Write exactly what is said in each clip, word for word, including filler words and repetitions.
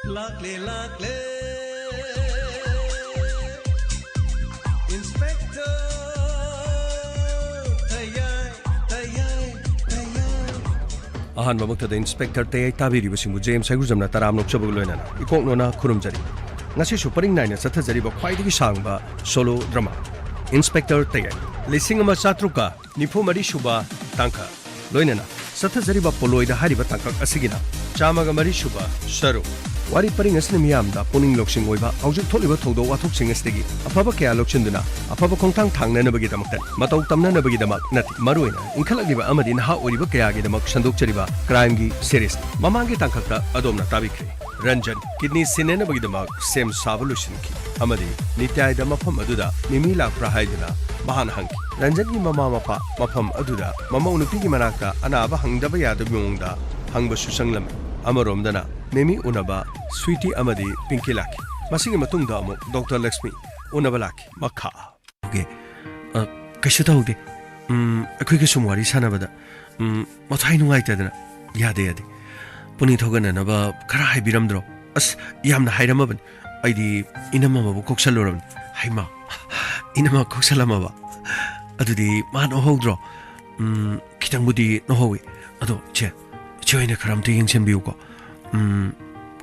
ꯂꯥꯛꯂꯦ, ꯂꯥꯛꯂꯦ, Inspector ꯇꯌꯥꯏ, ꯇꯌꯥꯏ, ꯇꯌꯥꯏ꯫ ꯑꯍꯥꯟꯕꯃꯛꯇꯗ inspector ꯇꯌꯥꯏ ꯇꯥꯕꯤꯔꯤꯕꯁꯤꯡꯕꯨ J M ꯁꯥꯏꯒꯨꯖꯝꯅ ꯇꯔꯥꯝꯅ ꯑꯣꯛꯆꯕꯒ ꯂꯣꯏꯅꯅ ꯏꯀꯣꯛꯅꯣꯅ ꯈꯨꯔꯨꯝꯖꯔꯤ꯫ ꯉꯁꯤꯁꯨ ꯄꯔꯤꯡ ꯅꯥꯏꯅ ꯆꯠꯊꯖꯔꯤꯕ ꯈ꯭ꯋꯥꯏꯗꯒꯤ ꯁꯥꯡꯕ ꯁꯣꯂꯣ ꯗ꯭ꯔꯃꯥ ꯏꯟꯁꯄꯦꯛꯇꯔ ꯇꯌꯥꯏ, ꯂꯤꯁꯤꯡ ꯑꯃ ꯆꯥꯇ꯭ꯔꯨꯛꯀ ꯅꯤꯐꯨ ꯃꯔꯤ ꯁꯨꯕ ꯇꯥꯡꯀꯛ, ꯂꯣꯏꯅꯅ ꯆꯠꯊꯖꯔꯤꯕ ꯄꯣꯂꯣꯏꯗ ꯍꯥꯏꯔꯤꯕ ꯇꯥꯡꯀꯛ ꯑꯁꯤꯒꯤꯅ ꯆꯥꯝꯃꯒ ꯃꯔꯤ ꯁꯨꯕ ꯁꯔꯨꯛ꯫ ꯋꯥꯔꯤ ꯄꯔꯤꯡ ꯑꯁꯤꯅ ꯃꯤꯌꯥꯝꯗ ꯄꯨꯛꯅꯤꯡ ꯂꯧꯁꯤꯡ ꯑꯣꯏꯕ ꯍꯧꯖꯤꯛ ꯊꯣꯛꯂꯤꯕ ꯊꯧꯗꯣꯛ ꯋꯥꯊꯣꯛꯁꯤꯡ ꯑꯁꯤꯗꯒꯤ ꯑꯐꯕ ꯀꯌꯥ ꯂꯧꯁꯤꯟꯗꯨꯅ ꯑꯐꯕ ꯈꯣꯡꯊꯥꯡ ꯊꯥꯡꯅꯅꯕꯒꯤꯗꯃꯛꯇꯅꯤ, ꯃꯇꯧ ꯇꯝꯅꯅꯕꯒꯤꯗꯃꯛ ꯅꯠꯇꯦ꯫ ꯃꯔꯨꯑꯣꯏꯅ ꯏꯟꯈꯠꯂꯛꯂꯤꯕ ꯑꯃꯗꯤ ꯅꯍꯥ ꯑꯣꯏꯔꯤꯕ ꯀꯌꯥꯒꯤꯗꯃꯛ ꯁꯟꯗꯣꯛꯆꯔꯤꯕ ꯀ꯭ꯔꯥꯏꯝꯒꯤ ꯁꯤꯔꯤꯁꯅꯤ꯫ ꯃꯃꯥꯡꯒꯤ ꯇꯥꯡꯀꯛꯇ ꯑꯗꯣꯝꯅ ꯇꯥꯕꯤꯈ꯭ꯔꯦ꯫ ꯔꯟꯖꯟ ꯀꯤꯗꯅꯤ ꯁꯤꯟꯅꯅꯕꯒꯤꯗꯃꯛ ꯁꯦꯝ ꯁꯥꯕ ꯂꯣꯏꯁꯤꯟꯈꯤ ꯑꯃꯗꯤ ꯅꯤꯇ꯭ꯌꯥꯏꯗ ꯃꯐꯝ ꯑꯗꯨꯗ ꯃꯤꯃꯤ ꯂꯥꯛꯄ꯭ꯔꯥ ꯍꯥꯏꯗꯨꯅ ꯃꯍꯥꯛꯅ ꯍꯪꯈꯤ꯫ ꯔꯟꯖꯟꯒꯤ ꯃꯃꯥ ꯃꯄꯥ ꯃꯐꯝ ꯑꯗꯨꯗ ꯃꯃꯧ ꯅꯨꯄꯤꯒꯤ ꯃꯅꯥꯛꯇ ꯑꯅꯥꯕ ꯍꯪꯗꯕ ꯌꯥꯗꯕ ꯃꯑꯣꯡꯗ ꯍꯪꯕꯁꯨ ꯆꯪꯂꯝꯃꯤ꯫ ꯑꯃꯔꯣꯝꯗꯅ ꯃꯤꯃꯤ ꯎꯅꯕ ꯁ꯭ꯋꯤꯇꯤ ꯑꯃꯗꯤ ꯄꯤꯡꯀꯤ ꯂꯥꯛꯈꯤ꯫ ꯃꯁꯤꯒꯤ ꯃꯇꯨꯡꯗ ꯑꯃꯨꯛ ꯗꯣꯛꯇꯔ ꯂꯛꯁꯃꯤ ꯎꯅꯕ ꯂꯥꯛꯈꯤ꯫ ꯃꯈꯥ꯫ ꯑ, ꯀꯩꯁꯨ ꯇꯧꯗꯦ꯫ ꯎꯝ, ꯑꯩꯈꯣꯏꯒ ꯁꯨꯝ ꯋꯥꯔꯤ ꯁꯥꯟꯅꯕꯗ, ꯎꯝ, ꯃꯊ꯭ꯋꯥꯏ ꯅꯨꯡꯉꯥꯏꯇꯗꯅ꯫ ꯌꯥꯗꯦ, ꯌꯥꯗꯦ꯫ ꯄꯨꯛꯅꯤꯡ ꯊꯧꯒꯠꯅꯅꯕ ꯈꯔ ꯍꯥꯏꯕꯤꯔꯝꯗ꯭ꯔꯣ? ꯑꯁ, ꯌꯥꯝꯅ ꯍꯥꯏꯔꯝꯃꯕꯅꯤ꯫ ꯑꯩꯗꯤ ꯏꯅꯝꯃ ꯑꯃꯕꯨ ꯀꯣꯛꯁꯜꯂꯨꯔꯕꯅꯤ꯫ ꯍꯩꯃꯥ, ꯏꯅꯝꯃ ꯀꯣꯛꯁꯜꯂꯝꯃꯕ? ꯑꯗꯨꯗꯤ ꯃꯥ ꯅꯣꯛꯍꯧꯗ꯭ꯔꯣ? ꯎꯝ, ꯈꯤꯇꯪꯕꯨꯗꯤ ꯅꯣꯛꯍꯧꯋꯤ꯫ ꯑꯗꯣ ꯆꯦ, ꯆꯦ ꯍꯣꯏꯅ ꯈꯔ ꯑꯝꯇ ꯌꯦꯡꯁꯤꯟꯕꯤꯌꯨꯀꯣ꯫ ꯎꯝ,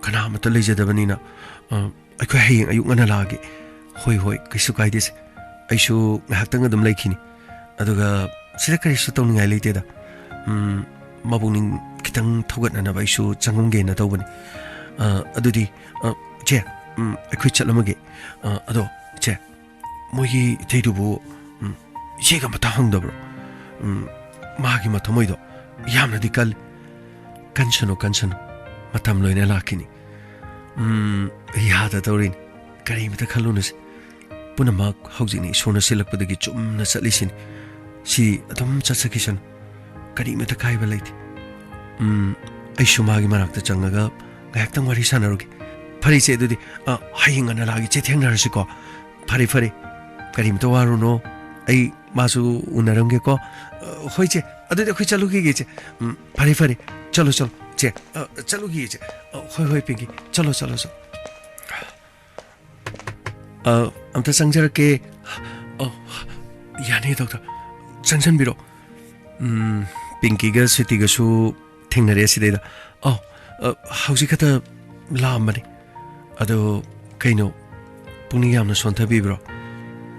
ꯀꯅꯥ ꯑꯃꯠꯇ ꯂꯩꯖꯗꯕꯅꯤꯅ, ꯑ, ꯑꯩꯈꯣꯏ ꯍꯌꯦꯡ ꯑꯌꯨꯛ ꯉꯟꯅ ꯂꯥꯛꯑꯒꯦ꯫ ꯍꯣꯏ, ꯍꯣꯏ, ꯀꯩꯁꯨ ꯀꯥꯏꯗꯦꯁꯦ꯫ ꯑꯩꯁꯨ ꯉꯥꯏꯍꯥꯛꯇꯪ ꯑꯗꯨꯝ ꯂꯩꯈꯤꯅꯤ꯫ ꯑꯗꯨꯒ ꯁꯤꯗ ꯀꯔꯤꯁꯨ ꯇꯧꯅꯤꯡꯉꯥꯏ ꯂꯩꯇꯦꯗ꯫ ꯎꯝ, ꯃꯄꯨꯛꯅꯤꯡ ꯈꯤꯇꯪ ꯊꯧꯒꯠꯅꯅꯕ ꯑꯩꯁꯨ ꯆꯪꯉꯝꯒꯦꯅ ꯇꯧꯕꯅꯤ꯫ ꯑ, ꯑꯗꯨꯗꯤ, ꯑ, ꯆꯦ, ꯎꯝ, ꯑꯩꯈꯣꯏ ꯆꯠꯂꯝꯃꯒꯦ꯫ ꯑ, ꯑꯗꯣ, ꯆꯦ, ꯃꯣꯏꯒꯤ ꯏꯇꯩꯗꯨꯕꯨ, ꯎꯝ, ꯏꯆꯦꯒ ꯑꯃꯠꯇ ꯍꯪꯗꯕ꯭ꯔꯣ? ꯎꯝ, ꯃꯥꯒꯤ ꯃꯊꯃꯣꯏꯗꯣ ꯌꯥꯝꯅꯗꯤ ꯀꯜꯂꯤ꯫ ꯀꯟꯁꯅꯨ, ꯀꯟꯁꯅꯨ, ꯃꯇꯝ ꯂꯣꯏꯅ ꯂꯥꯛꯈꯤꯅꯤ꯫ ꯎꯝ, ꯌꯥꯗ ꯇꯧꯔꯤꯅꯤ꯫ ꯀꯔꯤꯃꯇ ꯈꯜꯂꯨꯅꯨꯁꯦ꯫ ꯄꯨꯝꯅꯃꯛ ꯍꯧꯖꯤꯛꯅ ꯏꯁꯣꯔꯅ ꯁꯤꯜꯂꯛꯄꯗꯒꯤ ꯆꯨꯝꯅ ꯆꯠꯂꯤꯁꯤꯅꯤ꯫ ꯁꯤ ꯑꯗꯨꯝ ꯆꯠꯆꯈꯤꯁꯅꯨ꯫ ꯀꯔꯤꯃꯇ ꯀꯥꯏꯕ ꯂꯩꯇꯦ꯫ ꯎꯝ, ꯑꯩꯁꯨ ꯃꯥꯒꯤ ꯃꯅꯥꯛꯇ ꯆꯪꯉꯒ ꯉꯥꯏꯍꯥꯛꯇꯪ ꯋꯥꯔꯤ ꯁꯥꯟꯅꯔꯨꯒꯦ꯫ ꯐꯔꯦ ꯏꯆꯦ, ꯑꯗꯨꯗꯤ, ꯑ, ꯍꯌꯦꯡ ꯉꯟꯅ ꯂꯥꯛꯑꯒꯦ ꯏꯆꯦ, ꯊꯦꯡꯅꯔꯁꯤꯀꯣ꯫ ꯐꯔꯦ, ꯐꯔꯦ꯫ ꯀꯔꯤꯃꯇ ꯋꯥꯔꯨꯅꯣ꯫ ꯑꯩ ꯃꯥꯁꯨ ꯎꯅꯔꯝꯒꯦꯀꯣ꯫ ꯑ, ꯍꯣꯏ ꯏꯆꯦ, ꯑꯗꯨꯗꯤ ꯑꯩꯈꯣꯏ ꯆꯠꯂꯨꯈꯤꯒꯦ ꯏꯆꯦ꯫ ꯎꯝ, ꯐꯔꯦ, ꯐꯔꯦ꯫ ꯆꯠꯂꯣ, ꯆꯠꯂꯣ꯫ ꯆꯦ, ꯑ, ꯆꯠꯂꯨꯈꯤꯒꯦ, ꯆꯦ꯫ ꯑ, ꯍꯣꯏ, ꯍꯣꯏ, ꯄꯤꯡꯀꯤ, ꯆꯠꯂꯣ, ꯆꯠꯂꯣ, ꯆꯠꯂꯣ꯫ ꯑ, ꯑꯝꯇ ꯆꯪꯖꯔꯛꯀꯦ꯫ ꯑ, ꯌꯥꯅꯤ, ꯗꯣꯛꯇꯔ꯫ ꯆꯪꯁꯟꯕꯤꯔꯣ꯫ ꯎꯝ, ꯄꯤꯡꯀꯤꯒ ꯁ꯭ꯋꯤꯇꯤꯒꯁꯨ ꯊꯦꯡꯅꯔꯦ ꯁꯤꯗꯩꯗ꯫ ꯑꯧ, ꯑ, ꯍꯧꯖꯤꯛ ꯈꯛꯇ ꯂꯥꯛꯑꯝꯕꯅꯤ꯫ ꯑꯗꯣ ꯀꯩꯅꯣ, ꯄꯨꯛꯅꯤꯡ ꯌꯥꯝꯅ ꯁꯣꯟꯊꯕꯤꯕ꯭ꯔꯣ?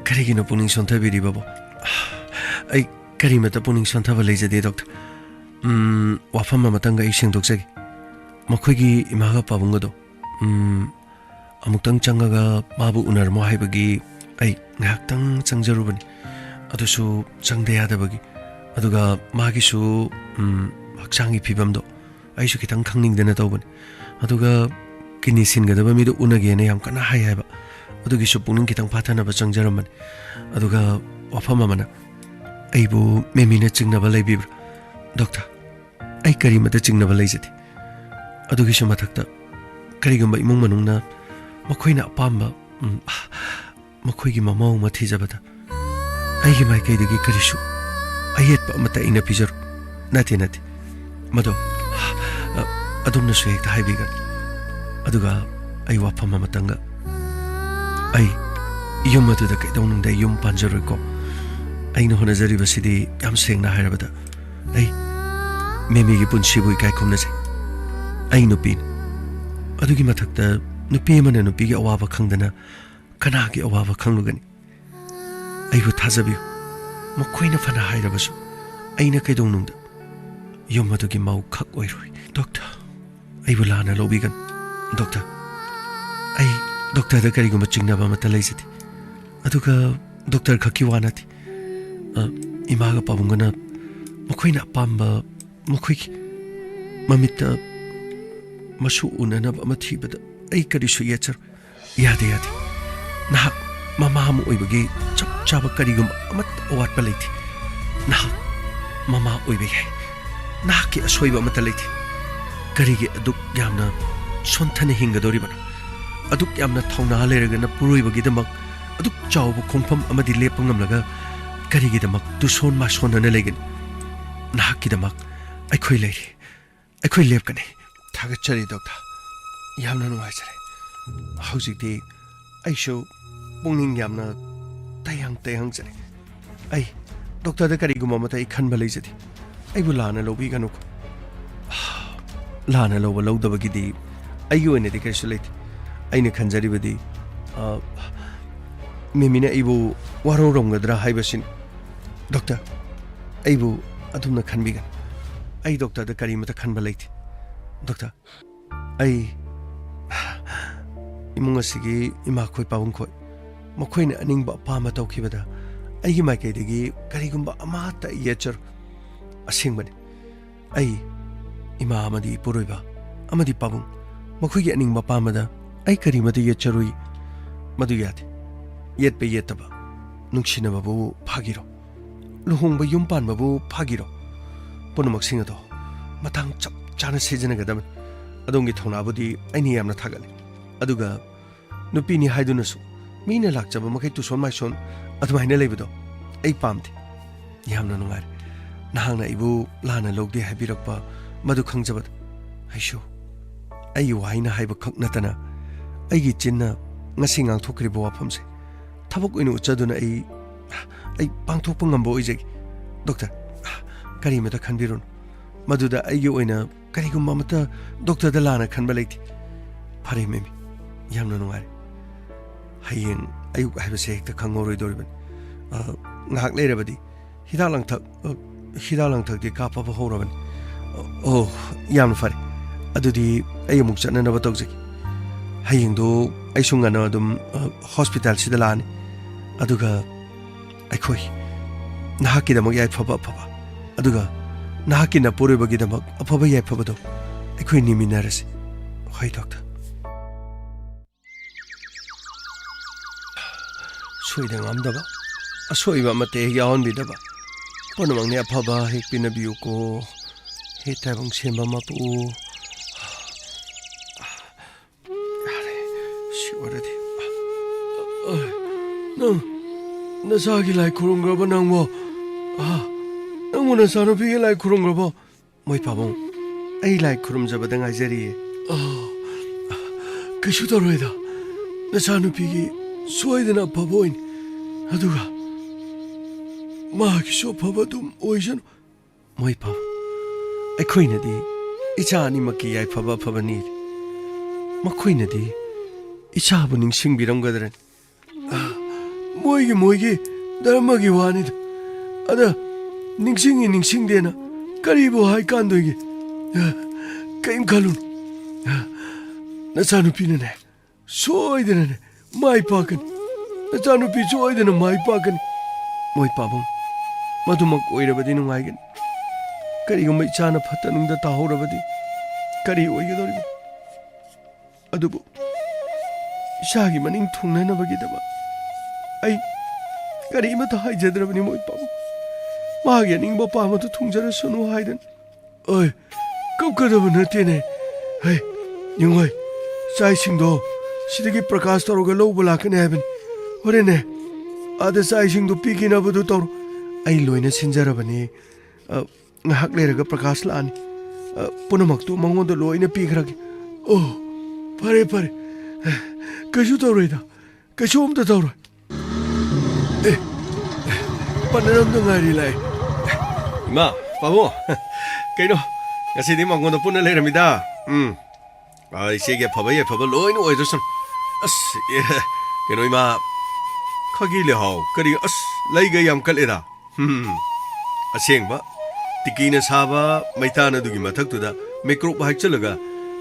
ꯀꯔꯤꯒꯤꯅꯣ ꯄꯨꯛꯅꯤꯡ ꯁꯣꯟꯊꯕꯤꯔꯤꯕꯕꯣ? ꯑꯩ ꯀꯔꯤꯃꯠꯇ ꯄꯨꯛꯅꯤꯡ ꯁꯣꯟꯊꯕ ꯂꯩꯖꯗꯦ, ꯗꯣꯛꯇꯔ꯫ ꯎꯝ, ꯋꯥꯐꯝ ꯑꯃꯇꯪꯒ ꯑꯩ ꯁꯦꯡꯗꯣꯛꯆꯒꯦ꯫ ꯃꯈꯣꯏꯒꯤ ꯏꯃꯥꯒ ꯄꯥꯕꯨꯡꯒꯗꯣ, ꯎꯝ, ꯑꯃꯨꯛꯇꯪ ꯆꯪꯉꯒ ꯃꯥꯕꯨ ꯎꯅꯔꯝꯃꯣ ꯍꯥꯏꯕꯒꯤ ꯑꯩ ꯉꯥꯏꯍꯥꯛꯇꯪ ꯆꯪꯖꯔꯨꯕꯅꯤ꯫ ꯑꯗꯨꯁꯨ ꯆꯪꯗ ꯌꯥꯗꯕꯒꯤ꯫ ꯑꯗꯨꯒ ꯃꯥꯒꯤꯁꯨ, ꯎꯝ, ꯍꯛꯆꯥꯡꯒꯤ ꯐꯤꯕꯝꯗꯣ ꯑꯩꯁꯨ ꯈꯤꯇꯪ ꯈꯪꯅꯤꯡꯗꯅ ꯇꯧꯕꯅꯤ꯫ ꯑꯗꯨꯒ ꯀꯤꯗꯅꯤ ꯁꯤꯟꯒꯗꯕ ꯃꯤꯗꯣ ꯎꯅꯒꯦꯅ ꯌꯥꯝ ꯀꯟꯅ ꯍꯥꯏ ꯍꯥꯏꯕ꯫ ꯑꯗꯨꯒꯤꯁꯨ ꯄꯨꯛꯅꯤꯡ ꯈꯤꯇꯪ ꯐꯥꯊꯅꯕ ꯆꯪꯖꯔꯝꯕꯅꯤ꯫ ꯑꯗꯨꯒ ꯋꯥꯐꯝ ꯑꯃꯅ, ꯑꯩꯕꯨ ꯃꯦꯃꯤꯅ ꯆꯤꯡꯅꯕ ꯂꯩꯕꯤꯕ꯭ꯔꯥ? ꯗꯣꯛꯇꯔ, ꯑꯩ ꯀꯔꯤꯃꯠꯇ ꯆꯤꯡꯅꯕ ꯂꯩꯖꯗꯦ꯫ ꯑꯗꯨꯒꯤꯁꯨ ꯃꯊꯛꯇ, ꯀꯔꯤꯒꯨꯝꯕ ꯏꯃꯨꯡ ꯃꯅꯨꯡꯅ ꯃꯈꯣꯏꯅ ꯑꯄꯥꯝꯕ, ꯎꯝ, ꯃꯈꯣꯏꯒꯤ ꯃꯃꯧ ꯑꯃ ꯊꯤꯖꯕꯗ ꯑꯩꯒꯤ ꯃꯥꯏꯀꯩꯗꯒꯤ ꯀꯔꯤꯁꯨ ꯑꯌꯦꯠꯄ ꯑꯃꯠꯇ ꯑꯩꯅ ꯄꯤꯖꯔꯣꯏ꯫ ꯅꯠꯇꯦ, ꯅꯠꯇꯦ꯫ ꯃꯗꯣ, ꯑ, ꯑꯗꯣꯝꯅꯁꯨ ꯍꯦꯛꯇ ꯍꯥꯏꯕꯤꯒꯅꯨ꯫ ꯑꯗꯨꯒ ꯑꯩ ꯋꯥꯐꯝ ꯑꯃꯇꯪꯒ, ꯑꯩ ꯌꯨꯝ ꯑꯗꯨꯗ ꯀꯩꯗꯧꯅꯨꯡꯗ ꯌꯨꯝ ꯄꯥꯟꯖꯔꯣꯏꯀꯣ꯫ ꯑꯩꯅ ꯍꯣꯠꯅꯖꯔꯤꯕꯁꯤꯗꯤ, ꯌꯥꯝ ꯁꯦꯡꯅ ꯍꯥꯏꯔꯕꯗ, ꯑꯩ ꯃꯦꯃꯤꯒꯤ ꯄꯨꯟꯁꯤꯕꯨ ꯏꯀꯥꯏ ꯈꯨꯝꯅꯖꯩ꯫ ꯑꯩ ꯅꯨꯄꯤꯅꯤ꯫ ꯑꯗꯨꯒꯤ ꯃꯊꯛꯇ, ꯅꯨꯄꯤ ꯑꯃꯅ ꯅꯨꯄꯤꯒꯤ ꯑꯋꯥꯕ ꯈꯪꯗꯅ ꯀꯅꯥꯒꯤ ꯑꯋꯥꯕ ꯈꯪꯂꯨꯒꯅꯤ? ꯑꯩꯕꯨ ꯊꯥꯖꯕꯤꯌꯨ, ꯃꯈꯣꯏꯅ ꯐꯅ ꯍꯥꯏꯔꯕꯁꯨ, ꯑꯩꯅ ꯀꯩꯗꯧꯅꯨꯡꯗ ꯌꯨꯝ ꯑꯗꯨꯒꯤ ꯃꯧ ꯈꯛ ꯑꯣꯏꯔꯣꯏ꯫ ꯗꯣꯛꯇꯔ, ꯑꯩꯕꯨ ꯂꯥꯟꯅ ꯂꯧꯕꯤꯒꯅꯨ꯫ ꯗꯣꯛꯇꯔ, ꯑꯩ ꯗꯣꯛꯇꯔꯗ ꯀꯔꯤꯒꯨꯝꯕ ꯆꯤꯡꯅꯕ ꯑꯃꯠꯇ ꯂꯩꯖꯗꯦ꯫ ꯑꯗꯨꯒ ꯗꯣꯛꯇꯔ ꯈꯛꯀꯤ ꯋꯥ ꯅꯠꯇꯦ꯫ ꯑ, ꯏꯃꯥꯒ ꯄꯥꯕꯨꯡꯒꯅ ꯃꯈꯣꯏꯅ ꯑꯄꯥꯝꯕ, ꯃꯈꯣꯏꯒꯤ ꯃꯃꯤꯠꯇ ꯃꯁꯨ ꯎꯅꯅꯕ ꯑꯃ ꯊꯤꯕꯗ ꯑꯩ ꯀꯔꯤꯁꯨ ꯌꯦꯠꯆꯔꯣꯏ꯫ ꯌꯥꯗꯦ, ꯌꯥꯗꯦ꯫ ꯅꯍꯥꯛ ꯃꯃꯥ ꯑꯃ ꯑꯣꯏꯕꯒꯤ ꯆꯞ ꯆꯥꯕ ꯀꯔꯤꯒꯨꯝꯕ ꯑꯃꯠꯇ ꯑꯋꯥꯠꯄ ꯂꯩꯇꯦ꯫ ꯅꯍꯥꯛ ꯃꯃꯥ ꯑꯣꯏꯕ ꯌꯥꯏ꯫ ꯅꯍꯥꯛꯀꯤ ꯑꯁꯣꯏꯕ ꯑꯃꯠꯇ ꯂꯩꯇꯦ꯫ ꯀꯔꯤꯒꯤ ꯑꯗꯨꯛ ꯌꯥꯝꯅ ꯁꯣꯟꯊꯅ ꯍꯤꯡꯒꯗꯧꯔꯤꯕꯅꯣ? ꯑꯗꯨꯛ ꯌꯥꯝꯅ ꯊꯧꯅꯥ ꯂꯩꯔꯒ ꯅꯄꯨꯔꯣꯏꯕꯒꯤꯗꯃꯛ ꯑꯗꯨꯛ ꯆꯥꯎꯕ ꯈꯣꯡꯐꯝ ꯑꯃꯗꯤ ꯂꯦꯞꯄ ꯉꯝꯂꯒ ꯀꯔꯤꯒꯤꯗꯃꯛ ꯇꯨꯁꯣꯟ ꯃꯥꯁꯣꯟꯅꯅ ꯂꯩꯒꯅꯤ? ꯅꯍꯥꯛꯀꯤꯗꯃꯛ ꯑꯩꯈꯣꯏ ꯂꯩꯔꯤ꯫ ꯑꯩꯈꯣꯏ ꯂꯦꯞꯀꯅꯤ꯫ ꯊꯥꯒꯠꯆꯔꯤ, ꯗꯣꯛꯇꯔ꯫ ꯌꯥꯝꯅ ꯅꯨꯡꯉꯥꯏꯖꯔꯦ꯫ ꯍꯧꯖꯤꯛꯇꯤ ꯑꯩꯁꯨ ꯄꯨꯛꯅꯤꯡ ꯌꯥꯝꯅ ꯇꯌꯥꯡ ꯇꯌꯥꯡꯖꯔꯦ꯫ ꯑꯩ ꯗꯣꯛꯇꯔꯗ ꯀꯔꯤꯒꯨꯝꯕ ꯑꯃꯠꯇ ꯑꯩ ꯈꯟꯕ ꯂꯩꯖꯗꯦ꯫ ꯑꯩꯕꯨ ꯂꯥꯟꯅ ꯂꯧꯕꯤꯒꯅꯨꯀꯣ꯫ ꯂꯥꯟꯅ ꯂꯧꯕ ꯂꯧꯗꯕꯒꯤꯗꯤ ꯑꯩꯒꯤ ꯑꯣꯏꯅꯗꯤ ꯀꯔꯤꯁꯨ ꯂꯩꯇꯦ꯫ ꯑꯩꯅ ꯈꯟꯖꯔꯤꯕꯗꯤ, ꯑ, ꯃꯦꯃꯤꯅ ꯑꯩꯕꯨ ꯋꯥꯔꯧꯔꯝꯒꯗ꯭ꯔꯥ ꯍꯥꯏꯕꯁꯤꯅꯤ꯫ ꯗꯣꯛꯇꯔ, ꯑꯩꯕꯨ ꯑꯗꯨꯝꯅ ꯈꯟꯕꯤꯒꯅꯨ꯫ ꯑꯩ ꯗꯣꯛꯇꯔꯗ ꯀꯔꯤꯃꯠꯇ ꯈꯟꯕ ꯂꯩꯇꯦ꯫ ꯗꯣꯛꯇꯔ, ꯑꯩ ꯏꯃꯨꯡ ꯑꯁꯤꯒꯤ ꯏꯃꯥꯈꯣꯏ ꯄꯥꯕꯨꯡꯈꯣꯏ, ꯃꯈꯣꯏꯅ ꯑꯅꯤꯡꯕ ꯑꯄꯥꯝꯕ ꯇꯧꯈꯤꯕꯗ ꯑꯩꯒꯤ ꯃꯥꯏꯀꯩꯗꯒꯤ ꯀꯔꯤꯒꯨꯝꯕ ꯑꯃꯠꯇ ꯌꯦꯠꯆꯔꯣꯏ꯫ ꯑꯁꯦꯡꯕꯅꯤ, ꯑꯩ ꯏꯃꯥ ꯑꯃꯗꯤ ꯏꯄꯨꯔꯣꯏꯕ ꯑꯃꯗꯤ ꯄꯥꯕꯨꯡ, ꯃꯈꯣꯏꯒꯤ ꯑꯅꯤꯡꯕ ꯑꯄꯥꯝꯕꯗ ꯑꯩ ꯀꯔꯤꯃꯠꯇ ꯌꯦꯠꯆꯔꯨꯏ꯫ ꯃꯗꯨ ꯌꯥꯗꯦ꯫ ꯌꯦꯠꯄ ꯌꯦꯠꯇꯕ, ꯅꯨꯡꯁꯤꯅꯕꯕꯨ ꯐꯥꯒꯤꯔꯣ? ꯂꯨꯍꯣꯡꯕ ꯌꯨꯝ ꯄꯥꯟꯕꯕꯨ ꯐꯥꯒꯤꯔꯣ? ꯄꯨꯝꯅꯃꯛꯁꯤꯡ ꯑꯗꯣ ꯃꯇꯥꯡ ꯆꯞ ꯆꯥꯅ ꯁꯤꯖꯤꯟꯅꯒꯗꯕꯅꯤ꯫ ꯑꯗꯣꯝꯒꯤ ꯊꯧꯅꯥꯕꯨꯗꯤ ꯑꯩꯅ ꯌꯥꯝꯅ ꯊꯥꯒꯠꯂꯤ꯫ ꯑꯗꯨꯒ ꯅꯨꯄꯤꯅꯤ ꯍꯥꯏꯗꯨꯅꯁꯨ ꯃꯤꯅ ꯂꯥꯛꯆꯕ ꯃꯈꯩ ꯇꯨꯁꯣꯟ ꯃꯥꯏꯁꯣꯟ ꯑꯗꯨꯃꯥꯏꯅ ꯂꯩꯕꯗꯣ ꯑꯩ ꯄꯥꯝꯗꯦ꯫ ꯌꯥꯝꯅ ꯅꯨꯡꯉꯥꯏꯔꯦ ꯅꯍꯥꯛꯅ ꯑꯩꯕꯨ ꯂꯥꯟꯅ ꯂꯧꯗꯦ ꯍꯥꯏꯕꯤꯔꯛꯄ ꯃꯗꯨ ꯈꯪꯖꯕꯗ꯫ ꯑꯩꯁꯨ ꯑꯩꯒꯤ ꯋꯥꯍꯩꯅ ꯍꯥꯏꯕ ꯈꯛ ꯅꯠꯇꯅ ꯑꯩꯒꯤ ꯆꯤꯟꯅ ꯉꯁꯤ ꯉꯥꯡꯊꯣꯛꯈ꯭ꯔꯤꯕ ꯋꯥꯐꯝꯁꯦ ꯊꯕꯛ ꯑꯣꯏꯅ ꯎꯠꯆꯗꯨꯅ ꯑꯩ, ꯑꯩ ꯄꯥꯡꯊꯣꯛꯄ ꯉꯝꯕ ꯑꯣꯏꯖꯒꯦ꯫ ꯗꯣꯛꯇꯔ, ꯀꯔꯤꯃꯇ ꯈꯟꯕꯤꯔꯨꯅꯨ꯫ ꯃꯗꯨꯗ ꯑꯩꯒꯤ ꯑꯣꯏꯅ ꯀꯔꯤꯒꯨꯝꯕ ꯑꯃꯠꯇ ꯗꯣꯛꯇꯔꯗ ꯂꯥꯟꯅ ꯈꯟꯕ ꯂꯩꯇꯦ꯫ ꯐꯔꯦ, ꯃꯦꯃꯤ, ꯌꯥꯝꯅ ꯅꯨꯡꯉꯥꯏꯔꯦ꯫ ꯍꯌꯦꯡ ꯑꯌꯨꯛ ꯍꯥꯏꯕꯁꯦ ꯍꯦꯛꯇ ꯈꯪꯍꯧꯔꯣꯏꯗꯧꯔꯤꯕꯅꯤ꯫ ꯑ, ꯉꯥꯏꯍꯥꯛ ꯂꯩꯔꯕꯗꯤ ꯍꯤꯗꯥꯛ ꯂꯥꯡꯊꯛ, ꯑ, ꯍꯤꯗꯥꯛ ꯂꯥꯡꯊꯛꯇꯤ ꯀꯥꯞꯄꯕ ꯍꯧꯔꯕꯅꯤ꯫ ꯑꯣ, ꯌꯥꯝꯅ ꯐꯔꯦ꯫ ꯑꯗꯨꯗꯤ ꯑꯩ ꯑꯃꯨꯛ ꯆꯠꯅꯅꯕ ꯇꯧꯖꯒꯦ꯫ ꯍꯌꯦꯡꯗꯣ ꯑꯩꯁꯨ ꯉꯟꯅ ꯑꯗꯨꯝ, ꯑ, ꯍꯣꯁꯄꯤꯇꯥꯜꯁꯤꯗ ꯂꯥꯛꯑꯅꯤ꯫ ꯑꯗꯨꯒ ꯑꯩꯈꯣꯏ ꯅꯍꯥꯛꯀꯤꯗꯃꯛ ꯌꯥꯏꯐꯕ ꯑꯐꯕ, ꯑꯗꯨꯒ ꯅꯍꯥꯛꯀꯤ ꯅꯄꯨꯔꯣꯏꯕꯒꯤꯗꯃꯛ ꯑꯐꯕ ꯌꯥꯏꯐꯕꯗꯣ ꯑꯩꯈꯣꯏ ꯅꯤꯃꯤꯟꯅꯔꯁꯤ꯫ ꯍꯣꯏ, ꯗꯣꯛꯇꯔ꯫ ꯁꯣꯏꯗ ꯉꯥꯝꯗꯕ, ꯑꯁꯣꯏꯕ ꯑꯃꯠꯇ ꯍꯦꯛ ꯌꯥꯎꯍꯟꯕꯤꯗꯕ, ꯄꯨꯝꯅꯃꯛꯅꯤ ꯑꯐꯕ ꯍꯦꯛ ꯄꯤꯅꯕꯤꯌꯨꯀꯣ꯫ ꯍꯦ ꯇꯥꯏꯕꯪ ꯁꯦꯝꯕ ꯃꯄꯨ꯫ ꯌꯥꯔꯦ, ꯁꯤ ꯑꯣꯏꯔꯗꯤ꯫ ꯅꯪ ꯅꯆꯥꯒꯤ ꯂꯥꯏ ꯈꯨꯔꯨꯝꯈ꯭ꯔꯕ ꯅꯪꯕꯣ? ꯑ, ꯅꯪꯕꯨ ꯅꯆꯥꯅꯨꯄꯤꯒꯤ ꯂꯥꯏ ꯈꯨꯔꯨꯝꯈ꯭ꯔꯕꯣ? ꯃꯣꯏ ꯄꯥꯕꯨꯡ, ꯑꯩ ꯂꯥꯏ ꯈꯨꯔꯨꯝꯖꯕꯗ ꯉꯥꯏꯖꯔꯤꯌꯦ꯫ ꯑ, ꯀꯩꯁꯨ ꯇꯧꯔꯣꯏꯗ꯫ ꯅꯆꯥꯅꯨꯄꯤꯒꯤ ꯁꯣꯏꯗꯅ ꯑꯐꯕ ꯑꯣꯏꯅꯤ꯫ ꯑꯗꯨꯒ ꯃꯍꯥꯛꯀꯤꯁꯨ ꯑꯐꯕ ꯑꯗꯨꯝ ꯑꯣꯏꯁꯅꯨ꯫ ꯃꯣꯏ ꯄꯥꯕꯨꯡ, ꯑꯩꯈꯣꯏꯅꯗꯤ ꯏꯆꯥ ꯑꯅꯤꯃꯛꯀꯤ ꯌꯥꯏꯐꯕ ꯑꯐꯕ ꯅꯤꯔꯤ꯫ ꯃꯈꯣꯏꯅꯗꯤ ꯏꯆꯥꯕꯨ ꯅꯤꯡꯁꯤꯡꯕꯤꯔꯝꯒꯗ꯭ꯔꯅꯤ꯫ ꯃꯣꯏꯒꯤ, ꯃꯣꯏꯒꯤ ꯙꯔꯃꯒꯤ ꯋꯥꯅꯤꯗ꯫ ꯑꯗ ꯅꯤꯡꯁꯤꯡꯉꯤ ꯅꯤꯡꯁꯤꯡꯗꯦꯅ ꯀꯔꯤꯕꯨ ꯍꯥꯏ ꯀꯥꯟꯗꯣꯏꯒꯦ? ꯀꯩꯝ ꯈꯜꯂꯨꯅꯨ꯫ ꯅꯆꯥꯅꯨꯄꯤꯅꯅꯦ, ꯁꯣꯏꯗꯅꯅꯦ ꯃꯥꯏ ꯄꯥꯛꯀꯅꯤ꯫ ꯅꯆꯥꯅꯨꯄꯤ ꯁꯣꯏꯗꯅ ꯃꯥꯏ ꯄꯥꯛꯀꯅꯤ꯫ ꯃꯣꯏ ꯄꯥꯕꯨꯡ, ꯃꯗꯨꯃꯛ ꯑꯣꯏꯔꯕꯗꯤ ꯅꯨꯡꯉꯥꯏꯒꯅꯤ꯫ ꯀꯔꯤꯒꯨꯝꯕ ꯏꯆꯥꯅ ꯐꯠꯇ ꯅꯨꯡꯗ ꯇꯥꯍꯧꯔꯕꯗꯤ ꯀꯔꯤ ꯑꯣꯏꯒꯗꯧꯔꯤꯕ? ꯑꯗꯨꯕꯨ ꯏꯆꯥꯒꯤ ꯃꯅꯤꯡ ꯊꯨꯡꯅꯅꯕꯒꯤꯗꯃꯛ ꯑꯩ ꯀꯔꯤꯃꯠꯇ ꯍꯥꯏꯖꯗ꯭ꯔꯕꯅꯤ ꯃꯣꯏ ꯄꯥꯕꯨꯡ꯫ ꯃꯥꯒꯤ ꯑꯅꯤꯡꯕ ꯑꯄꯥꯝꯕꯗꯨ ꯊꯨꯡꯖꯔꯁꯅꯨ ꯍꯥꯏꯗꯅ꯫ ꯑꯣꯏ, ꯀꯞꯀꯗꯕ ꯅꯠꯇꯦꯅꯦ꯫ ꯍꯩ, ꯌꯦꯡꯉꯣꯏ, ꯆꯥꯛ ꯏꯁꯤꯡꯗꯣ ꯁꯤꯗꯒꯤ ꯄ꯭ꯔꯀꯥꯁ ꯇꯧꯔꯒ ꯂꯧꯕ ꯂꯥꯛꯀꯅꯤ ꯍꯥꯏꯕꯅꯤ꯫ ꯍꯣꯔꯦꯟꯅꯦ, ꯑꯥꯗ ꯆꯥꯛ ꯏꯁꯤꯡꯗꯣ ꯄꯤꯈꯤꯅꯕꯗꯨ ꯇꯧꯔꯣ꯫ ꯑꯩ ꯂꯣꯏꯅ ꯁꯤꯟꯖꯔꯕꯅꯤ꯫ ꯑ, ꯉꯥꯏꯍꯥꯛ ꯂꯩꯔꯒ ꯄ꯭ꯔꯀꯥꯁ ꯂꯥꯛꯑꯅꯤ꯫ ꯑ, ꯄꯨꯝꯅꯃꯛꯇꯨ ꯃꯉꯣꯟꯗ ꯂꯣꯏꯅ ꯄꯤꯈ꯭ꯔꯒꯦ꯫ ꯑꯣ, ꯐꯔꯦ, ꯐꯔꯦ꯫ ꯀꯩꯁꯨ ꯇꯧꯔꯣꯏꯗ꯫ ꯀꯩꯁꯨ ꯑꯝꯇ ꯇꯧꯔꯣꯏ꯫ ꯑꯦ, ꯄꯟꯅꯔꯝꯗ ꯉꯥꯏꯔꯤ ꯂꯥꯛꯑꯦ꯫ ꯏꯃꯥ, ꯄꯥꯕꯨꯡ, ꯀꯩꯅꯣ, ꯉꯁꯤꯗꯤ ꯃꯉꯣꯟꯗ ꯄꯨꯟꯅ ꯂꯩꯔꯝꯃꯤꯗ꯫ ꯎꯝ꯫ ꯑ, ꯏꯆꯦꯒꯤ ꯑꯐꯕ ꯌꯥꯏꯐꯕ ꯂꯣꯏꯅ ꯑꯣꯏꯖꯁꯅꯨ꯫ ꯑꯁ, ꯑꯦ, ꯀꯩꯅꯣ ꯏꯃꯥ, ꯈꯥꯒꯤ ꯂꯩꯍꯥꯎ, ꯀꯔꯤ, ꯑꯁ, ꯂꯩꯒ ꯌꯥꯝ ꯀꯠꯂꯦꯗ꯫ ꯎꯝ, ꯑꯁꯦꯡꯕ ꯇꯤꯀꯤꯅ ꯁꯥꯕ ꯃꯩꯇꯥꯟ ꯑꯗꯨꯒꯤ ꯃꯊꯛꯇꯨꯗ ꯃꯤꯀ꯭ꯔꯨꯞ ꯍꯥꯏꯆꯜꯂꯒ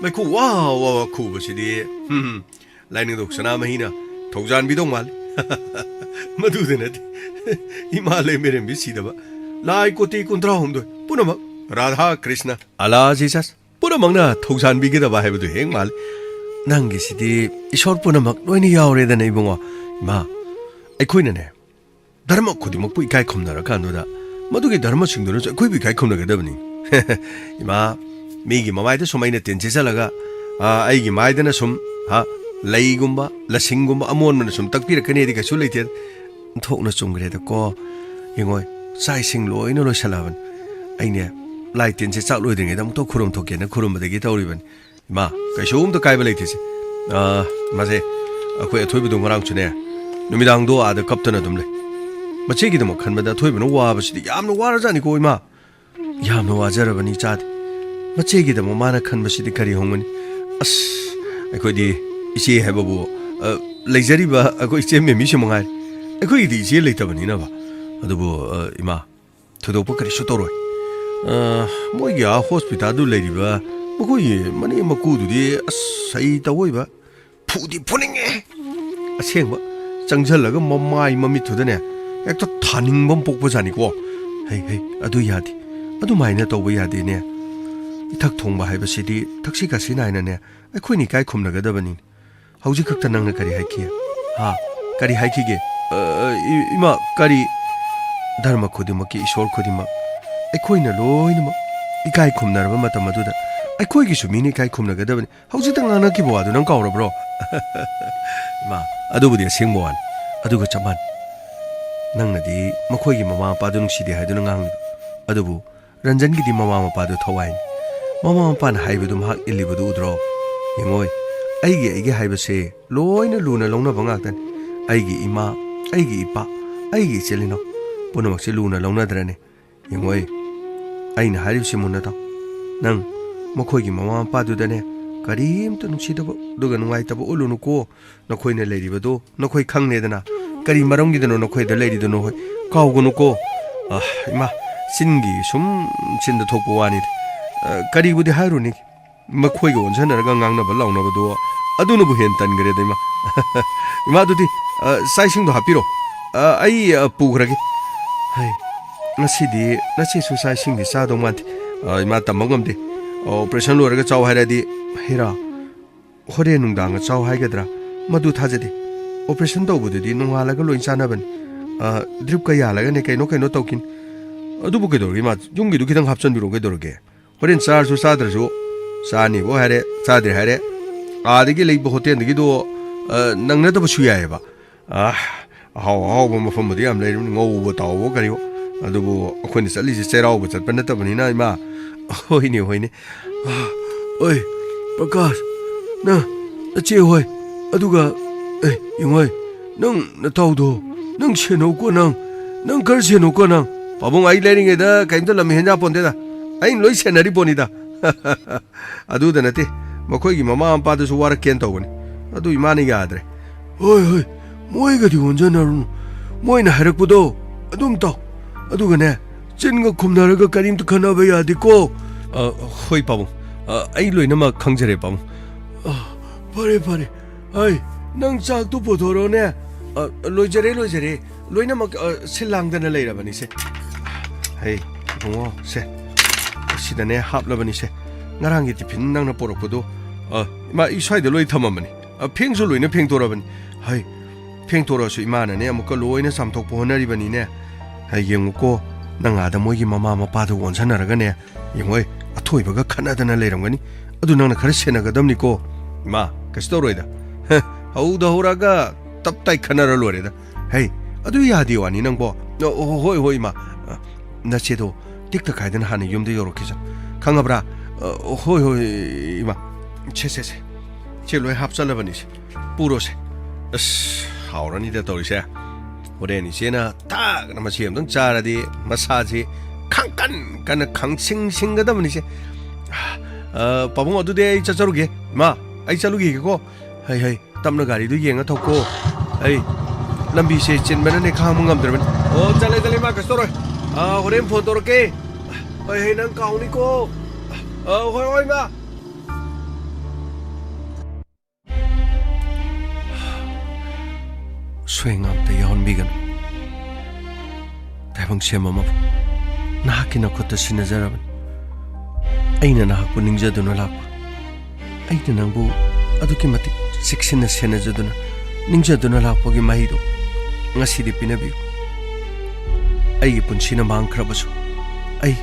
ꯃꯩꯈꯨ ꯋꯥ ꯋꯥ ꯋꯥ ꯈꯨꯕꯁꯤꯗꯤ, ꯎꯝ, ꯂꯥꯏꯅꯤꯡꯊꯧ ꯁꯅꯥꯃꯍꯤꯅ ꯊꯧꯖꯥꯟꯕꯤꯗꯧ ꯃꯥꯜꯂꯤ꯫ ꯃꯗꯨꯗ ꯅꯠꯇꯦ, ꯏꯃꯥ ꯂꯩꯃꯔꯦꯝꯕꯤ ꯁꯤꯗꯕ, ꯂꯥꯏ ꯀꯣꯇꯤ ꯀꯨꯟꯊ꯭ꯔꯥ ꯍꯨꯝꯗꯣꯏ ꯄꯨꯝꯅꯃꯛ ꯔꯥꯙꯥ ꯀ꯭ꯔꯤꯁꯅ ꯑꯂꯥ ꯖꯤꯁꯁ ꯄꯨꯝꯅꯃꯛꯅ ꯊꯧꯖꯥꯟꯕꯤꯒꯗꯕ ꯍꯥꯏꯕꯗꯨ ꯍꯦꯛ ꯃꯥꯜꯂꯤ꯫ ꯅꯪꯒꯤꯁꯤꯗꯤ ꯏꯁꯣꯔ ꯄꯨꯝꯅꯃꯛ ꯂꯣꯏꯅ ꯌꯥꯎꯔꯦꯗꯅ ꯏꯕꯨꯡꯉꯣ꯫ ꯏꯃꯥ, ꯑꯩꯈꯣꯏꯅꯅꯦ ꯙꯔꯃ ꯈꯨꯗꯤꯡꯃꯛꯄꯨ ꯏꯀꯥꯏ ꯈꯨꯝꯅꯔꯀꯥꯟꯗꯨꯗ ꯃꯗꯨꯒꯤ ꯙꯔꯃꯁꯤꯡꯗꯨꯅꯁꯨ ꯑꯩꯈꯣꯏꯕꯨ ꯏꯀꯥꯏ ꯈꯨꯝꯅꯒꯗꯕꯅꯤ꯫ ꯏꯃꯥ, ꯃꯤꯒꯤ ꯃꯃꯥꯏꯗ ꯁꯨꯝ ꯑꯩꯅ ꯇꯤꯟ ꯁꯤꯠꯆꯜꯂꯒ, ꯑ, ꯑꯩꯒꯤ ꯃꯥꯏꯗꯅ ꯁꯨꯝ, ꯍꯥ, ꯂꯩꯒꯨꯝꯕ, ꯂꯁꯤꯡꯒꯨꯝꯕ ꯑꯃꯣꯟꯕꯅ ꯁꯨꯝ ꯇꯛꯄꯤꯔꯛꯀꯅꯤꯗꯤ ꯀꯩꯁꯨ ꯂꯩꯇꯦ꯫ ꯊꯣꯛꯅ ꯆꯨꯝꯈ꯭ꯔꯦꯗꯀꯣ꯫ ꯌꯦꯡꯉꯣꯏ, ꯆꯥꯛ ꯏꯁꯤꯡ ꯂꯣꯏꯅ ꯂꯣꯏꯁꯜꯂꯛꯑꯕꯅꯤ꯫ ꯑꯩꯅꯦ, ꯂꯥꯏ ꯇꯤꯟꯁꯦ ꯆꯥꯛ ꯂꯣꯏꯗ꯭ꯔꯤꯉꯩꯗ ꯑꯃꯨꯛꯇ ꯈꯨꯔꯨꯝ ꯊꯣꯛꯀꯦꯅ ꯈꯨꯔꯨꯝꯕꯗꯒꯤ ꯇꯧꯔꯤꯕꯅꯤ꯫ ꯏꯃꯥ, ꯀꯩꯁꯨꯝꯇ ꯀꯥꯏꯕ ꯂꯩꯇꯦꯁꯦ꯫ ꯑꯥ, ꯃꯥꯁꯦ, ꯑꯩꯈꯣꯏ ꯑꯊꯣꯏꯕꯗꯣ ꯉꯔꯥꯡꯁꯨꯅꯦ, ꯅꯨꯃꯤꯗꯥꯡꯗꯣ ꯑꯥꯗ ꯀꯞꯇꯅ ꯑꯗꯨꯝ ꯂꯩ꯫ ꯃꯆꯦꯒꯤꯗꯃꯛ ꯈꯟꯕꯗ ꯑꯊꯣꯏꯕꯅ ꯋꯥꯕꯁꯤꯗꯤ ꯌꯥꯝꯅ ꯋꯥꯔꯖꯥꯠꯅꯤꯀꯣ, ꯏꯃꯥ꯫ ꯌꯥꯝꯅ ꯋꯥꯖꯔꯕꯅꯤ ꯏꯆꯥꯗꯤ꯫ ꯃꯆꯦꯒꯤꯗꯃꯛ ꯃꯥꯅ ꯈꯟꯕꯁꯤꯗꯤ ꯀꯔꯤ ꯍꯣꯡꯒꯅꯤ? ꯑꯁ, ꯑꯩꯈꯣꯏꯗꯤ ꯏꯆꯦ ꯍꯥꯏꯕꯕꯨ, ꯑ, ꯂꯩꯖꯔꯤꯕ ꯑꯩꯈꯣꯏ ꯏꯆꯦ ꯃꯦꯃꯤꯁꯤ ꯃꯉꯥꯏꯔꯦ꯫ ꯑꯩꯈꯣꯏꯒꯤꯗꯤ ꯏꯆꯦ ꯂꯩꯇꯕꯅꯤꯅꯕ꯫ ꯑꯗꯨꯕꯨ, ꯑ, ꯏꯃꯥ, ꯊꯣꯏꯗꯣꯛꯄ ꯀꯔꯤꯁꯨ ꯇꯧꯔꯣꯏ꯫ ꯑ, ꯃꯣꯏꯒꯤ ꯑꯥ ꯍꯣꯁꯄꯤꯇꯥꯜꯗꯨ ꯂꯩꯔꯤꯕ ꯃꯈꯣꯏꯒꯤ ꯃꯅꯦꯝ ꯃꯀꯨꯗꯨꯗꯤ ꯑꯁ ꯍꯩ ꯇꯧꯑꯣꯏꯕ ꯐꯨꯗꯤ ꯐꯨꯅꯤꯡꯉꯦ꯫ ꯑꯁꯦꯡꯕ, ꯆꯪꯁꯜꯂꯒ ꯃꯃꯥꯏ ꯃꯃꯤꯠꯇꯨꯗꯅꯦ ꯍꯦꯛꯇ ꯊꯥꯅꯤꯡꯕ ꯑꯃ ꯄꯣꯛꯄꯖꯥꯠꯅꯤꯀꯣ꯫ ꯍꯩ, ꯍꯩ, ꯑꯗꯨ ꯌꯥꯗꯦ, ꯑꯗꯨꯃꯥꯏꯅ ꯇꯧꯕ ꯌꯥꯗꯦꯅꯦ꯫ ꯏꯊꯛ ꯊꯣꯡꯕ ꯍꯥꯏꯕꯁꯤꯗꯤ ꯊꯛꯁꯤ ꯈꯥꯁꯤ ꯅꯥꯏꯅꯅꯦ ꯑꯩꯈꯣꯏꯅ ꯏꯀꯥꯏ ꯈꯨꯝꯅꯒꯗꯕꯅꯤ꯫ ꯍꯧꯖꯤꯛ ꯈꯛꯇ ꯅꯪꯅ ꯀꯔꯤ ꯍꯥꯏꯈꯤ? ꯍꯥ? ꯀꯔꯤ ꯍꯥꯏꯈꯤꯒꯦ? ꯑ, ꯏ-, ꯏꯃꯥ, ꯀꯔꯤ? ꯙꯔꯃ ꯈꯨꯗꯤꯡꯃꯛꯀꯤ, ꯏꯁꯣꯔ ꯈꯨꯗꯤꯡꯃꯛ, ꯑꯩꯈꯣꯏꯅ ꯂꯣꯏꯅꯃꯛ ꯏꯀꯥꯏ ꯈꯨꯝꯅꯔꯕ ꯃꯇꯝ ꯑꯗꯨꯗ ꯑꯩꯈꯣꯏꯒꯤꯁꯨ ꯃꯤꯅ ꯏꯀꯥꯏ ꯈꯨꯝꯅꯒꯗꯕꯅꯤ꯫ ꯍꯧꯖꯤꯛꯇ ꯉꯥꯡꯅꯈꯤꯕ ꯋꯥꯗꯨ ꯅꯪ ꯀꯥꯎꯔꯕ꯭ꯔꯣ? ꯏꯃꯥ, ꯑꯗꯨꯕꯨꯗꯤ ꯑꯁꯦꯡꯕ ꯋꯥꯅꯤ꯫ ꯑꯗꯨꯒ ꯆꯞ ꯃꯥꯟꯅꯩ꯫ ꯅꯪꯅꯗꯤ ꯃꯈꯣꯏꯒꯤ ꯃꯃꯥ ꯃꯄꯥꯗꯨ ꯅꯨꯡꯁꯤꯗꯦ ꯍꯥꯏꯗꯨꯅ ꯉꯥꯡꯂꯤꯕ꯫ ꯑꯗꯨꯕꯨ ꯔꯟꯖꯟꯒꯤꯗꯤ ꯃꯃꯥ ꯃꯄꯥꯗꯨ ꯊꯋꯥꯏꯅꯤ꯫ ꯃꯃꯥ ꯃꯄꯥꯅ ꯍꯥꯏꯕꯗꯨ ꯃꯍꯥꯛ ꯏꯜꯂꯤꯕꯗꯨ ꯎꯗ꯭ꯔꯣ? ꯌꯦꯡꯉꯣꯏ, ꯑꯩꯒꯤ, ꯑꯩꯒꯤ ꯍꯥꯏꯕꯁꯦ ꯂꯣꯏꯅ ꯂꯨꯅ ꯂꯧꯅꯕ ꯉꯥꯛꯇꯅꯤ꯫ ꯑꯩꯒꯤ ꯏꯃꯥ, ꯑꯩꯒꯤ ꯏꯄꯥ, ꯑꯩꯒꯤ ꯏꯆꯤꯜ ꯏꯅꯥꯎ ꯄꯨꯝꯅꯃꯛꯁꯦ ꯂꯨꯅ ꯂꯧꯅꯗ꯭ꯔꯅꯦ? ꯌꯦꯡꯉꯣꯏ, ꯑꯩꯅ ꯍꯥꯏꯔꯤꯕꯁꯤ ꯃꯨꯟꯅ ꯇꯥꯎ꯫ ꯅꯪ ꯃꯈꯣꯏꯒꯤ ꯃꯃꯥ ꯃꯄꯥꯗꯨꯗꯅꯦ ꯀꯔꯤꯝꯇ ꯅꯨꯡꯁꯤꯗꯕ ꯑꯗꯨꯒ ꯅꯨꯡꯉꯥꯏꯇꯕ ꯎꯠꯂꯨꯅꯨꯀꯣ꯫ ꯅꯈꯣꯏꯅ ꯂꯩꯔꯤꯕꯗꯣ ꯅꯈꯣꯏ ꯈꯪꯂꯦꯗꯅ꯫ ꯀꯔꯤ ꯃꯔꯝꯒꯤꯗꯅꯣ ꯅꯈꯣꯏꯗ ꯂꯩꯔꯤꯗꯨꯅꯣ ꯍꯣꯏ? ꯀꯥꯎꯒꯅꯨꯀꯣ꯫ ꯑ, ꯏꯃꯥ, ꯆꯤꯟꯒꯤ ꯁꯨꯝ ꯆꯤꯟꯗ ꯊꯣꯛꯄ ꯋꯥꯅꯤꯗ꯫ ꯑ, ꯀꯔꯤꯕꯨꯗꯤ ꯍꯥꯏꯔꯨꯅꯤ? ꯃꯈꯣꯏꯒ ꯑꯣꯟꯁꯤꯟꯅꯔꯒ ꯉꯥꯡꯅꯕ ꯂꯥꯎꯅꯕꯗꯣ ꯑꯗꯨꯅꯕꯨ ꯍꯦꯟꯅ ꯇꯟꯈ꯭ꯔꯦꯗ, ꯏꯃꯥ꯫ ꯏꯃꯥ, ꯑꯗꯨꯗꯤ, ꯑ, ꯆꯥꯛ ꯏꯁꯤꯡꯗꯣ ꯍꯥꯞꯄꯤꯔꯣ꯫ ꯑ, ꯑꯩ, ꯑ, ꯄꯨꯈ꯭ꯔꯒꯦ꯫ ꯍꯩ, ꯉꯁꯤꯗꯤ ꯅꯆꯦꯁꯨ ꯆꯥꯛ ꯏꯁꯤꯡꯗꯤ ꯆꯥꯗꯧ ꯃꯥꯟꯗꯦ꯫ ꯑ, ꯏꯃꯥ, ꯇꯝꯕ ꯉꯝꯗꯦ꯫ ꯑꯣꯄꯔꯦꯁꯟ ꯂꯣꯏꯔꯒ ꯆꯥꯎ ꯍꯥꯏꯔꯗꯤ, ꯍꯩꯔꯥ, ꯍꯣꯔꯦꯟ ꯅꯨꯡꯗꯥꯡꯒ ꯆꯥꯎ ꯍꯥꯏꯒꯗ꯭ꯔꯥ? ꯃꯗꯨ ꯊꯥꯖꯗꯦ꯫ ꯑꯣꯄꯔꯦꯁꯟ ꯇꯧꯕꯗꯨꯗꯤ ꯅꯣꯡꯉꯥꯜꯂꯒ ꯂꯣꯏ ꯆꯥꯅꯕꯅꯤ꯫ ꯑ, ꯗ꯭ꯔꯤꯞꯀ ꯌꯥꯜꯂꯒꯅꯦ ꯀꯩꯅꯣ ꯀꯩꯅꯣ ꯇꯧꯈꯤꯅꯤ꯫ ꯑꯗꯨꯕꯨ ꯀꯩꯗꯧꯔꯒꯦ, ꯏꯃꯥ? ꯌꯨꯝꯒꯤꯗꯨ ꯈꯤꯇꯪ ꯍꯥꯞꯆꯤꯟꯕꯤꯔꯣ, ꯀꯩꯗꯧꯔꯒꯦ? ꯍꯣꯔꯦꯟ ꯆꯥꯔꯁꯨ ꯆꯥꯗ꯭ꯔꯁꯨ, ꯆꯥꯅꯤꯕꯨ ꯍꯥꯏꯔꯦ, ꯆꯥꯗ꯭ꯔꯦ ꯍꯥꯏꯔꯦ, ꯑꯥꯗꯒꯤ ꯂꯩꯕ ꯍꯣꯇꯦꯜꯗꯒꯤꯗꯣ, ꯑ, ꯅꯪꯅꯗꯕꯁꯨ ꯌꯥꯏꯑꯕ꯫ ꯑ, ꯑꯍꯥꯎ ꯑꯍꯥꯎꯕ ꯃꯐꯝꯕꯨꯗꯤ ꯌꯥꯝ ꯂꯩꯔꯤꯕꯅꯤ, ꯉꯧꯕ ꯇꯥꯎꯕ ꯀꯔꯤꯑꯣ꯫ ꯑꯗꯨꯕꯨ ꯑꯩꯈꯣꯏꯅ ꯆꯠꯂꯤꯁꯦ ꯆꯩꯔꯥꯎꯕ ꯆꯠꯄ ꯅꯠꯇꯕꯅꯤꯅ, ꯏꯃꯥ꯫ ꯍꯣꯏꯅꯦ, ꯍꯣꯏꯅꯦ꯫ ꯑ, ꯑꯣꯏ, ꯄ꯭ꯔꯀꯥꯁ, ꯅꯪ ꯅꯆꯦ ꯍꯣꯏ, ꯑꯗꯨꯒ, ꯑꯦ, ꯌꯦꯡꯉꯣꯏ, ꯅꯪ ꯅꯇꯥꯎꯗꯣ, ꯅꯪ ꯁꯦꯟꯅꯧꯀꯣ ꯅꯪ, ꯅꯪ ꯈꯔ ꯁꯦꯟꯅꯧꯀꯣ ꯅꯪ꯫ ꯄꯥꯕꯨꯡ, ꯑꯩ ꯂꯩꯔꯤꯉꯩꯗ ꯀꯩꯝꯇ ꯂꯝ ꯍꯦꯟꯖꯥ ꯄꯣꯟꯇꯦꯗ, ꯑꯩꯅ ꯂꯣꯏ ꯁꯦꯟꯅꯔꯤ ꯄꯣꯠꯅꯤꯗ꯫ ꯑꯗꯨꯗ ꯅꯠꯇꯦ, ꯃꯈꯣꯏꯒꯤ ꯃꯃꯥ ꯃꯄꯥꯗꯨꯁꯨ ꯋꯥꯔꯛꯀꯦꯅ ꯇꯧꯕꯅꯤ, ꯑꯗꯨ ꯏꯃꯥꯅ ꯌꯥꯗ꯭ꯔꯦ꯫ ꯍꯣꯏ, ꯍꯣꯏ, ꯃꯣꯏꯒꯗꯤ ꯑꯣꯟꯖꯅꯔꯨꯅꯨ, ꯃꯣꯏꯅ ꯍꯥꯏꯔꯛꯄꯗꯣ ꯑꯗꯨꯝ ꯇꯧ꯫ ꯑꯗꯨꯒꯅꯦ, ꯆꯤꯟꯒ ꯈꯨꯝꯅꯔꯒ ꯀꯔꯤꯝꯇ ꯈꯟꯅꯕ ꯌꯥꯗꯦꯀꯣ꯫ ꯑ, ꯍꯣꯏ ꯄꯥꯕꯨꯡ, ꯑ, ꯑꯩ ꯂꯣꯏꯅꯃꯛ ꯈꯪꯖꯔꯦ ꯄꯥꯕꯨꯡ꯫ ꯑ, ꯐꯔꯦ, ꯐꯔꯦ꯫ ꯍꯩ, ꯅꯪ ꯆꯥꯛꯇꯣ ꯄꯨꯊꯣꯔꯛꯑꯣꯅꯦ꯫ ꯑ, ꯂꯣꯏꯖꯔꯦ, ꯂꯣꯏꯖꯔꯦ꯫ ꯂꯣꯏꯅꯃꯛ, ꯑ, ꯁꯤꯜ ꯂꯥꯡꯗꯅ ꯂꯩꯔꯕꯅꯤꯁꯦ꯫ ꯍꯩ, ꯏꯕꯨꯡꯉꯣ, ꯁꯦ꯫ ꯁꯤꯗꯅꯦ ꯍꯥꯞꯂꯕꯅꯤꯁꯦ꯫ ꯉꯔꯥꯡꯒꯤ ꯇꯤꯐꯤꯟ ꯅꯪꯅ ꯄꯨꯔꯛꯄꯗꯣ, ꯑ, ꯏꯃꯥ, ꯑꯩ ꯁ꯭ꯋꯥꯏꯗ ꯂꯣꯏ ꯊꯝꯃꯝꯕꯅꯤ꯫ ꯑ, ꯐꯦꯡꯁꯨ ꯂꯣꯏꯅ ꯐꯦꯡꯗꯣꯔꯕꯅꯤ꯫ ꯍꯩ, ꯐꯦꯡꯊꯣꯔꯛꯑꯁꯨ ꯏꯃꯥꯅꯅꯦ ꯑꯃꯨꯛꯀ ꯂꯣꯏꯅ ꯆꯥꯝꯊꯣꯛꯄ ꯍꯣꯠꯅꯔꯤꯕꯅꯤꯅꯦ꯫ ꯍꯩ, ꯌꯦꯡꯉꯨꯀꯣ, ꯅꯪ ꯑꯥꯗ ꯃꯣꯏꯒꯤ ꯃꯃꯥ ꯃꯄꯥꯗꯨ ꯑꯣꯟꯁꯟꯅꯔꯒꯅꯦ, ꯌꯦꯡꯉꯣꯏ, ꯑꯊꯣꯏꯕꯒ ꯈꯠꯅꯗꯅ ꯂꯩꯔꯝꯒꯅꯤ꯫ ꯑꯗꯨ ꯅꯪꯅ ꯈꯔ ꯁꯦꯟꯅꯒꯗꯕꯅꯤꯀꯣ꯫ ꯏꯃꯥ, ꯀꯩꯁꯨ ꯇꯧꯔꯣꯏꯗ꯫ ꯍꯦ, ꯍꯧꯗ ꯍꯧꯔꯒ ꯇꯞ ꯇꯥꯏ ꯈꯠꯅꯔ ꯂꯣꯏꯔꯦꯗ꯫ ꯍꯩ, ꯑꯗꯨ ꯌꯥꯗꯦ ꯋꯥꯅꯤ ꯅꯪꯕꯣ꯫ ꯑꯣ, ꯍꯣꯏ, ꯍꯣꯏ, ꯏꯃꯥ꯫ ꯑ, ꯅꯆꯦꯗꯣ ꯇꯦꯛꯇ ꯀꯥꯏꯗꯅ ꯍꯥꯟꯅ ꯌꯨꯝꯗ ꯌꯧꯔꯛꯈꯤꯁꯅꯨ꯫ ꯈꯪꯉꯕ꯭ꯔꯥ? ꯑ, ꯍꯣꯏ, ꯍꯣꯏ, ꯏꯃꯥ꯫ ꯁꯦ, ꯁꯦ, ꯁꯦ꯫ ꯁꯦ ꯂꯣꯏ ꯍꯥꯞꯆꯜꯂꯕꯅꯤꯁꯦ꯫ ꯄꯨꯔꯣꯁꯦ꯫ ꯑꯁ, ꯍꯥꯎꯔꯅꯤꯗ ꯇꯧꯔꯤꯁꯦ꯫ ꯍꯣꯔꯦꯟ ꯏꯆꯦꯅ ꯊꯥꯛꯅ ꯃꯁꯤ ꯑꯝꯇꯪ ꯆꯥꯔꯗꯤ ꯃꯁꯥꯁꯤ ꯈꯪꯀꯟ ꯀꯟꯅ ꯈꯪꯁꯤꯡ ꯁꯤꯡꯒꯗꯕꯅꯤꯁꯦ꯫ ꯑ, ꯄꯥꯕꯨꯡ, ꯑꯗꯨꯗꯤ ꯑꯩ ꯆꯠꯆꯔꯨꯒꯦ꯫ ꯏꯃꯥ, ꯑꯩ ꯆꯠꯂꯨꯈꯤꯒꯦꯀꯣ꯫ ꯍꯩ, ꯍꯩ, ꯇꯞꯅ ꯒꯥꯔꯤꯗꯨ ꯌꯦꯡꯉ ꯊꯧꯀꯣ꯫ ꯑꯩ ꯂꯝꯕꯤꯁꯦ ꯆꯤꯟꯕꯅꯅꯦ ꯈꯥꯡꯕ ꯉꯝꯗ꯭ꯔꯕꯅꯤ꯫ ꯑꯣ, ꯆꯠꯂꯦ, ꯆꯠꯂꯦ, ꯏꯃꯥ, ꯀꯩꯁꯨ ꯇꯧꯔꯣꯏ꯫ ꯑ, ꯍꯣꯔꯦꯟ ꯐꯣꯟ ꯇꯧꯔꯛꯀꯦ꯫ ꯍꯣꯏ, ꯍꯩ, ꯅꯪ ꯀꯥꯎꯅꯤꯀꯣ꯫ ꯑ, ꯍꯣꯏ, ꯍꯣꯏ, ꯏꯃꯥ꯫ ꯁꯣꯏ ꯉꯥꯝꯇ ꯌꯥꯎꯍꯟꯕꯤꯒꯅꯨ꯫ ꯇꯥꯏꯕꯪ ꯁꯦꯝꯕ ꯃꯄꯨ, ꯅꯍꯥꯛꯀꯤ ꯅꯈꯨꯠꯇ ꯁꯤꯟꯅꯖꯔꯕꯅꯤ꯫ ꯑꯩꯅ ꯅꯍꯥꯛꯄꯨ ꯅꯤꯡꯖꯗꯨꯅ ꯂꯥꯛꯄ, ꯑꯩꯅ ꯅꯪꯕꯨ ꯑꯗꯨꯛꯀꯤ ꯃꯇꯤꯛ ꯆꯦꯛꯁꯤꯟꯅ ꯁꯦꯟꯅꯖꯗꯨꯅ ꯅꯤꯡꯖꯗꯨꯅ ꯂꯥꯛꯄꯒꯤ ꯃꯍꯩꯗꯨ ꯉꯁꯤꯗꯤ ꯄꯤꯅꯕꯤꯌꯨ꯫ ꯑꯩꯒꯤ ꯄꯨꯟꯁꯤꯅ ꯃꯥꯡꯈ꯭ꯔꯕꯁꯨ ꯑꯩ,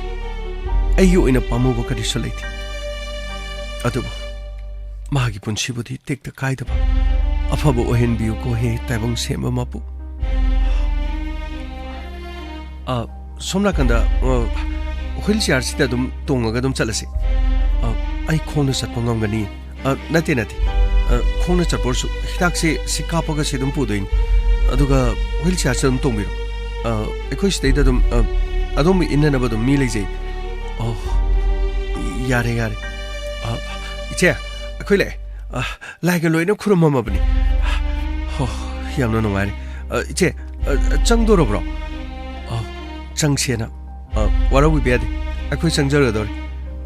ꯑꯩꯒꯤ ꯑꯣꯏꯅ ꯄꯥꯝꯃꯨꯕ ꯀꯔꯤꯁꯨ ꯂꯩꯇꯦ꯫ ꯑꯗꯨꯕꯨ ꯃꯥꯒꯤ ꯄꯨꯟꯁꯤꯕꯨꯗꯤ ꯇꯦꯛꯇ ꯀꯥꯏꯗꯕ ꯑꯐꯕ ꯑꯣꯏꯍꯟꯕꯤꯌꯨꯀꯣ ꯍꯦ ꯇꯥꯏꯕꯪ ꯁꯦꯝꯕ ꯃꯄꯨ꯫ ꯑ, ꯁꯣꯝ ꯅꯥꯀꯟꯗ, ꯑ, ꯍꯨꯏꯜ ꯆꯤꯌꯥꯔꯁꯤꯗ ꯑꯗꯨꯝ ꯇꯣꯡꯉꯒ ꯑꯗꯨꯝ ꯆꯠꯂꯁꯤ꯫ ꯑ, ꯑꯩ ꯈꯣꯡꯅ ꯆꯠꯄ ꯉꯝꯒꯅꯤ꯫ ꯑ, ꯅꯠꯇꯦ, ꯅꯠꯇꯦ꯫ ꯑ, ꯈꯣꯡꯅ ꯆꯠꯄ ꯑꯣꯏꯔꯁꯨ ꯍꯤꯗꯥꯛꯁꯦ ꯁꯤ ꯀꯥꯞꯄꯒ ꯁꯤ ꯑꯗꯨꯝ ꯄꯨꯗꯣꯏꯅꯤ꯫ ꯑꯗꯨꯒ ꯍꯨꯏꯜ ꯆꯤꯌꯥꯔꯁꯤꯗ ꯑꯗꯨꯝ ꯇꯣꯡꯕꯤꯔꯣ꯫ ꯑ, ꯑꯩꯈꯣꯏ ꯁꯤꯗꯩꯗ ꯑꯗꯨꯝ, ꯑ, ꯑꯗꯣꯝꯕꯨ ꯏꯟꯅꯅꯕ ꯑꯗꯨꯝ ꯃꯤ ꯂꯩꯖꯩ꯫ ꯑꯣ, ꯌꯥꯔꯦ, ꯌꯥꯔꯦ꯫ ꯑ, ꯏꯆꯦ, ꯑꯩꯈꯣꯏ ꯂꯥꯛꯑꯦ꯫ ꯑ, ꯂꯥꯏꯒ ꯂꯣꯏꯅ ꯈꯨꯔꯨꯝꯃꯝꯃꯕꯅꯤ꯫ ꯍꯣ, ꯌꯥꯝꯅ ꯅꯨꯡꯉꯥꯏꯔꯦ꯫ ꯑ, ꯏꯆꯦ, ꯑ, ꯆꯪꯗꯣꯔꯕ꯭ꯔꯣ? ꯑ, ꯆꯪꯁꯦꯅ꯫ ꯑ, ꯋꯥꯔꯧꯕꯤꯕ ꯌꯥꯗꯦ꯫ ꯑꯩꯈꯣꯏ ꯆꯪꯖꯔꯗꯧꯔꯤ꯫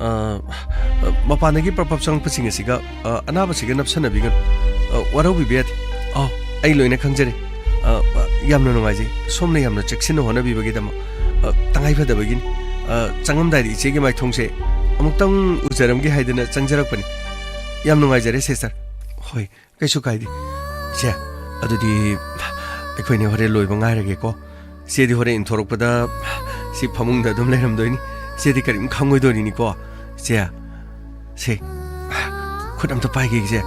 ꯑ, ꯑ, ꯃꯄꯥꯟꯗꯒꯤ ꯄ꯭ꯔꯞ ꯄ꯭ꯔꯞ ꯆꯪꯉꯛꯄꯁꯤꯡ ꯑꯁꯤꯒ, ꯑ, ꯑꯅꯥꯕꯁꯤꯒ ꯅꯞꯁꯟꯅꯕꯤꯒꯅꯨ꯫ ꯑ, ꯋꯥꯔꯧꯕꯤꯕ ꯌꯥꯗꯦ꯫ ꯑ, ꯑꯩ ꯂꯣꯏꯅ ꯈꯪꯖꯔꯦ꯫ ꯑ, ꯑ, ꯌꯥꯝꯅ ꯅꯨꯡꯉꯥꯏꯖꯩ꯫ ꯁꯣꯝꯅ ꯌꯥꯝꯅ ꯆꯦꯛꯁꯤꯟꯅ ꯍꯣꯠꯅꯕꯤꯕꯒꯤꯗꯃꯛ꯫ ꯑ, ꯇꯉꯥꯏ ꯐꯗꯕꯒꯤꯅꯤ꯫ ꯑ, ꯆꯪꯉꯝꯗꯥꯏꯗ ꯏꯆꯦꯒꯤ ꯃꯥꯏꯊꯣꯡꯁꯦ ꯑꯃꯨꯛꯇꯪ ꯎꯖꯔꯝꯒꯦ ꯍꯥꯏꯗꯅ ꯆꯪꯖꯔꯛꯄꯅꯤ꯫ ꯌꯥꯝ ꯅꯨꯡꯉꯥꯏꯖꯔꯦ, ꯁꯤꯁꯇꯔ꯫ ꯍꯣꯏ, ꯀꯩꯁꯨ ꯀꯥꯏꯗꯦ꯫ ꯏꯆꯦ, ꯑꯗꯨꯗꯤ ꯑꯩꯈꯣꯏꯅꯤ ꯍꯣꯔꯦꯟ ꯂꯣꯏꯕ ꯉꯥꯏꯔꯒꯦꯀꯣ꯫ ꯏꯆꯦꯗꯤ ꯍꯣꯔꯦꯟ ꯏꯟꯊꯣꯔꯛꯄꯗ ꯁꯤ ꯐꯃꯨꯡꯗ ꯑꯗꯨꯝ ꯂꯩꯔꯝꯗꯣꯏꯅꯤ꯫ ꯏꯆꯦꯗꯤ ꯀꯔꯤꯝ ꯈꯪꯉꯣꯏꯗꯣꯏꯅꯤꯀꯣ꯫ ꯏꯆꯦ, ꯁꯦ, ꯈꯨꯠ ꯑꯝꯇ ꯄꯥꯏꯒꯦ, ꯏꯆꯦ꯫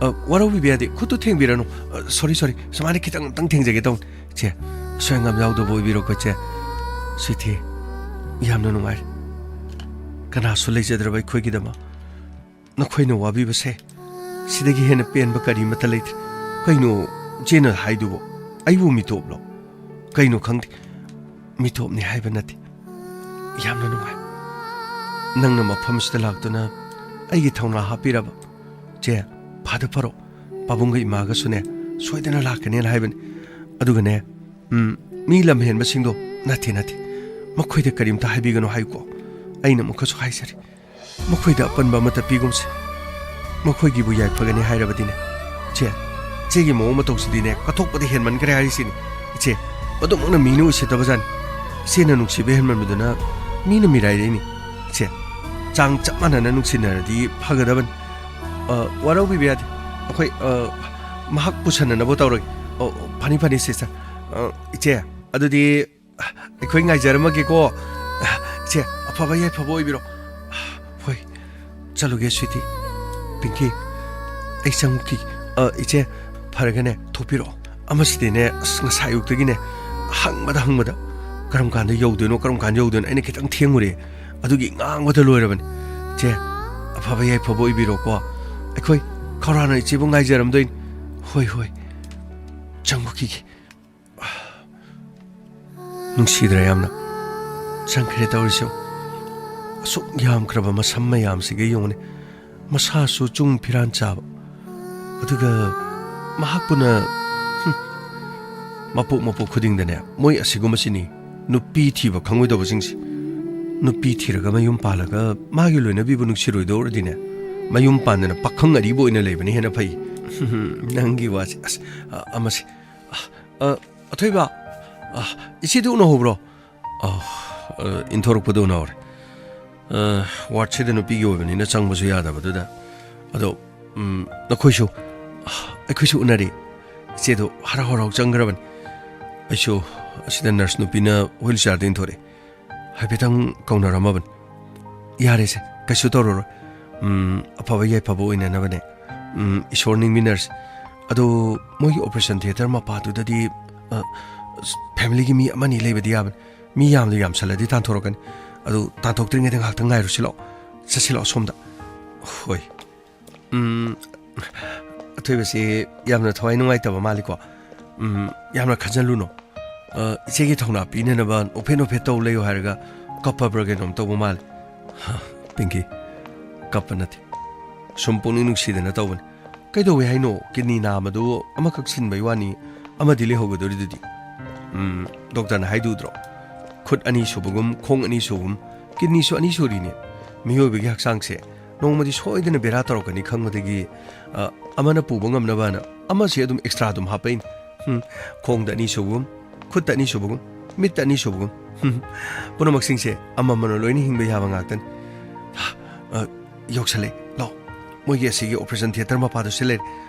ꯑ, ꯋꯥꯔꯧꯕꯤꯕ ꯌꯥꯗꯦ꯫ ꯈꯨꯠꯇꯨ ꯊꯦꯡꯕꯤꯔꯅꯨ꯫ ꯑ, ꯁꯣꯔꯤ, ꯁꯣꯔꯤ꯫ ꯁꯨꯃꯥꯏꯅ ꯈꯤꯇꯪ ꯑꯝꯇꯪ ꯊꯦꯡꯖꯒꯦ ꯇꯧꯅꯤ꯫ ꯏꯆꯦ, ꯑꯁꯣꯏ ꯑꯉꯥꯝ ꯌꯥꯎꯗꯕ ꯑꯣꯏꯕꯤꯔꯣꯀꯣ, ꯏꯆꯦ꯫ ꯁ꯭ꯋꯤꯇꯤ, ꯌꯥꯝꯅ ꯅꯨꯡꯉꯥꯏꯔꯦ꯫ ꯀꯅꯥꯁꯨ ꯂꯩꯖꯗ꯭ꯔꯕ ꯑꯩꯈꯣꯏꯒꯤꯗꯃꯛ ꯅꯈꯣꯏꯅ ꯋꯥꯕꯤꯕꯁꯦ ꯁꯤꯗꯒꯤ ꯍꯦꯟꯅ ꯄꯦꯟꯕ ꯀꯔꯤꯃꯠꯇ ꯂꯩꯇ꯭ꯔꯦ꯫ ꯀꯩꯅꯣ ꯏꯆꯦꯅ ꯍꯥꯏꯗꯨꯕꯣ? ꯑꯩꯕꯨ ꯃꯤꯇꯣꯞꯂꯣ? ꯀꯩꯅꯣ ꯈꯪꯗꯦ꯫ ꯃꯤꯇꯣꯞꯅꯤ ꯍꯥꯏꯕ ꯅꯠꯇꯦ꯫ ꯌꯥꯝꯅ ꯅꯨꯡꯉꯥꯏ꯫ ꯅꯪꯅ ꯃꯐꯝꯁꯤꯗ ꯂꯥꯛꯇꯨꯅ ꯑꯩꯒꯤ ꯊꯧꯅꯥ ꯍꯥꯞꯄꯤꯔꯕ꯫ ꯆꯦ, ꯐꯥꯗ ꯐꯔꯣ꯫ ꯄꯥꯕꯨꯡꯒ ꯏꯃꯥꯒꯁꯨꯅꯦ, ꯁꯣꯏꯗꯅ ꯂꯥꯛꯀꯅꯦꯅ ꯍꯥꯏꯕꯅꯤ꯫ ꯑꯗꯨꯒꯅꯦ, ꯎꯝ, ꯃꯤ ꯂꯝ ꯍꯦꯟꯕꯁꯤꯡꯗꯣ, ꯅꯠꯇꯦ, ꯅꯠꯇꯦ꯫ ꯃꯈꯣꯏꯗ ꯀꯔꯤꯝꯇ ꯍꯥꯏꯕꯤꯒꯅꯨ ꯍꯥꯏꯌꯨꯀꯣ꯫ ꯑꯩꯅ ꯑꯃꯨꯛꯀꯁꯨ ꯍꯥꯏꯖꯔꯤ꯫ ꯃꯈꯣꯏꯗ ꯑꯄꯟꯕ ꯑꯃꯠꯇ ꯄꯤꯒꯨꯝꯁꯤ꯫ ꯃꯈꯣꯏꯒꯤꯕꯨ ꯌꯥꯏꯐꯒꯅꯤ ꯍꯥꯏꯔꯕꯗꯤꯅꯦ꯫ ꯆꯦ, ꯆꯦꯒꯤ ꯃꯑꯣꯡ ꯃꯇꯧꯁꯤꯗꯤꯅꯦ, ꯀꯠꯊꯣꯛꯄꯗꯤ ꯍꯦꯟꯃꯟꯈ꯭ꯔꯦ ꯍꯥꯏꯔꯤꯁꯤꯅꯤ꯫ ꯏꯆꯦ, ꯃꯗꯨꯃꯛꯅ ꯃꯤꯅ ꯎꯁꯤꯠꯇꯕꯖꯥꯠꯅꯤ꯫ ꯏꯆꯦꯅ ꯅꯨꯡꯁꯤꯕ ꯍꯦꯟꯃꯟꯕꯗꯨꯅ ꯃꯤꯅ ꯃꯤꯔꯥꯏꯔꯛꯏꯅꯤ꯫ ꯏꯆꯦ, ꯆꯥꯡ ꯆꯞ ꯃꯥꯟꯅꯅ ꯅꯨꯡꯁꯤꯅꯔꯗꯤ ꯐꯒꯗꯕꯅꯤ꯫ ꯑ, ꯋꯥꯔꯧꯕꯤꯕ ꯌꯥꯗꯦ꯫ ꯑꯩꯈꯣꯏ, ꯑ, ꯃꯍꯥꯛ ꯄꯨꯁꯟꯅꯅꯕ ꯇꯧꯔꯒꯦ꯫ ꯑꯣ, ꯐꯅꯤ, ꯐꯅꯤ, ꯁꯤꯁꯇꯔ꯫ ꯑ, ꯏꯆꯦ, ꯑꯗꯨꯗꯤ ꯑꯩꯈꯣꯏ ꯉꯥꯏꯖꯔꯝꯃꯒꯦꯀꯣ꯫ ꯏꯆꯦ, ꯑꯐꯕ ꯌꯥꯏꯐꯕ ꯑꯣꯏꯕꯤꯔꯣ꯫ ꯍꯣꯏ, ꯆꯠꯂꯨꯒꯦ, ꯁ꯭ꯋꯤꯇꯤ꯫ ꯄꯤꯡꯀꯤ, ꯑꯩ ꯆꯪꯉꯨꯈꯤꯒꯦ꯫ ꯑ, ꯏꯆꯦ, ꯐꯔꯒꯅꯦ, ꯊꯣꯛꯄꯤꯔꯛꯑꯣ꯫ ꯑꯃꯁꯤꯗꯤꯅꯦ, ꯑꯁ, ꯉꯁꯥꯏ ꯑꯌꯨꯛꯇꯒꯤꯅꯦ, ꯍꯪꯕꯗ ꯍꯪꯕꯗ꯫ ꯀꯔꯝ ꯀꯥꯟꯗ ꯌꯧꯗꯣꯏꯅꯣ, ꯀꯔꯝ ꯀꯥꯟꯗ ꯌꯧꯗꯣꯏꯅꯣ? ꯑꯩꯅ ꯈꯤꯇꯪ ꯊꯦꯡꯉꯨꯔꯦ, ꯑꯗꯨꯒꯤ ꯉꯥꯡꯕꯗ ꯂꯣꯏꯔꯕꯅꯤ꯫ ꯆꯦ, ꯑꯐꯕ ꯌꯥꯏꯐꯕ ꯑꯣꯏꯕꯤꯔꯣꯀꯣ꯫ ꯑꯩꯈꯣꯏ ꯈꯧꯔꯥꯅ ꯏꯆꯦꯕꯨ ꯉꯥꯏꯖꯔꯝꯗꯣꯏꯅꯤ꯫ ꯍꯣꯏ, ꯍꯣꯏ꯫ ꯆꯪꯉꯨꯈꯤꯒꯦ꯫ ꯅꯨꯡꯁꯤꯗ꯭ꯔꯥ ꯌꯥꯝꯅ? ꯆꯪꯈ꯭ꯔꯦ ꯇꯧꯔꯤꯁꯦ꯫ ꯑꯁꯨꯛ ꯌꯥꯝꯈ꯭ꯔꯕ ꯃꯁꯝ ꯃꯌꯥꯝꯁꯤꯒ ꯌꯦꯡꯉꯨꯅꯦ꯫ ꯃꯁꯥꯁꯨ ꯆꯨꯡ ꯐꯤꯔꯥꯟ ꯆꯥꯕ꯫ ꯑꯗꯨꯒ ꯃꯍꯥꯛꯄꯨꯅ, ꯍꯨꯝ, ꯃꯄꯣꯛ ꯃꯄꯣꯛ ꯈꯨꯗꯤꯡꯗꯅꯦ, ꯃꯣꯏ ꯑꯁꯤꯒꯨꯝꯕꯁꯤꯅꯤ ꯅꯨꯄꯤ ꯊꯤꯕ ꯈꯪꯉꯣꯏꯗꯧꯕꯁꯤꯡꯁꯦ꯫ ꯅꯨꯄꯤ ꯊꯤꯔꯒ ꯃꯌꯨꯝ ꯄꯥꯜꯂꯒ ꯃꯥꯒꯤ ꯂꯣꯏꯅꯕꯤꯕꯨ ꯅꯨꯡꯁꯤꯔꯣꯏꯗꯧꯔꯗꯤꯅꯦ, ꯃꯌꯨꯝ ꯄꯥꯟꯗꯅ ꯄꯥꯈꯪ ꯑꯔꯤꯕ ꯑꯣꯏꯅ ꯂꯩꯕꯅ ꯍꯦꯟꯅ ꯐꯩ꯫ ꯅꯪꯒꯤ ꯋꯥꯁꯦ, ꯑꯁ, ꯑ, ꯑꯃꯁꯦ꯫ ꯑ, ꯑ, ꯑꯊꯣꯏꯕ, ꯑ, ꯏꯆꯦꯗꯨ ꯎꯅꯍꯧꯕ꯭ꯔꯣ? ꯑ, ꯑ, ꯏꯟꯊꯣꯔꯛꯄꯗ ꯎꯅꯍꯧꯔꯦ꯫ ꯑ, ꯋꯥꯔꯗꯁꯤꯗ ꯅꯨꯄꯤꯒꯤ ꯑꯣꯏꯕꯅꯤꯅ ꯆꯪꯕꯁꯨ ꯌꯥꯗꯕꯗꯨꯗ꯫ ꯑꯗꯣ, ꯎꯝ, ꯅꯈꯣꯏꯁꯨ, ꯑ, ꯑꯩꯈꯣꯏꯁꯨ ꯎꯅꯔꯦ꯫ ꯏꯆꯦꯗꯣ ꯍꯔꯥꯎ ꯍꯔꯥꯎ ꯆꯪꯈ꯭ꯔꯕꯅꯤ꯫ ꯑꯩꯁꯨ ꯑꯁꯤꯗ ꯅꯔꯁ ꯅꯨꯄꯤꯅ ꯍ꯭ꯋꯤꯜ ꯆꯤꯌꯥꯔꯗ ꯏꯟꯊꯣꯔꯛꯑꯦ꯫ ꯍꯥꯏꯐꯦꯠꯇꯪ ꯀꯧꯅꯔꯝꯃꯕꯅꯤ꯫ ꯌꯥꯔꯦꯁꯦ, ꯀꯩꯁꯨ ꯇꯧꯔꯔꯣꯏ꯫ ꯎꯝ, ꯑꯐꯕ ꯌꯥꯏꯐꯕ ꯑꯣꯏꯅꯅꯕꯅꯦ꯫ ꯎꯝ, ꯏꯁꯣꯔ ꯅꯤꯡꯃꯤꯟꯅꯔꯁꯤ꯫ ꯑꯗꯣ ꯃꯣꯏꯒꯤ ꯑꯣꯄꯔꯦꯁꯟ ꯊꯤꯌꯦꯇꯔ ꯃꯄꯥꯗꯨꯗꯗꯤ, ꯑ, ꯐꯦꯃꯤꯂꯤꯒꯤ ꯃꯤ ꯑꯃꯅꯤ ꯂꯩꯕꯗꯤ ꯌꯥꯕꯅꯤ꯫ ꯃꯤ ꯌꯥꯝꯗ ꯌꯥꯝꯁꯜꯂꯗꯤ ꯇꯥꯟꯊꯣꯔꯛꯀꯅꯤ꯫ ꯑꯗꯨ ꯇꯥꯟꯊꯣꯛꯇ꯭ꯔꯤꯉꯩꯗ ꯉꯥꯏꯍꯥꯛꯇꯪ ꯉꯥꯏꯔꯨꯁꯤ ꯂꯥꯛꯑꯣ꯫ ꯆꯠꯁꯤ ꯂꯥꯛꯑꯣ ꯁꯣꯝꯗ꯫ ꯍꯣꯏ꯫ ꯎꯝ, ꯑꯊꯣꯏꯕꯁꯤ ꯌꯥꯝꯅ ꯊꯋꯥꯏ ꯅꯨꯡꯉꯥꯏꯇꯕ ꯃꯥꯜꯂꯤꯀꯣ꯫ ꯎꯝ, ꯌꯥꯝꯅ ꯈꯟꯖꯜꯂꯨꯅꯣ꯫ ꯑ, ꯏꯆꯦꯒꯤ ꯊꯧꯅꯥ ꯄꯤꯅꯅꯕ ꯅꯣꯛꯐꯦꯠ ꯅꯣꯛꯐꯦꯠ ꯇꯧ ꯂꯩꯌꯨ ꯍꯥꯏꯔꯒ ꯀꯞꯄꯕ꯭ꯔꯥ ꯀꯩꯅꯣꯝ ꯇꯧꯕ ꯃꯥꯜꯂꯤ꯫ ꯍ, ꯄꯤꯡꯀꯤ, ꯀꯞꯄ ꯅꯠꯇꯦ꯫ ꯁꯨꯝ ꯄꯨꯛꯅꯤꯡ ꯅꯨꯡꯁꯤꯗꯅ ꯇꯧꯕꯅꯤ꯫ ꯀꯩꯗꯧꯋꯦ ꯍꯥꯏꯅꯣ? ꯀꯤꯗꯅꯤ ꯅꯥꯝꯃꯗꯨ ꯑꯃꯈꯛ ꯁꯤꯟꯕꯩ ꯋꯥꯅꯤ, ꯑꯃꯗꯤ ꯂꯩꯍꯧꯒꯗꯣꯔꯤꯗꯨꯗꯤ꯫ ꯎꯝ, ꯗꯣꯛꯇꯔꯅ ꯍꯥꯏꯗꯨꯗ꯭ꯔꯣ? ꯈꯨꯠ ꯑꯅꯤ ꯁꯨꯕꯒꯨꯝ, ꯈꯣꯡ ꯑꯅꯤ ꯁꯨꯕꯒꯨꯝ, ꯀꯤꯗꯅꯤꯁꯨ ꯑꯅꯤ ꯁꯨꯔꯤꯅꯦ꯫ ꯃꯤꯑꯣꯏꯕꯒꯤ ꯍꯛꯆꯥꯡꯁꯦ ꯅꯣꯡꯃꯗꯤ ꯁꯣꯏꯗꯅ ꯕꯦꯔꯥ ꯇꯧꯔꯛꯀꯅꯤ ꯈꯪꯕꯗꯒꯤ, ꯑ, ꯑꯃꯅ ꯄꯨꯕ ꯉꯝꯅꯕꯅ ꯑꯃꯁꯦ ꯑꯗꯨꯝ ꯑꯦꯛꯁꯇ꯭ꯔꯥ ꯑꯗꯨꯝ ꯍꯥꯞꯄꯛꯏꯅꯤ꯫ ꯍꯨꯝ, ꯈꯣꯡꯗ ꯑꯅꯤ ꯁꯨꯕꯒꯨꯝ, ꯈꯨꯠꯇ ꯑꯅꯤ ꯁꯨꯕꯒꯨꯝ, ꯃꯤꯠꯇ ꯑꯅꯤ ꯁꯨꯕꯒꯨꯝ꯫ ꯍꯨꯝ, ꯄꯨꯝꯅꯃꯛꯁꯤꯡꯁꯦ ꯑꯃꯃꯝꯅ ꯂꯣꯏꯅ ꯍꯤꯡꯕ ꯌꯥꯕ ꯉꯥꯛꯇꯅꯤ꯫ ꯑ, ꯌꯧꯁꯜꯂꯦ꯫ ꯂꯥꯛꯑꯣ꯫ ꯃꯣꯏꯒꯤ ꯑꯁꯤꯒꯤ ꯑꯣꯄꯔꯦꯁꯟ ꯊꯤꯌꯦꯇꯔ ꯃꯄꯥꯗꯨ ꯁꯤ ꯂꯩꯔꯦ꯫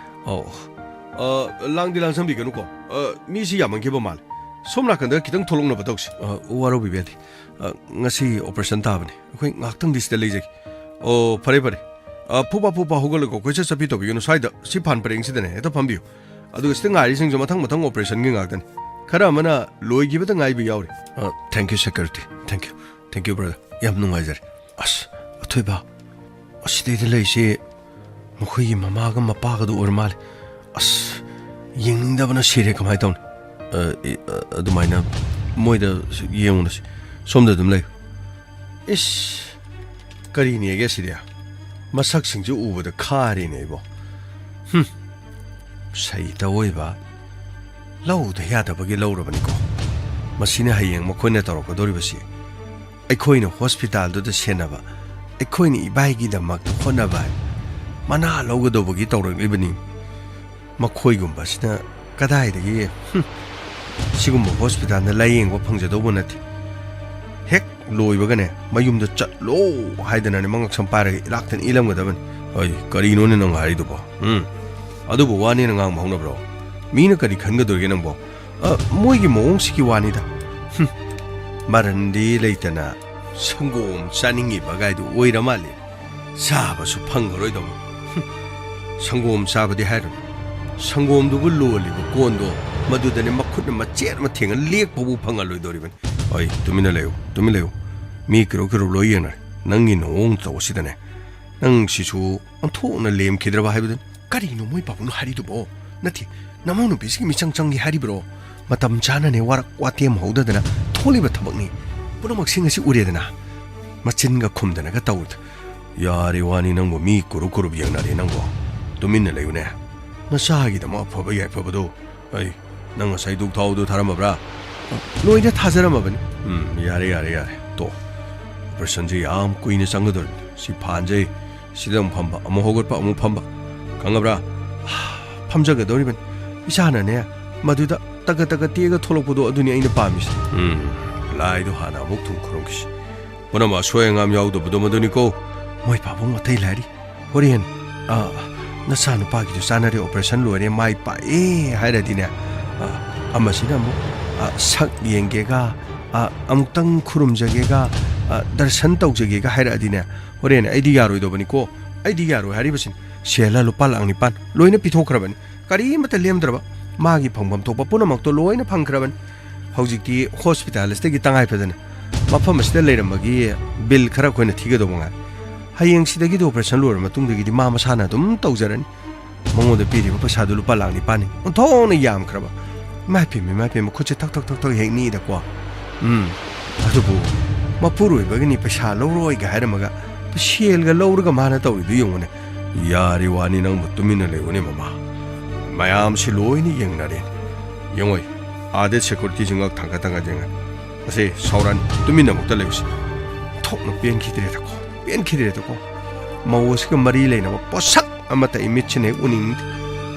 ꯑꯧ꯫ ꯑ, ꯂꯥꯡꯗꯤ ꯂꯥꯡꯁꯟꯕꯤꯒꯅꯨꯀꯣ꯫ ꯑ, ꯃꯤꯁꯤ ꯌꯥꯝꯃꯟꯈꯤꯕ ꯃꯥꯜꯂꯦ꯫ ꯁꯣꯝ ꯅꯥꯀꯟꯗ ꯈꯤꯇꯪ ꯊꯣꯛꯂꯛꯅꯕ ꯇꯧꯁꯤ꯫ ꯑ, ꯋꯥꯔꯧꯕꯤꯕ ꯌꯥꯗꯦ꯫ ꯑ, ꯉꯁꯤ ꯑꯣꯄꯔꯦꯁꯟ ꯇꯥꯕꯅꯦ꯫ ꯑꯩꯈꯣꯏ ꯉꯥꯛꯇꯪꯗꯤ ꯁꯤꯗ ꯂꯩꯖꯒꯦ꯫ ꯑꯣ, ꯐꯔꯦ, ꯐꯔꯦ꯫ ꯑ, ꯐꯨꯕꯥ ꯐꯨꯕꯥ ꯍꯧꯒꯠꯂꯒ ꯀꯣꯏꯆꯠ ꯆꯠꯄꯤ ꯇꯧꯕꯤꯒꯅꯨ꯫ ꯁ꯭ꯋꯥꯏꯗ ꯁꯤ ꯐꯥꯟ ꯄꯔꯦꯡꯁꯤꯗꯅꯦ ꯍꯦꯛꯇ ꯐꯝꯕꯤꯌꯨ꯫ ꯑꯗꯨꯒ ꯁꯤꯗ ꯉꯥꯏꯔꯤꯁꯤꯡꯁꯨ ꯃꯊꯪ ꯃꯊꯪ ꯑꯣꯄꯔꯦꯁꯟꯒꯤ ꯉꯥꯛꯇꯅꯤ꯫ ꯈꯔ ꯑꯃꯅ ꯂꯣꯏꯈꯤꯕꯗ ꯉꯥꯏꯕ ꯌꯥꯎꯔꯤ꯫ ꯑ, thank you, security. Thank you. Thank you, brother. ꯌꯥꯝ ꯅꯨꯡꯉꯥꯏꯖꯔꯦ꯫ ꯑꯁ, ꯑꯊꯣꯏꯕ, ꯑꯁꯤꯗꯩꯗ ꯂꯩꯔꯤꯁꯦ ꯃꯈꯣꯏꯒꯤ ꯃꯃꯥꯒ ꯃꯄꯥꯒꯗꯣ ꯑꯣꯏꯔ ꯃꯥꯜꯂꯦ꯫ ꯑꯁ, ꯌꯦꯡꯅꯤꯡꯗꯕꯅ ꯁꯤꯔꯦ꯫ ꯀꯃꯥꯏꯅ ꯇꯧꯅꯤ? ꯑ, ꯏ-, ꯑ, ꯑꯗꯨꯃꯥꯏꯅ ꯃꯣꯏꯗ ꯌꯦꯡꯉꯨꯅꯁꯤ꯫ ꯁꯣꯝꯗ ꯑꯗꯨꯝ ꯂꯩꯌꯨ꯫ ꯏꯁ, ꯀꯔꯤꯅꯦꯒꯦ ꯁꯤꯗꯤ? ꯃꯁꯛꯁꯤꯡꯁꯦ ꯎꯕꯗ ꯈꯥꯔꯦꯅꯦ ꯑꯩꯕꯣ꯫ ꯍꯨꯝ, ꯁꯩꯇ ꯑꯣꯏꯕ, ꯂꯧꯗ ꯌꯥꯗꯕꯒꯤ ꯂꯧꯔꯕꯅꯤꯀꯣ꯫ ꯃꯁꯤꯅ ꯍꯌꯦꯡ ꯃꯈꯣꯏꯅ ꯇꯧꯔꯛꯀꯗꯧꯔꯤꯕꯁꯤ꯫ ꯑꯩꯈꯣꯏꯅ ꯍꯣꯁꯄꯤꯇꯥꯜꯗꯨꯗ ꯁꯦꯟꯅꯕ, ꯑꯩꯈꯣꯏꯅ ꯏꯕꯥꯏꯒꯤꯗꯃꯛꯇ ꯍꯣꯠꯅꯕ ꯍꯥꯏ꯫ ꯃꯅꯥ ꯂꯧꯒꯗꯧꯕꯒꯤ ꯇꯧꯔꯛꯂꯤꯕꯅꯤ꯫ ꯃꯈꯣꯏꯒꯨꯝꯕꯁꯤꯅ ꯀꯗꯥꯏꯗꯒꯤ, ꯍꯨꯝ, ꯁꯤꯒꯨꯝꯕ ꯍꯣꯁꯄꯤꯇꯥꯜꯗ ꯂꯥꯌꯦꯡꯕ ꯐꯪꯖꯗꯧꯕ ꯅꯠꯇꯦ꯫ ꯍꯦꯛ ꯂꯣꯏꯕꯒꯅꯦ, ꯃꯌꯨꯝꯗ ꯆꯠꯂꯣ ꯍꯥꯏꯗꯅꯅꯦ, ꯃꯉꯛꯁꯝ ꯄꯥꯏꯔꯒ ꯏꯂꯥꯛꯇꯅ ꯏꯜꯂꯝꯒꯗꯕꯅꯤ꯫ ꯑꯩ, ꯀꯔꯤꯅꯣꯅꯦ ꯅꯪ ꯍꯥꯏꯔꯤꯗꯨꯕꯣ? ꯎꯝ? ꯑꯗꯨꯕꯨ ꯋꯥꯅꯦꯅ ꯉꯥꯡꯕ ꯍꯧꯅꯕ꯭ꯔꯣ? ꯃꯤꯅ ꯀꯔꯤ ꯈꯟꯒꯗꯧꯔꯤꯒꯦ ꯅꯪꯕꯣ? ꯑ, ꯃꯣꯏꯒꯤ ꯃꯑꯣꯡꯁꯤꯒꯤ ꯋꯥꯅꯤꯗ꯫ ꯍꯨꯝ, ꯃꯔꯟꯗꯤ ꯂꯩꯇꯅ ꯁꯪꯒꯣꯝ ꯆꯥꯅꯤꯡꯉꯤꯕ ꯒꯥꯏꯗꯨ ꯑꯣꯏꯔ ꯃꯥꯜꯂꯦ꯫ ꯆꯥꯕꯁꯨ ꯐꯪꯉꯔꯣꯏꯗꯧꯕ꯫ ꯍꯨꯝ, ꯁꯪꯒꯣꯝ ꯆꯥꯕꯗꯤ ꯍꯥꯏꯔꯨꯅꯨ꯫ ꯁꯪꯒꯣꯝꯗꯨꯕꯨ ꯂꯣꯜꯂꯤꯕ ꯀꯣꯟꯗꯣ, ꯃꯗꯨꯗꯅꯦ ꯃꯈꯨꯠꯅ ꯃꯆꯦꯠ ꯑꯃ ꯊꯦꯡꯉ ꯂꯦꯛꯄꯕꯨ ꯐꯪꯍꯜꯂꯣꯏꯗꯧꯔꯤꯕꯅꯤ꯫ ꯑꯩ, ꯇꯨꯃꯤꯟꯅ ꯂꯩꯌꯨ, ꯇꯨꯃꯤꯟ ꯂꯩꯌꯨ꯫ ꯃꯤ ꯀꯤꯔꯨꯞ ꯀꯤꯔꯨꯞ ꯂꯣꯏ ꯌꯦꯡꯅꯔꯦ꯫ ꯅꯪꯒꯤ ꯅꯑꯣꯡ ꯇꯧꯕꯁꯤꯗꯅꯦ, ꯅꯪ ꯁꯤꯁꯨ ꯑꯣꯟꯊꯣꯛꯅ ꯂꯦꯝꯈꯤꯗ꯭ꯔꯕ ꯍꯥꯏꯕꯗꯨꯅꯤ꯫ ꯀꯔꯤꯅꯣ ꯃꯣꯏ ꯄꯥꯕꯨꯡꯅ ꯍꯥꯏꯔꯤꯗꯨꯕꯣ? ꯅꯠꯇꯦ, ꯅꯃꯧ ꯅꯨꯄꯤꯁꯤꯒꯤ ꯃꯤꯆꯪ ꯆꯪꯒꯦ ꯍꯥꯏꯔꯤꯕ꯭ꯔꯣ? ꯃꯇꯝ ꯆꯥꯅꯅꯦ ꯋꯥꯔꯛ ꯋꯥꯇꯦꯝ ꯍꯧꯗꯗꯅ ꯊꯣꯛꯂꯤꯕ ꯊꯕꯛꯅꯤ꯫ ꯄꯨꯝꯅꯃꯛꯁꯤꯡ ꯑꯁꯤ ꯎꯔꯦꯗꯅ꯫ ꯃꯆꯤꯟꯒ ꯈꯨꯝꯗꯅꯒ ꯇꯧꯔꯤꯗꯣ꯫ ꯌꯥꯔꯦ ꯋꯥꯅꯤ ꯅꯪꯕꯨ, ꯃꯤ ꯀꯨꯔꯨꯞ ꯀꯨꯔꯨꯞ ꯌꯦꯡꯅꯔꯦ ꯅꯪꯕꯨ꯫ ꯇꯨꯃꯤꯟꯅ ꯂꯩꯌꯨꯅꯦ꯫ ꯅꯆꯥꯒꯤꯗꯃꯛ ꯑꯐꯕ ꯌꯥꯏꯐꯕꯗꯣ꯫ ꯑꯩ, ꯅꯪ ꯉꯁꯥꯏ ꯙꯨꯛ ꯊꯥꯎꯗꯨ ꯊꯥꯔꯝꯃꯕ꯭ꯔꯥ? ꯂꯣꯏꯅ ꯊꯥꯖꯔꯝꯃꯕꯅꯤ꯫ ꯎꯝ, ꯌꯥꯔꯦ, ꯌꯥꯔꯦ, ꯌꯥꯔꯦ꯫ ꯇꯣ꯫ ꯑꯣꯄꯔꯦꯁꯟꯁꯦ ꯌꯥꯝ ꯀꯨꯏꯅ ꯆꯪꯒꯗꯧꯔꯤꯕꯅꯤ꯫ ꯁꯤ ꯐꯥꯟꯖꯩ꯫ ꯁꯤꯗ ꯑꯃꯨꯛ ꯐꯝꯕ, ꯑꯃꯨꯛ ꯍꯧꯒꯠꯄ, ꯑꯃꯨꯛ ꯐꯝꯕ꯫ ꯈꯪꯉꯕ꯭ꯔꯥ? ꯐꯝꯖꯒꯗꯧꯔꯤꯕꯅꯤ꯫ ꯏꯆꯥꯅꯅꯦ, ꯃꯗꯨꯗ ꯇꯒ ꯇꯒ ꯇꯦꯛꯑꯒ ꯊꯣꯛꯂꯛꯄꯗꯣ, ꯑꯗꯨꯅꯤ ꯑꯩꯅ ꯄꯥꯝꯃꯤꯁꯦ꯫ ꯎꯝ, ꯂꯥꯏꯗꯣ ꯍꯥꯟꯅ ꯑꯃꯨꯛ ꯊꯨꯡ ꯈꯨꯔꯨꯝꯈꯤꯁꯤ꯫ ꯄꯨꯝꯅꯃꯛ ꯑꯁꯣꯏ ꯑꯉꯥꯝ ꯌꯥꯎꯗꯕꯗꯣ ꯃꯗꯨꯅꯤꯀꯣ꯫ ꯃꯣꯏ ꯄꯥꯕꯨꯡ ꯑꯇꯩ ꯂꯥꯏꯔꯤ꯫ ꯍꯣꯔꯦꯟ, ꯑ, ꯅꯆꯥꯅꯨꯄꯥꯒꯤꯁꯨ ꯆꯥꯅꯔꯦ, ꯑꯣꯄꯔꯦꯁꯟ ꯂꯣꯏꯔꯦ, ꯃꯥꯏ ꯄꯥꯛꯑꯦ ꯍꯥꯏꯔꯗꯤꯅꯦ, ꯑ, ꯑꯃꯁꯤꯅ ꯑꯃꯨꯛ, ꯑ, ꯁꯛ ꯌꯦꯡꯒꯦꯒ, ꯑ, ꯑꯃꯨꯛꯇꯪ ꯈꯨꯔꯨꯝꯖꯒꯦꯒ, ꯑ, ꯗꯔꯁꯟ ꯇꯧꯖꯒꯦꯒ ꯍꯥꯏꯔꯛꯑꯗꯤꯅꯦ, ꯍꯣꯔꯦꯟ ꯑꯩꯗꯤ ꯌꯥꯔꯣꯏꯗꯧꯕꯅꯤꯀꯣ꯫ ꯑꯩꯗꯤ ꯌꯥꯔꯣꯏ ꯍꯥꯏꯔꯤꯕꯁꯤꯅꯤ꯫ ꯁꯦꯜꯂ ꯂꯨꯄꯥ ꯂꯥꯛ ꯅꯤꯄꯥꯟ ꯂꯣꯏꯅ ꯄꯤꯊꯣꯛꯈ꯭ꯔꯕꯅꯤ꯫ ꯀꯔꯤꯃꯠꯇ ꯂꯦꯝꯗ꯭ꯔꯕ꯫ ꯃꯥꯒꯤ ꯐꯪꯐꯝ ꯊꯣꯛꯄ ꯄꯨꯝꯅꯃꯛꯇꯣ ꯂꯣꯏꯅ ꯐꯪꯈ꯭ꯔꯕꯅꯤ꯫ ꯍꯧꯖꯤꯛꯇꯤ ꯍꯣꯁꯄꯤꯇꯥꯜ ꯑꯁꯤꯗꯒꯤ ꯇꯉꯥꯏ ꯐꯗꯅ ꯃꯐꯝ ꯑꯁꯤꯗ ꯂꯩꯔꯝꯕꯒꯤ ꯕꯤꯜ ꯈꯔ ꯑꯩꯈꯣꯏꯅ ꯊꯤꯒꯗꯧꯕ ꯉꯥꯏ꯫ ꯍꯌꯦꯡꯁꯤꯗꯒꯤꯗꯤ ꯑꯣꯄꯔꯦꯁꯟ ꯂꯣꯏꯔꯕ ꯃꯇꯨꯡꯗꯒꯤꯗꯤ ꯃꯥ ꯃꯁꯥꯅ ꯑꯗꯨꯝ ꯇꯧꯖꯔꯅꯤ꯫ ꯃꯉꯣꯟꯗ ꯄꯤꯔꯤꯕ ꯄꯩꯁꯥꯗꯨ ꯂꯨꯄꯥ ꯂꯥꯛ ꯅꯤꯄꯥꯟꯅꯤ꯫ ꯑꯣꯟꯊꯣꯛꯅ ꯌꯥꯝꯈ꯭ꯔꯕ꯫ ꯏꯃꯥ ꯏꯄꯦꯝꯃ, ꯏꯃꯥ ꯏꯄꯦꯝꯃ, ꯈꯨꯠꯁꯦ ꯊꯛ ꯊꯛ ꯊꯛ ꯊꯛ ꯍꯦꯛ ꯅꯤꯛꯏꯗꯀꯣ꯫ ꯎꯝ, ꯑꯗꯨꯕꯨ ꯃꯄꯨꯔꯣꯏꯕꯒꯤꯅꯤ ꯄꯩꯁꯥ ꯂꯧꯔꯣꯏꯒ ꯍꯥꯏꯔꯝꯃꯒ ꯁꯦꯜꯒ ꯂꯧꯔꯒ ꯃꯥꯅ ꯇꯧꯔꯤꯗꯨ ꯌꯦꯡꯉꯨꯅꯦ꯫ ꯌꯥꯔꯤ ꯋꯥꯅꯤ ꯅꯪꯕꯨ ꯇꯨꯃꯤꯟꯅ ꯂꯩꯌꯨꯅꯦ ꯃꯃꯥ꯫ ꯃꯌꯥꯝꯁꯤ ꯂꯣꯏꯅ ꯌꯦꯡꯅꯔꯦ꯫ ꯌꯦꯡꯉꯣꯏ, ꯑꯥꯗ ꯁꯦꯀꯨꯔꯤꯇꯤꯁꯤꯡꯒ ꯊꯥꯡꯒꯠ ꯊꯥꯡꯒꯠ ꯌꯦꯡꯉꯦ꯫ ꯑꯁꯦ ꯁꯥꯎꯔꯥꯟ ꯇꯨꯃꯤꯟꯅ ꯑꯃꯨꯛꯇ ꯂꯩꯌꯨꯁꯤ꯫ ꯊꯣꯛꯅ ꯄꯦꯟꯈꯤꯗ꯭ꯔꯦꯗꯀꯣ, ꯄꯦꯟꯈꯤꯗ꯭ꯔꯦꯗꯀꯣ꯫ ꯃꯧ ꯑꯁꯤꯒ ꯃꯔꯤ ꯂꯩꯅꯕ ꯄꯣꯠꯁꯛ ꯑꯃꯠꯇ ꯑꯩ ꯃꯤꯠꯁꯤꯅ ꯍꯦꯛ ꯎꯅꯤꯡꯗꯦ꯫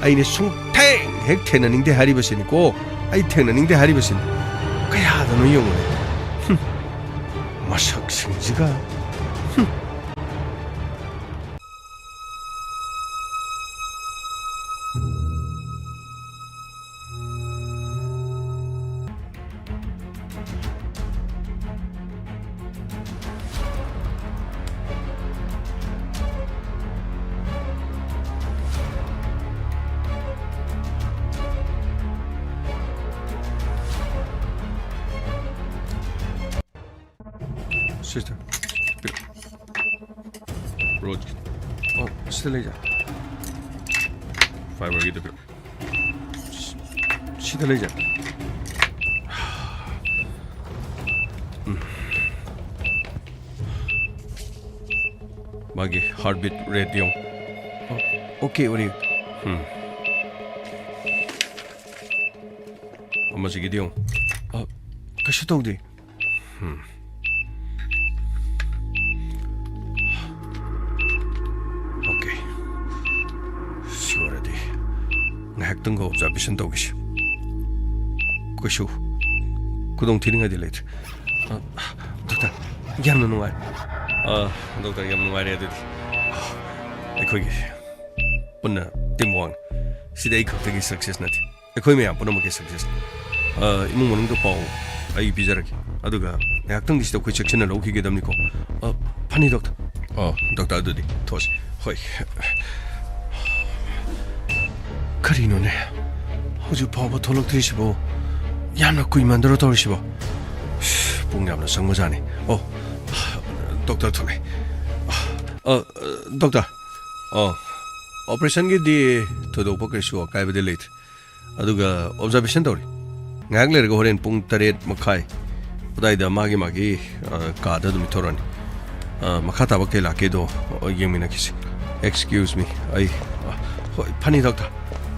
ꯑꯩꯅ ꯁꯨꯡꯊꯦꯡ ꯍꯦꯛ ꯊꯦꯡꯅꯅꯤꯡꯗꯦ ꯍꯥꯏꯔꯤꯕꯁꯤꯅꯤꯀꯣ꯫ ꯑꯩ ꯊꯦꯡꯅꯅꯤꯡꯗꯦ ꯍꯥꯏꯔꯤꯕꯁꯤꯅꯤ꯫ ꯀꯌꯥꯗꯅꯣ ꯌꯦꯡꯉꯨꯅꯦ꯫ ꯍꯨꯝ꯫ ꯃꯁꯛꯁꯤꯡꯁꯤꯒ꯫ ꯍꯨꯝ꯫ Sister, ꯄꯤꯔꯛꯑꯣ꯫ ꯔꯣꯖꯀꯤ꯫ ꯑꯣ, ꯁꯤꯗ ꯂꯩꯖꯥ꯫ ꯐꯥꯏꯕꯔꯒꯤꯗ ꯄꯤꯔꯛꯑꯣ꯫ ꯁꯤꯗ ꯂꯩꯖꯥ꯫ ꯎꯝ꯫ ꯃꯥꯒꯤ heartbeat rate ꯌꯦꯡꯉꯨ꯫ ꯑꯣ, okay, ꯎꯔꯤ꯫ ꯎꯝ꯫ ꯑꯃꯁꯤꯒꯤꯗꯤ ꯌꯦꯡꯉꯨ꯫ ꯑ, ꯀꯩꯁꯨ ꯇꯧꯗꯦ꯫ ꯎꯝ꯫ Okay꯫ ꯁꯤ ꯑꯣꯏꯔꯗꯤ ꯉꯥꯏꯍꯥꯛꯇꯪꯒ observation ꯇꯧꯈꯤꯁꯤ꯫ ꯀꯩꯁꯨ ꯈꯨꯗꯣꯡ ꯊꯤꯅꯤꯡꯉꯥꯏꯗꯤ ꯂꯩꯇ꯭ꯔꯦ꯫ ꯑ, ꯗꯣꯛꯇꯔ, ꯌꯥꯝꯅ ꯅꯨꯡꯉꯥꯏ꯫ ꯑ, ꯗꯣꯛꯇꯔ, ꯌꯥꯝ ꯅꯨꯡꯉꯥꯏꯔꯦ ꯑꯗꯨꯗꯤ꯫ ꯑꯩꯈꯣꯏꯒꯤ ꯄꯨꯟꯅ team work꯫ ꯁꯤꯗꯤ ꯑꯩ ꯈꯛꯇꯒꯤ success ꯅꯠꯇꯦ꯫ ꯑꯩꯈꯣꯏ ꯃꯌꯥꯝ ꯄꯨꯝꯅꯃꯛꯀꯤ success꯫ ꯑ, ꯏꯃꯨꯡ ꯃꯅꯨꯡꯗ ꯄꯥꯎ ꯑꯩ ꯄꯤꯖꯔꯛꯀꯦ꯫ ꯑꯗꯨꯒ ꯉꯥꯏꯍꯥꯛꯇꯪꯗꯤ ꯁꯤꯗ ꯑꯩꯈꯣꯏ ꯆꯦꯛꯁꯤꯟꯅ ꯂꯧꯈꯤꯒꯗꯕꯅꯤꯀꯣ꯫ ꯑ, ꯐꯅꯤ, ꯗꯣꯛꯇꯔ꯫ ꯑꯣ, ꯗꯣꯛꯇꯔ, ꯑꯗꯨꯗꯤ ꯊꯣꯛꯑꯁꯤ꯫ ꯍꯣꯏ꯫ ꯀꯔꯤꯅꯣꯅꯦ? ꯍꯧꯖꯤꯛ ꯐꯥꯎꯕ ꯊꯣꯛꯂꯛꯇ꯭ꯔꯤꯁꯤꯕꯣ? ꯌꯥꯝꯅ ꯀꯨꯏꯃꯟꯗ꯭ꯔꯣ ꯇꯧꯔꯤꯁꯤꯕꯣ? ꯄꯨꯡ ꯌꯥꯝꯅ ꯆꯪꯕꯖꯥꯠꯅꯤ꯫ ꯑꯣ, ꯗꯣꯛꯇꯔ ꯊꯣꯛꯂꯛꯑꯦ꯫ ꯑ, ꯗꯣꯛꯇꯔ꯫ ꯑꯣ, ꯑꯣꯄꯔꯦꯁꯟꯒꯤꯗꯤ ꯊꯣꯏꯗꯣꯛꯄ ꯀꯩꯁꯨ ꯑꯀꯥꯏꯕꯗꯤ ꯂꯩꯇ꯭ꯔꯦ꯫ ꯑꯗꯨꯒ ꯑꯣꯕꯖꯥꯔꯕꯦꯁꯟ ꯇꯧꯔꯤ꯫ ꯉꯥꯏꯍꯥꯛ ꯂꯩꯔꯒ ꯍꯣꯔꯦꯟ ꯄꯨꯡ ꯇꯔꯦꯠ ꯃꯈꯥꯏ ꯑꯗꯨꯋꯥꯏꯗ ꯃꯥꯒꯤ ꯃꯥꯒꯤ, ꯑ, ꯀꯥꯗ ꯑꯗꯨꯝ ꯊꯣꯔꯛꯑꯅꯤ꯫ ꯑ, ꯃꯈꯥ ꯇꯥꯕ ꯀꯩ ꯂꯥꯛꯀꯦꯗꯣ, ꯑ, ꯌꯦꯡꯃꯤꯟꯅꯈꯤꯁꯤ꯫ Excuse me, ꯑꯩ, ꯑ, ꯍꯣꯏ, ꯐꯅꯤ, ꯗꯣꯛꯇꯔ꯫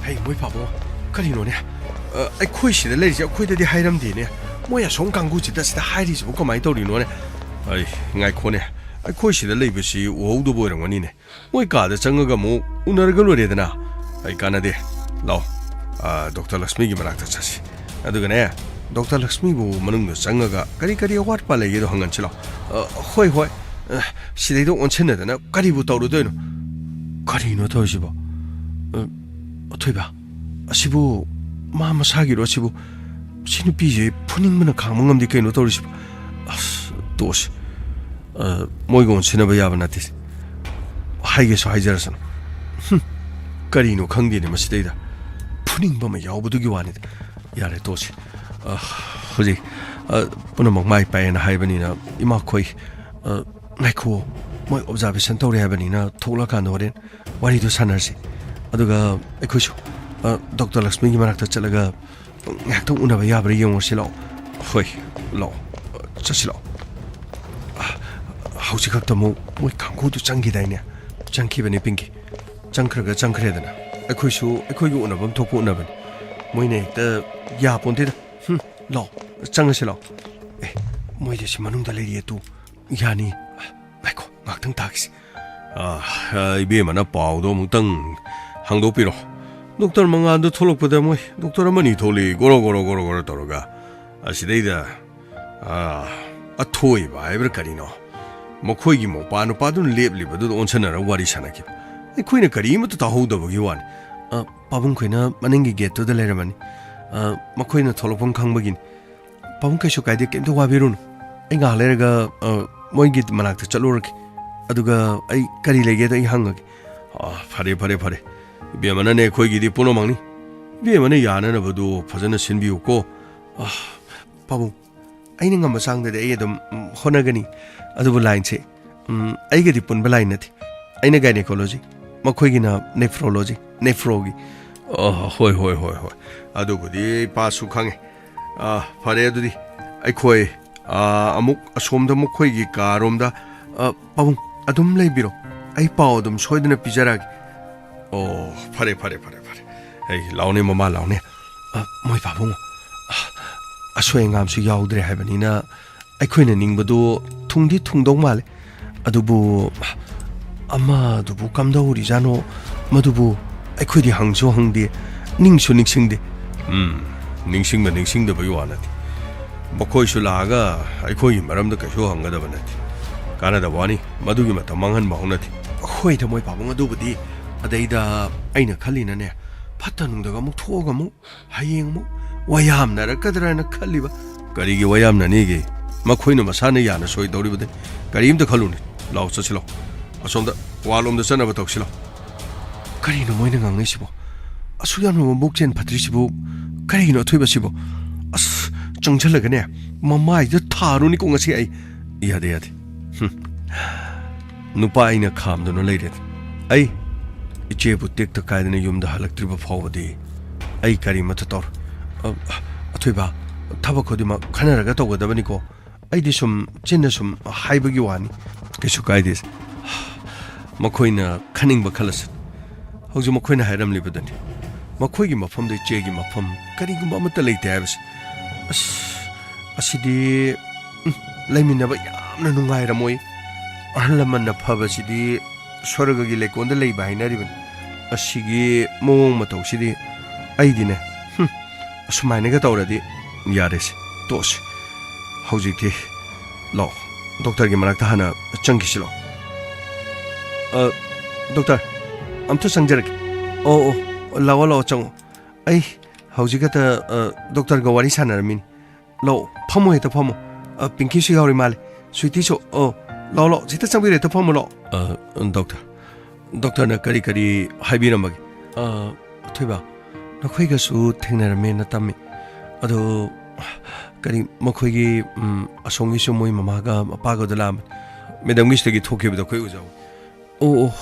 ꯍꯩ, ꯃꯣꯏ ꯄꯥꯕꯣ, ꯀꯔꯤꯅꯣꯅꯦ? ꯑ, ꯑꯩꯈꯣꯏ ꯁꯤꯗ ꯂꯩꯔꯤꯁꯦ ꯑꯩꯈꯣꯏꯗꯗꯤ ꯍꯥꯏꯔꯝꯗꯦꯅꯦ꯫ ꯃꯣꯏ ꯑꯁꯣꯝ ꯀꯥꯡꯕꯨꯁꯤꯗ ꯁꯤꯗ ꯍꯥꯏꯔꯤꯁꯤꯕꯨ ꯀꯃꯥꯏꯅ ꯇꯧꯔꯤꯅꯣꯅꯦ? ꯑꯩ, ꯉꯥꯏꯈꯣꯅꯦ, ꯑꯩꯈꯣꯏ ꯁꯤꯗ ꯂꯩꯕꯁꯤ ꯎꯍꯧꯗꯕ ꯑꯣꯏꯔꯝꯒꯅꯤꯅꯦ꯫ ꯃꯣꯏ ꯀꯥꯗ ꯆꯪꯉꯒ ꯑꯃꯨꯛ ꯎꯅꯔꯒ ꯂꯣꯏꯔꯦꯗꯅ꯫ ꯑꯩ, ꯀꯥꯟꯅꯗꯦ꯫ ꯂꯥꯛꯑꯣ, ꯑ, ꯗꯣꯛꯇꯔ ꯂꯛꯁꯃꯤꯒꯤ ꯃꯅꯥꯛꯇ ꯆꯠꯁꯤ꯫ ꯑꯗꯨꯒꯅꯦ, ꯗꯣꯛꯇꯔ ꯂꯛꯁꯃꯤꯕꯨ ꯃꯅꯨꯡꯗ ꯆꯪꯉꯒ ꯀꯔꯤ ꯀꯔꯤ ꯑꯋꯥꯠ ꯑꯄꯥ ꯂꯩꯒꯦꯗꯣ ꯍꯪꯍꯟꯁꯤ ꯂꯥꯛꯑꯣ꯫ ꯑ, ꯍꯣꯏ, ꯍꯣꯏ꯫ ꯑ, ꯁꯤꯗꯩꯗ ꯑꯣꯟꯁꯤꯟꯅꯗꯅ ꯀꯔꯤꯕꯨ ꯇꯧꯔꯨꯗꯣꯏꯅꯣ? ꯀꯔꯤꯅꯣ ꯇꯧꯔꯤꯁꯤꯕꯣ? ꯑ, ꯑꯊꯣꯏꯕ, ꯑꯁꯤꯕꯨ ꯃꯥ ꯃꯁꯥꯒꯤꯔꯣ ꯑꯁꯤꯕꯨ? ꯁꯤ ꯅꯨꯄꯤꯁꯦ ꯐꯨꯅꯤꯡꯕꯅ ꯈꯥꯡꯕ ꯉꯝꯗꯦ ꯀꯩꯅꯣ ꯇꯧꯔꯤꯁꯤꯕꯣ? ꯑꯁ, ꯇꯣꯛꯑꯁꯤ꯫ ꯑ, ꯃꯣꯏꯒ ꯑꯣꯟꯁꯤꯟꯅꯕ ꯌꯥꯕ ꯅꯠꯇꯦ꯫ ꯍꯥꯏꯒꯦꯁꯨ ꯍꯥꯏꯖꯔꯁꯅꯨ꯫ ꯍꯨꯝ, ꯀꯔꯤꯅꯣ ꯈꯪꯗꯦꯅꯦ ꯃꯁꯤꯗꯩꯗ꯫ ꯐꯨꯅꯤꯡꯕ ꯑꯃ ꯌꯥꯎꯕꯗꯨꯒꯤ ꯋꯥꯅꯤꯗ꯫ ꯌꯥꯔꯦ, ꯇꯣꯛꯑꯁꯤ꯫ ꯑ, ꯍꯧꯖꯤꯛ, ꯑ, ꯄꯨꯝꯅꯃꯛ ꯃꯥꯏ ꯄꯥꯛꯑꯦꯅ ꯍꯥꯏꯕꯅꯤꯅ, ꯏꯃꯥꯈꯣꯏ, ꯑ, ꯉꯥꯏꯈꯨꯑꯣ꯫ ꯃꯣꯏ ꯑꯣꯕꯖꯥꯔꯕꯦꯁꯟ ꯇꯧꯔꯦ ꯍꯥꯏꯕꯅꯤꯅ, ꯊꯣꯛꯂꯛꯑꯀꯥꯟꯗ ꯍꯣꯔꯦꯟ ꯋꯥꯔꯤꯗꯣ ꯁꯥꯟꯅꯔꯁꯤ꯫ ꯑꯗꯨꯒ ꯑꯩꯈꯣꯏꯁꯨ, ꯑ, ꯗꯣꯛꯇꯔ ꯂꯛꯁꯃꯤꯒꯤ ꯃꯅꯥꯛꯇ ꯆꯠꯂꯒ ꯉꯥꯏꯍꯥꯛꯇꯪ ꯎꯅꯕ ꯌꯥꯕ꯭ꯔꯥ ꯌꯦꯡꯉꯨꯔꯁꯤ ꯂꯥꯛꯑꯣ꯫ ꯍꯣꯏ, ꯂꯥꯛꯑꯣ꯫ ꯆꯠꯁꯤ ꯂꯥꯛꯑꯣ꯫ ꯑ, ꯍꯧꯖꯤꯛ ꯈꯛꯇ ꯑꯃꯨꯛ ꯃꯣꯏ ꯀꯥꯡꯈꯨꯗꯨ ꯆꯪꯈꯤꯗꯥꯏꯅꯦ? ꯆꯪꯈꯤꯕꯅꯤ, ꯄꯤꯡꯀꯤ꯫ ꯆꯪꯈ꯭ꯔꯒ ꯆꯪꯈ꯭ꯔꯦꯗꯅ꯫ ꯑꯩꯈꯣꯏꯁꯨ ꯑꯩꯈꯣꯏꯒꯤ ꯎꯅꯐꯝ ꯊꯣꯛꯄ ꯎꯅꯕꯅꯤ꯫ ꯃꯣꯏꯅ ꯍꯦꯛꯇ ꯌꯥꯄꯣꯟꯇꯦꯗ꯫ ꯍꯨꯝ, ꯂꯥꯛꯑꯣ, ꯆꯪꯉꯁꯤ ꯂꯥꯛꯑꯣ꯫ ꯑꯦ, ꯃꯣꯏꯗꯤ ꯁꯤ ꯃꯅꯨꯡꯗ ꯂꯩꯔꯤꯌꯦ ꯇꯨ꯫ ꯌꯥꯅꯤ꯫ ꯉꯥꯏꯈꯣ, ꯉꯥꯛꯇꯪ ꯇꯥꯈꯤꯁꯤ꯫ ꯑ, ꯏꯕꯦꯝꯃꯅ ꯄꯥꯎꯗꯣ ꯑꯃꯨꯛꯇꯪ ꯍꯪꯗꯣꯛꯄꯤꯔꯣ꯫ ꯗꯣꯛꯇꯔ ꯃꯉꯥꯜꯗꯣ ꯊꯣꯛꯂꯛꯄꯗ ꯃꯣꯏ ꯗꯣꯛꯇꯔ ꯑꯃꯅꯤ ꯊꯣꯛꯂꯛꯏ, ꯒꯣꯔꯣ ꯒꯣꯔꯣ ꯒꯣꯔꯣ ꯒꯣꯔꯣ ꯇꯧꯔꯒ꯫ ꯑꯁꯤꯗꯩꯗ, ꯑ, ꯑꯊꯣꯏꯕ ꯍꯥꯏꯕ꯭ꯔꯥ ꯀꯔꯤꯅꯣ, ꯃꯈꯣꯏꯒꯤ ꯃꯧꯄꯥ ꯅꯨꯄꯥꯗꯨꯅ ꯂꯦꯞꯂꯤꯕꯗꯨꯗ ꯑꯣꯟꯁꯟꯅꯔꯒ ꯋꯥꯔꯤ ꯁꯥꯟꯅꯈꯤꯕ꯫ ꯑꯩꯈꯣꯏꯅ ꯀꯔꯤꯃꯠꯇ ꯇꯥꯍꯧꯗꯕꯒꯤ ꯋꯥꯅꯤ꯫ ꯑ, ꯄꯥꯕꯨꯡ ꯈꯣꯏꯅ ꯃꯅꯤꯡꯒꯤ ꯒꯦꯠꯇꯨꯗ ꯂꯩꯔꯝꯃꯅꯤ꯫ ꯑ, ꯃꯈꯣꯏꯅ ꯊꯣꯛꯂꯛꯐꯝ ꯈꯪꯕꯒꯤꯅꯤ꯫ ꯄꯥꯕꯨꯡ, ꯀꯩꯁꯨ ꯀꯥꯏꯗꯦ, ꯀꯩꯝꯇ ꯋꯥꯕꯤꯔꯨꯅꯨ꯫ ꯑꯩ ꯉꯥꯏꯍꯥꯛ ꯂꯩꯔꯒ, ꯑ, ꯃꯣꯏꯒꯤ ꯃꯅꯥꯛꯇ ꯆꯠꯂꯨꯔꯒꯦ꯫ ꯑꯗꯨꯒ ꯑꯩ ꯀꯔꯤ ꯂꯩꯒꯦꯗꯣ ꯑꯩ ꯍꯪꯉꯒꯦ꯫ ꯑ, ꯐꯔꯦ, ꯐꯔꯦ, ꯐꯔꯦ꯫ ꯏꯕꯦꯝꯃꯅꯅꯦ ꯑꯩꯈꯣꯏꯒꯤꯗꯤ ꯄꯨꯝꯅꯃꯛꯅꯤ꯫ ꯏꯕꯦꯝꯃꯅ ꯌꯥꯅꯅꯕꯗꯨ ꯐꯖꯅ ꯁꯤꯟꯕꯤꯌꯨꯀꯣ꯫ ꯑꯥ, ꯄꯥꯕꯨꯡ, ꯑꯩꯅ ꯉꯝꯕ ꯆꯥꯡꯗꯗꯤ ꯑꯩ ꯑꯗꯨꯝ, ꯎꯝ, ꯍꯣꯠꯅꯒꯅꯤ꯫ ꯑꯗꯨꯕꯨ line ꯁꯦ, ꯎꯝ, ꯑꯩꯒꯗꯤ ꯄꯨꯟꯕ line ꯅꯠꯇꯦ꯫ ꯑꯩꯅ gynecology, ꯃꯈꯣꯏꯒꯤꯅ nephrology, nephro ꯒꯤ꯫ ꯑꯣ, ꯍꯣꯏ, ꯍꯣꯏ, ꯍꯣꯏ, ꯍꯣꯏ꯫ ꯑꯗꯨꯕꯨꯗꯤ ꯏꯄꯥꯁꯨ ꯈꯪꯉꯦ꯫ ꯑꯥ, ꯐꯔꯦ ꯑꯗꯨꯗꯤ꯫ ꯑꯩꯈꯣꯏ, ꯑꯥ, ꯑꯃꯨꯛ ꯑꯁꯣꯝꯗ ꯃꯈꯣꯏꯒꯤ ꯀꯥꯔꯣꯝꯗ, ꯑꯥ, ꯄꯥꯕꯨꯡ, ꯑꯗꯨꯝ ꯂꯩꯕꯤꯔꯣ꯫ ꯑꯩ ꯄꯥꯎ ꯑꯗꯨꯝ ꯁꯣꯏꯗꯅ ꯄꯤꯖꯔꯛꯑꯒꯦ꯫ ꯑꯣ, ꯐꯔꯦ, ꯐꯔꯦ, ꯐꯔꯦ, ꯐꯔꯦ꯫ ꯑꯩ ꯂꯥꯎꯅꯦ, ꯃꯃꯥ ꯂꯥꯎꯅꯦ꯫ ꯑ, ꯃꯣꯏ ꯄꯥꯕꯨꯡ, ꯑ, ꯑꯁꯣꯏ ꯑꯉꯥꯝꯁꯨ ꯌꯥꯎꯗ꯭ꯔꯦ ꯍꯥꯏꯕꯅꯤꯅ ꯑꯩꯈꯣꯏꯅ ꯅꯤꯡꯕꯗꯨ ꯊꯨꯡꯗꯤ ꯊꯨꯡꯗꯧ ꯃꯥꯜꯂꯦ꯫ ꯑꯗꯨꯕꯨ ꯑꯃꯗꯨꯕꯨ ꯀꯝꯗꯧꯔꯤꯖꯥꯠꯅꯣ? ꯃꯗꯨꯕꯨ ꯑꯩꯈꯣꯏꯗꯤ ꯍꯪꯁꯨ ꯍꯪꯗꯦ, ꯅꯤꯡꯁꯨ ꯅꯤꯡꯁꯤꯡꯗꯦ꯫ ꯎꯝ, ꯅꯤꯡꯁꯤꯡꯕ ꯅꯤꯡꯁꯤꯡꯗꯕꯒꯤ ꯋꯥ ꯅꯠꯇꯦ꯫ ꯃꯈꯣꯏꯁꯨ ꯂꯥꯛꯑꯒ ꯑꯩꯈꯣꯏꯒꯤ ꯃꯔꯝꯗ ꯀꯩꯁꯨ ꯍꯪꯒꯗꯕ ꯅꯠꯇꯦ꯫ ꯀꯥꯟꯅꯗꯕ ꯋꯥꯅꯤ, ꯃꯗꯨꯒꯤ ꯃꯇꯝ ꯃꯥꯡꯍꯟꯕ ꯍꯧꯅꯗꯦ꯫ ꯍꯣꯏꯗ ꯃꯣꯏ ꯄꯥꯕꯨꯡ, ꯑꯗꯨꯕꯨꯗꯤ꯫ ꯑꯗꯩꯗ ꯑꯩꯅ ꯈꯜꯂꯤꯅꯅꯦ, ꯐꯠꯇ ꯅꯨꯡꯗꯒ ꯑꯃꯨꯛ ꯊꯣꯛꯑꯒ ꯑꯃꯨꯛ ꯍꯌꯦꯡ ꯑꯃꯨꯛ ꯋꯥꯌꯥꯝꯅꯔꯛꯀꯗ꯭ꯔꯅ ꯈꯜꯂꯤꯕ꯫ ꯀꯔꯤꯒꯤ ꯋꯥꯌꯥꯝꯅꯅꯤꯒꯦ? ꯃꯈꯣꯏꯅ ꯃꯁꯥꯅ ꯌꯥꯅ ꯁꯣꯏꯗꯧꯔꯤꯕꯅꯤ꯫ ꯀꯔꯤꯝꯇ ꯈꯜꯂꯨꯅꯨ꯫ ꯂꯥꯎ ꯆꯠꯁꯤꯜꯂꯣ꯫ ꯑꯁꯣꯝꯗ ꯋꯥꯜꯂꯣꯝꯗ ꯆꯠꯅꯕ ꯇꯧꯁꯤꯜꯂꯣ꯫ ꯀꯔꯤꯅꯣ ꯃꯣꯏꯅ ꯉꯥꯡꯅꯩꯁꯤꯕꯣ? ꯑꯁꯨꯛ ꯌꯥꯝꯅ ꯃꯕꯨꯛ ꯆꯦꯟ ꯐꯠꯇ꯭ꯔꯤꯁꯤꯕꯨ ꯀꯔꯤꯒꯤꯅꯣ ꯑꯊꯣꯏꯕꯁꯤꯕꯣ? ꯑꯁ, ꯆꯪꯁꯤꯜꯂꯒꯅꯦ ꯃꯃꯥꯏꯗ ꯊꯥꯔꯨꯅꯤꯀꯣ ꯉꯁꯤ ꯑꯩ꯫ ꯌꯥꯗꯦ, ꯌꯥꯗꯦ꯫ ꯍꯨꯝ꯫ ꯅꯨꯄꯥ ꯑꯩꯅ ꯈꯥꯝꯗꯨꯅ ꯂꯩꯔꯦ꯫ ꯑꯩ ꯏꯆꯦꯕꯨ ꯇꯦꯛꯇ ꯀꯥꯏꯗꯅ ꯌꯨꯝꯗ ꯍꯜꯂꯛꯇ꯭ꯔꯤꯕ ꯐꯥꯎꯕꯗꯤ ꯑꯩ ꯀꯔꯤꯃꯠꯇ ꯇꯧꯔꯣꯏ꯫ ꯑ, ꯑꯊꯣꯏꯕ, ꯊꯕꯛ ꯈꯨꯗꯤꯡꯃꯛ ꯈꯟꯅꯔꯒ ꯇꯧꯒꯗꯕꯅꯤꯀꯣ꯫ ꯑꯩꯗꯤ ꯁꯨꯝ ꯆꯤꯟꯅ ꯁꯨꯝ ꯍꯥꯏꯕꯒꯤ ꯋꯥꯅꯤ꯫ ꯀꯩꯁꯨ ꯀꯥꯏꯗꯦ꯫ ꯃꯈꯣꯏꯅ ꯈꯟꯅꯤꯡꯕ ꯈꯜꯂꯁꯤ꯫ ꯍꯧꯖꯤꯛ ꯃꯈꯣꯏꯅ ꯍꯥꯏꯔꯝꯂꯤꯕꯗꯨꯅꯤ꯫ ꯃꯈꯣꯏꯒꯤ ꯃꯐꯝꯗ ꯏꯆꯦꯒꯤ ꯃꯐꯝ ꯀꯔꯤꯒꯨꯝꯕ ꯑꯃꯠꯇ ꯂꯩꯇꯦ ꯍꯥꯏꯕꯁꯤ꯫ ꯑꯁ, ꯑꯁꯤꯗꯤ, ꯎꯝ, ꯂꯩꯃꯤꯟꯅꯕ ꯌꯥꯝꯅ ꯅꯨꯡꯉꯥꯏꯔꯝꯃꯣꯏ꯫ ꯑꯍꯜ ꯂꯃꯟꯅ ꯐꯕꯁꯤꯗꯤ ꯁ꯭ꯋꯔꯒꯒꯤ ꯂꯩꯀꯣꯜꯗ ꯂꯩꯕ ꯍꯥꯏꯅꯔꯤꯕꯅꯤ꯫ ꯑꯁꯤꯒꯤ ꯃꯑꯣꯡ ꯃꯇꯧꯁꯤꯗꯤ ꯑꯩꯗꯤꯅꯦ, ꯍꯨꯝ, ꯑꯁꯨꯃꯥꯏꯅꯒ ꯇꯧꯔꯗꯤ ꯌꯥꯔꯦꯁꯦ, ꯇꯣꯛꯑꯁꯤ꯫ ꯍꯧꯖꯤꯛꯇꯤ ꯂꯥꯛꯑꯣ, ꯗꯣꯛꯇꯔꯒꯤ ꯃꯅꯥꯛꯇ ꯍꯥꯟꯅ ꯆꯪꯈꯤꯁꯤ ꯂꯥꯛꯑꯣ꯫ ꯑ, ꯗꯣꯛꯇꯔ, ꯑꯝꯇ ꯆꯪꯖꯔꯛꯀꯦ꯫ ꯑꯣ, ꯑꯣ, ꯂꯥꯛꯑꯣ, ꯂꯥꯛꯑꯣ, ꯆꯪꯉꯣ꯫ ꯑꯩ ꯍꯧꯖꯤꯛ ꯈꯛꯇ, ꯑ, ꯗꯣꯛꯇꯔꯒ ꯋꯥꯔꯤ ꯁꯥꯟꯅꯔꯝꯃꯤꯅꯤ꯫ ꯂꯥꯛꯑꯣ, ꯐꯝꯃꯣ, ꯍꯦꯛꯇ ꯐꯝꯃꯣ꯫ ꯑ, ꯄꯤꯡꯀꯤꯁꯨ ꯌꯥꯎꯔꯤ ꯃꯥꯜꯂꯦ꯫ ꯁ꯭ꯋꯤꯇꯤꯁꯨ, ꯑꯣ, ꯂꯥꯛꯑꯣ, ꯂꯥꯛꯑꯣ, ꯍꯦꯛꯇ ꯆꯪꯕꯤꯔꯣ, ꯍꯦꯛꯇ ꯐꯝꯃꯣ, ꯂꯥꯛꯑꯣ꯫ ꯑ, ꯗꯣꯛꯇꯔ, ꯗꯣꯛꯇꯔꯅ ꯀꯔꯤ ꯀꯔꯤ ꯍꯥꯏꯕꯤꯔꯝꯃꯒꯦ? ꯑ, ꯑꯊꯣꯏꯕ, ꯃꯈꯣꯏꯒꯁꯨ ꯊꯦꯡꯅꯔꯝꯃꯦꯅ ꯇꯝꯃꯤ꯫ ꯑꯗꯣ ꯀꯔꯤ ꯃꯈꯣꯏꯒꯤ, ꯎꯝ, ꯑꯁꯣꯝꯒꯤꯁꯨ ꯃꯣꯏ ꯃꯃꯥꯒ ꯃꯄꯥꯒꯗꯣ ꯂꯥꯛꯑꯝꯕꯅꯤ꯫ ꯃꯦꯗꯝꯒꯤꯁꯤꯗꯒꯤ ꯊꯣꯛꯈꯤꯕꯗꯣ ꯑꯩꯈꯣꯏ ꯎꯖꯍꯧ꯫ ꯑꯣ, ꯑꯣ,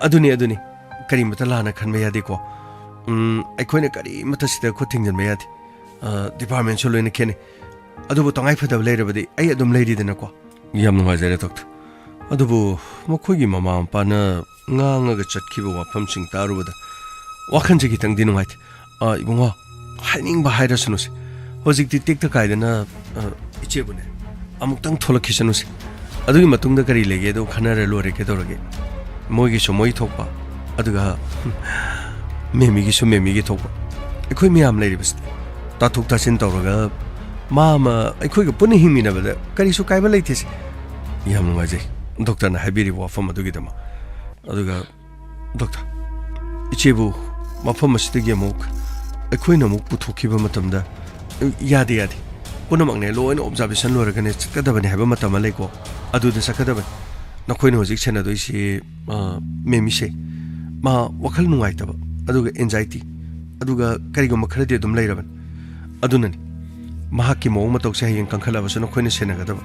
ꯑꯗꯨꯅꯤ, ꯑꯗꯨꯅꯤ꯫ ꯀꯔꯤꯃꯇ ꯂꯥꯟꯅ ꯈꯟꯕ ꯌꯥꯗꯦꯀꯣ꯫ ꯎꯝ, ꯑꯩꯈꯣꯏꯅ ꯀꯔꯤꯃꯇ ꯁꯤꯗ ꯈꯨꯠ ꯊꯤꯡꯖꯤꯟꯕ ꯌꯥꯗꯦ꯫ ꯑ, ꯗꯤꯄꯥꯔꯠꯃꯦꯟꯁꯨ ꯂꯣꯏꯅ ꯈꯦꯠꯅꯩ꯫ ꯑꯗꯨꯕꯨ ꯇꯉꯥꯏ ꯐꯗꯕ ꯂꯩꯔꯕꯗꯤ ꯑꯩ ꯑꯗꯨꯝ ꯂꯩꯔꯤꯗꯅꯀꯣ꯫ ꯌꯥꯝ ꯅꯨꯡꯉꯥꯏꯖꯔꯦ, ꯗꯣꯛꯇꯔ꯫ ꯑꯗꯨꯕꯨ ꯃꯈꯣꯏꯒꯤ ꯃꯃꯥ ꯃꯄꯥꯅ ꯉꯥꯡꯉꯒ ꯆꯠꯈꯤꯕ ꯋꯥꯐꯝꯁꯤꯡ ꯇꯥꯔꯨꯕꯗ ꯋꯥꯈꯜꯁꯦ ꯈꯤꯇꯪꯗꯤ ꯅꯨꯡꯉꯥꯏꯇꯦ꯫ ꯑ, ꯏꯕꯨꯡꯉꯣ, ꯍꯥꯏꯅꯤꯡꯕ ꯍꯥꯏꯔꯁꯅꯨꯁꯦ꯫ ꯍꯧꯖꯤꯛꯇꯤ ꯇꯦꯛꯇ ꯀꯥꯏꯗꯅ, ꯑ, ꯏꯆꯦꯕꯨꯅꯦ, ꯑꯃꯨꯛꯇꯪ ꯊꯣꯛꯂꯛꯈꯤꯁꯅꯨꯁꯦ꯫ ꯑꯗꯨꯒꯤ ꯃꯇꯨꯡꯗ ꯀꯔꯤ ꯂꯩꯒꯦꯗꯣ ꯈꯟꯅꯔ ꯂꯣꯏꯔꯦ, ꯀꯩꯗꯧꯔꯒꯦ? ꯃꯣꯏꯒꯤꯁꯨ ꯃꯣꯏ ꯊꯣꯛꯄ, ꯑꯗꯨꯒ ꯃꯦꯃꯤꯒꯤꯁꯨ ꯃꯦꯃꯤꯒꯤ ꯊꯣꯛꯄ꯫ ꯑꯩꯈꯣꯏ ꯃꯌꯥꯝ ꯂꯩꯔꯤꯕꯁꯤꯗꯤ ꯇꯥꯊꯣꯛ ꯇꯥꯁꯤꯟ ꯇꯧꯔꯒ ꯃꯥ ꯑꯃ ꯑꯩꯈꯣꯏꯒ ꯄꯨꯟꯅ ꯍꯤꯡꯃꯤꯟꯅꯕꯗ ꯀꯔꯤꯁꯨ ꯀꯥꯏꯕ ꯂꯩꯇꯦꯁꯦ꯫ ꯌꯥꯝ ꯅꯨꯡꯉꯥꯏꯖꯩ ꯗꯣꯛꯇꯔꯅ ꯍꯥꯏꯕꯤꯔꯤꯕ ꯋꯥꯐꯝ ꯑꯗꯨꯒꯤꯗꯃꯛ꯫ ꯑꯗꯨꯒ ꯗꯣꯛꯇꯔ, ꯏꯆꯦꯕꯨ ꯃꯐꯝ ꯑꯁꯤꯗꯒꯤ ꯑꯃꯨꯛ ꯑꯩꯈꯣꯏꯅ ꯑꯃꯨꯛ ꯄꯨꯊꯣꯛꯈꯤꯕ ꯃꯇꯝꯗ, ꯌꯥꯗꯦ, ꯌꯥꯗꯦ, ꯄꯨꯝꯅꯃꯛꯅꯦ ꯂꯣꯏꯅ ꯑꯣꯕꯖꯥꯔꯕꯦꯁꯟ ꯂꯣꯏꯔꯒꯅꯦ ꯆꯠꯀꯗꯕꯅꯤ ꯍꯥꯏꯕ ꯃꯇꯝ ꯑꯃ ꯂꯩꯀꯣ, ꯑꯗꯨꯗ ꯆꯠꯀꯗꯕꯅꯤ꯫ ꯅꯈꯣꯏꯅ ꯍꯧꯖꯤꯛ ꯁꯦꯟꯅꯗꯣꯏꯁꯤ, ꯑ, ꯃꯦꯃꯤꯁꯦ, ꯃꯥ ꯋꯥꯈꯜ ꯅꯨꯡꯉꯥꯏꯇꯕ, ꯑꯗꯨꯒ ꯑꯦꯟꯖꯥꯏꯇꯤ, ꯑꯗꯨꯒ ꯀꯔꯤꯒꯨꯝꯕ ꯈꯔꯗꯤ ꯑꯗꯨꯝ ꯂꯩꯔꯕꯅꯤ꯫ ꯑꯗꯨꯅꯅꯤ ꯃꯍꯥꯛꯀꯤ ꯃꯑꯣꯡ ꯃꯇꯧꯁꯦ ꯍꯌꯦꯡ ꯀꯟꯈꯠꯂꯛꯑꯕꯁꯨ ꯅꯈꯣꯏꯅ ꯁꯦꯟꯅꯒꯗꯕ꯫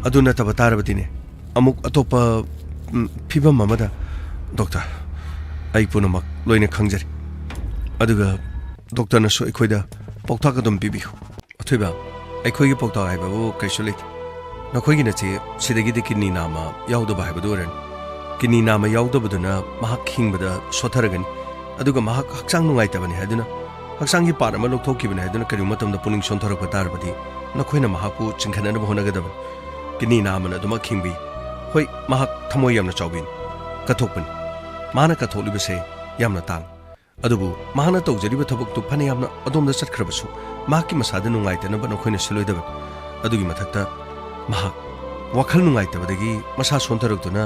ꯑꯗꯨ ꯅꯠꯇꯕ ꯇꯥꯔꯕꯗꯤꯅꯦ, ꯑꯃꯨꯛ ꯑꯇꯣꯞꯄ, ꯎꯝ, ꯐꯤꯕꯝ ꯑꯃꯗ, ꯗꯣꯛꯇꯔ, ꯑꯩ ꯄꯨꯝꯅꯃꯛ ꯂꯣꯏꯅ ꯈꯪꯖꯔꯤ꯫ ꯑꯗꯨꯒ ꯗꯣꯛꯇꯔꯅꯁꯨ ꯑꯩꯈꯣꯏꯗ ꯄꯥꯎꯇꯥꯛ ꯑꯗꯨꯝ ꯄꯤꯕꯤꯌꯨ꯫ ꯑꯊꯣꯏꯕ, ꯑꯩꯈꯣꯏꯒꯤ ꯄꯥꯎꯇꯥꯛ ꯍꯥꯏꯕꯕꯨ ꯀꯩꯁꯨ ꯂꯩꯇꯦ꯫ ꯅꯈꯣꯏꯒꯤ ꯅꯆꯦ ꯁꯤꯗꯒꯤꯗꯤ ꯀꯤꯗꯅꯤ ꯅꯥꯝꯃ ꯌꯥꯎꯗꯕ ꯍꯥꯏꯕꯗꯨ ꯑꯣꯏꯔꯅꯤ꯫ ꯀꯤꯗꯅꯤ ꯅꯥꯝꯃ ꯌꯥꯎꯗꯕꯗꯨꯅ ꯃꯍꯥꯛ ꯍꯤꯡꯕꯗ ꯁꯣꯠꯊꯔꯒꯅꯤ꯫ ꯑꯗꯨꯒ ꯃꯍꯥꯛ ꯍꯛꯆꯥꯡ ꯅꯨꯡꯉꯥꯏꯇꯕꯅꯤ ꯍꯥꯏꯗꯨꯅ, ꯍꯛꯆꯥꯡꯒꯤ ꯄꯥꯔꯠ ꯑꯃ ꯂꯧꯊꯣꯛꯈꯤꯕꯅꯤ ꯍꯥꯏꯗꯨꯅ ꯀꯔꯤꯒꯨꯝꯕ ꯃꯇꯝꯗ ꯄꯨꯛꯅꯤꯡ ꯁꯣꯟꯊꯔꯛꯄ ꯇꯥꯔꯕꯗꯤ ꯅꯈꯣꯏꯅ ꯃꯍꯥꯛꯄꯨ ꯆꯤꯡꯈꯠꯅꯅꯕ ꯍꯣꯠꯅꯒꯗꯕꯅꯤ꯫ ꯀꯤꯗꯅꯤ ꯅꯥꯝꯃꯅ ꯑꯗꯨꯃꯛ ꯍꯤꯡꯕꯤ꯫ ꯍꯣꯏ, ꯃꯍꯥꯛ ꯊꯃꯣꯏ ꯌꯥꯝꯅ ꯆꯥꯎꯕꯤꯅꯤ, ꯀꯠꯊꯣꯛꯄꯅꯤ꯫ ꯃꯍꯥꯛꯅ ꯀꯠꯊꯣꯛꯂꯤꯕꯁꯦ ꯌꯥꯝꯅ ꯇꯥꯡꯏ꯫ ꯑꯗꯨꯕꯨ ꯃꯍꯥꯛꯅ ꯇꯧꯖꯔꯤꯕ ꯊꯕꯛꯇꯨ ꯐꯅ ꯌꯥꯝꯅ ꯑꯗꯣꯝꯗ ꯆꯠꯈ꯭ꯔꯕꯁꯨ, ꯃꯍꯥꯛꯀꯤ ꯃꯁꯥꯗ ꯅꯨꯡꯉꯥꯏꯇꯅꯕ ꯅꯈꯣꯏꯅ ꯁꯤꯜꯂꯣꯏꯗꯕꯅꯤ꯫ ꯑꯗꯨꯒꯤ ꯃꯊꯛꯇ ꯃꯍꯥꯛ ꯋꯥꯈꯜ ꯅꯨꯡꯉꯥꯏꯇꯕꯗꯒꯤ ꯃꯁꯥ ꯁꯣꯟꯊꯔꯛꯇꯨꯅ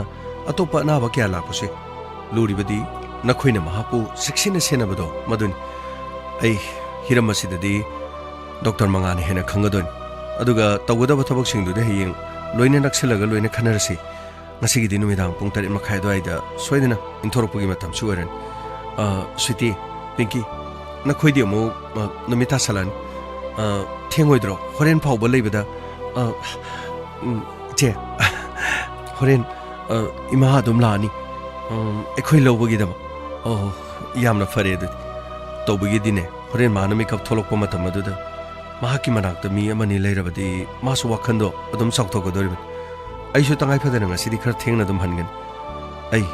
ꯑꯇꯣꯞꯄ ꯑꯅꯥꯕ ꯀꯌꯥ ꯂꯥꯛꯄꯁꯨ ꯌꯥꯏ꯫ ꯂꯨꯔꯤꯕꯗꯤ ꯅꯈꯣꯏꯅ ꯃꯍꯥꯛꯄꯨ ꯆꯦꯛꯁꯤꯟꯅ ꯁꯦꯟꯅꯕꯗꯣ ꯃꯗꯨꯅꯤ꯫ ꯑꯩ ꯍꯤꯔꯝ ꯑꯁꯤꯗꯗꯤ ꯗꯣꯛꯇꯔ ꯃꯉꯥꯅ ꯍꯦꯟꯅ ꯈꯪꯒꯗꯣꯏꯅꯤ꯫ ꯑꯗꯨꯒ ꯇꯧꯒꯗꯕ ꯊꯕꯛꯁꯤꯡꯗꯨꯗꯤ ꯍꯌꯦꯡ ꯂꯣꯏꯅ ꯅꯛꯁꯤꯜꯂꯒ ꯂꯣꯏꯅ ꯈꯟꯅꯔꯁꯤ꯫ ꯉꯁꯤꯒꯤꯗꯤ ꯅꯨꯃꯤꯗꯥꯡ ꯄꯨꯡ ꯇꯔꯦꯠ ꯃꯈꯥꯏ ꯑꯗꯨꯋꯥꯏꯗ ꯁꯣꯏꯗꯅ ꯏꯟꯊꯣꯔꯛꯄꯒꯤ ꯃꯇꯝꯁꯨ ꯑꯣꯏꯔꯅꯤ꯫ ꯑ, ꯁ꯭ꯋꯤꯇꯤ, ꯄꯤꯡꯀꯤ, ꯅꯈꯣꯏꯗꯤ ꯑꯃꯨꯛ, ꯑ, ꯅꯨꯃꯤꯠ ꯇꯥꯁꯜꯂꯛꯑꯅꯤ꯫ ꯑ, ꯊꯦꯡꯉꯣꯏꯗ꯭ꯔꯣ? ꯍꯣꯔꯦꯟ ꯐꯥꯎꯕ ꯂꯩꯕꯗ, ꯑ, ꯎꯝ, ꯏꯆꯦ, ꯍꯣꯔꯦꯟ, ꯑ, ꯏꯃꯥ ꯑꯗꯨꯝ ꯂꯥꯛꯑꯅꯤ, ꯎꯝ, ꯑꯩꯈꯣꯏ ꯂꯧꯕꯒꯤꯗꯃꯛ꯫ ꯑꯣ, ꯌꯥꯝꯅ ꯐꯔꯦ ꯑꯗꯨꯗꯤ꯫ ꯇꯧꯕꯒꯤꯗꯤꯅꯦ, ꯍꯣꯔꯦꯟ ꯃꯥꯅ ꯃꯤꯀꯞ ꯊꯣꯛꯂꯛꯄ ꯃꯇꯝ ꯑꯗꯨꯗ ꯃꯍꯥꯛꯀꯤ ꯃꯅꯥꯛꯇ ꯃꯤ ꯑꯃꯅꯤ ꯂꯩꯔꯕꯗꯤ ꯃꯥꯁꯨ ꯋꯥꯈꯜꯗꯣ ꯑꯗꯨꯝ ꯆꯥꯎꯊꯣꯛꯀꯗꯧꯔꯤꯕꯅꯤ꯫ ꯑꯩꯁꯨ ꯇꯉꯥꯏ ꯐꯗꯅ ꯉꯁꯤꯗꯤ ꯈꯔ ꯊꯦꯡꯅ ꯑꯗꯨꯝ ꯍꯟꯒꯅꯤ꯫ ꯑꯩ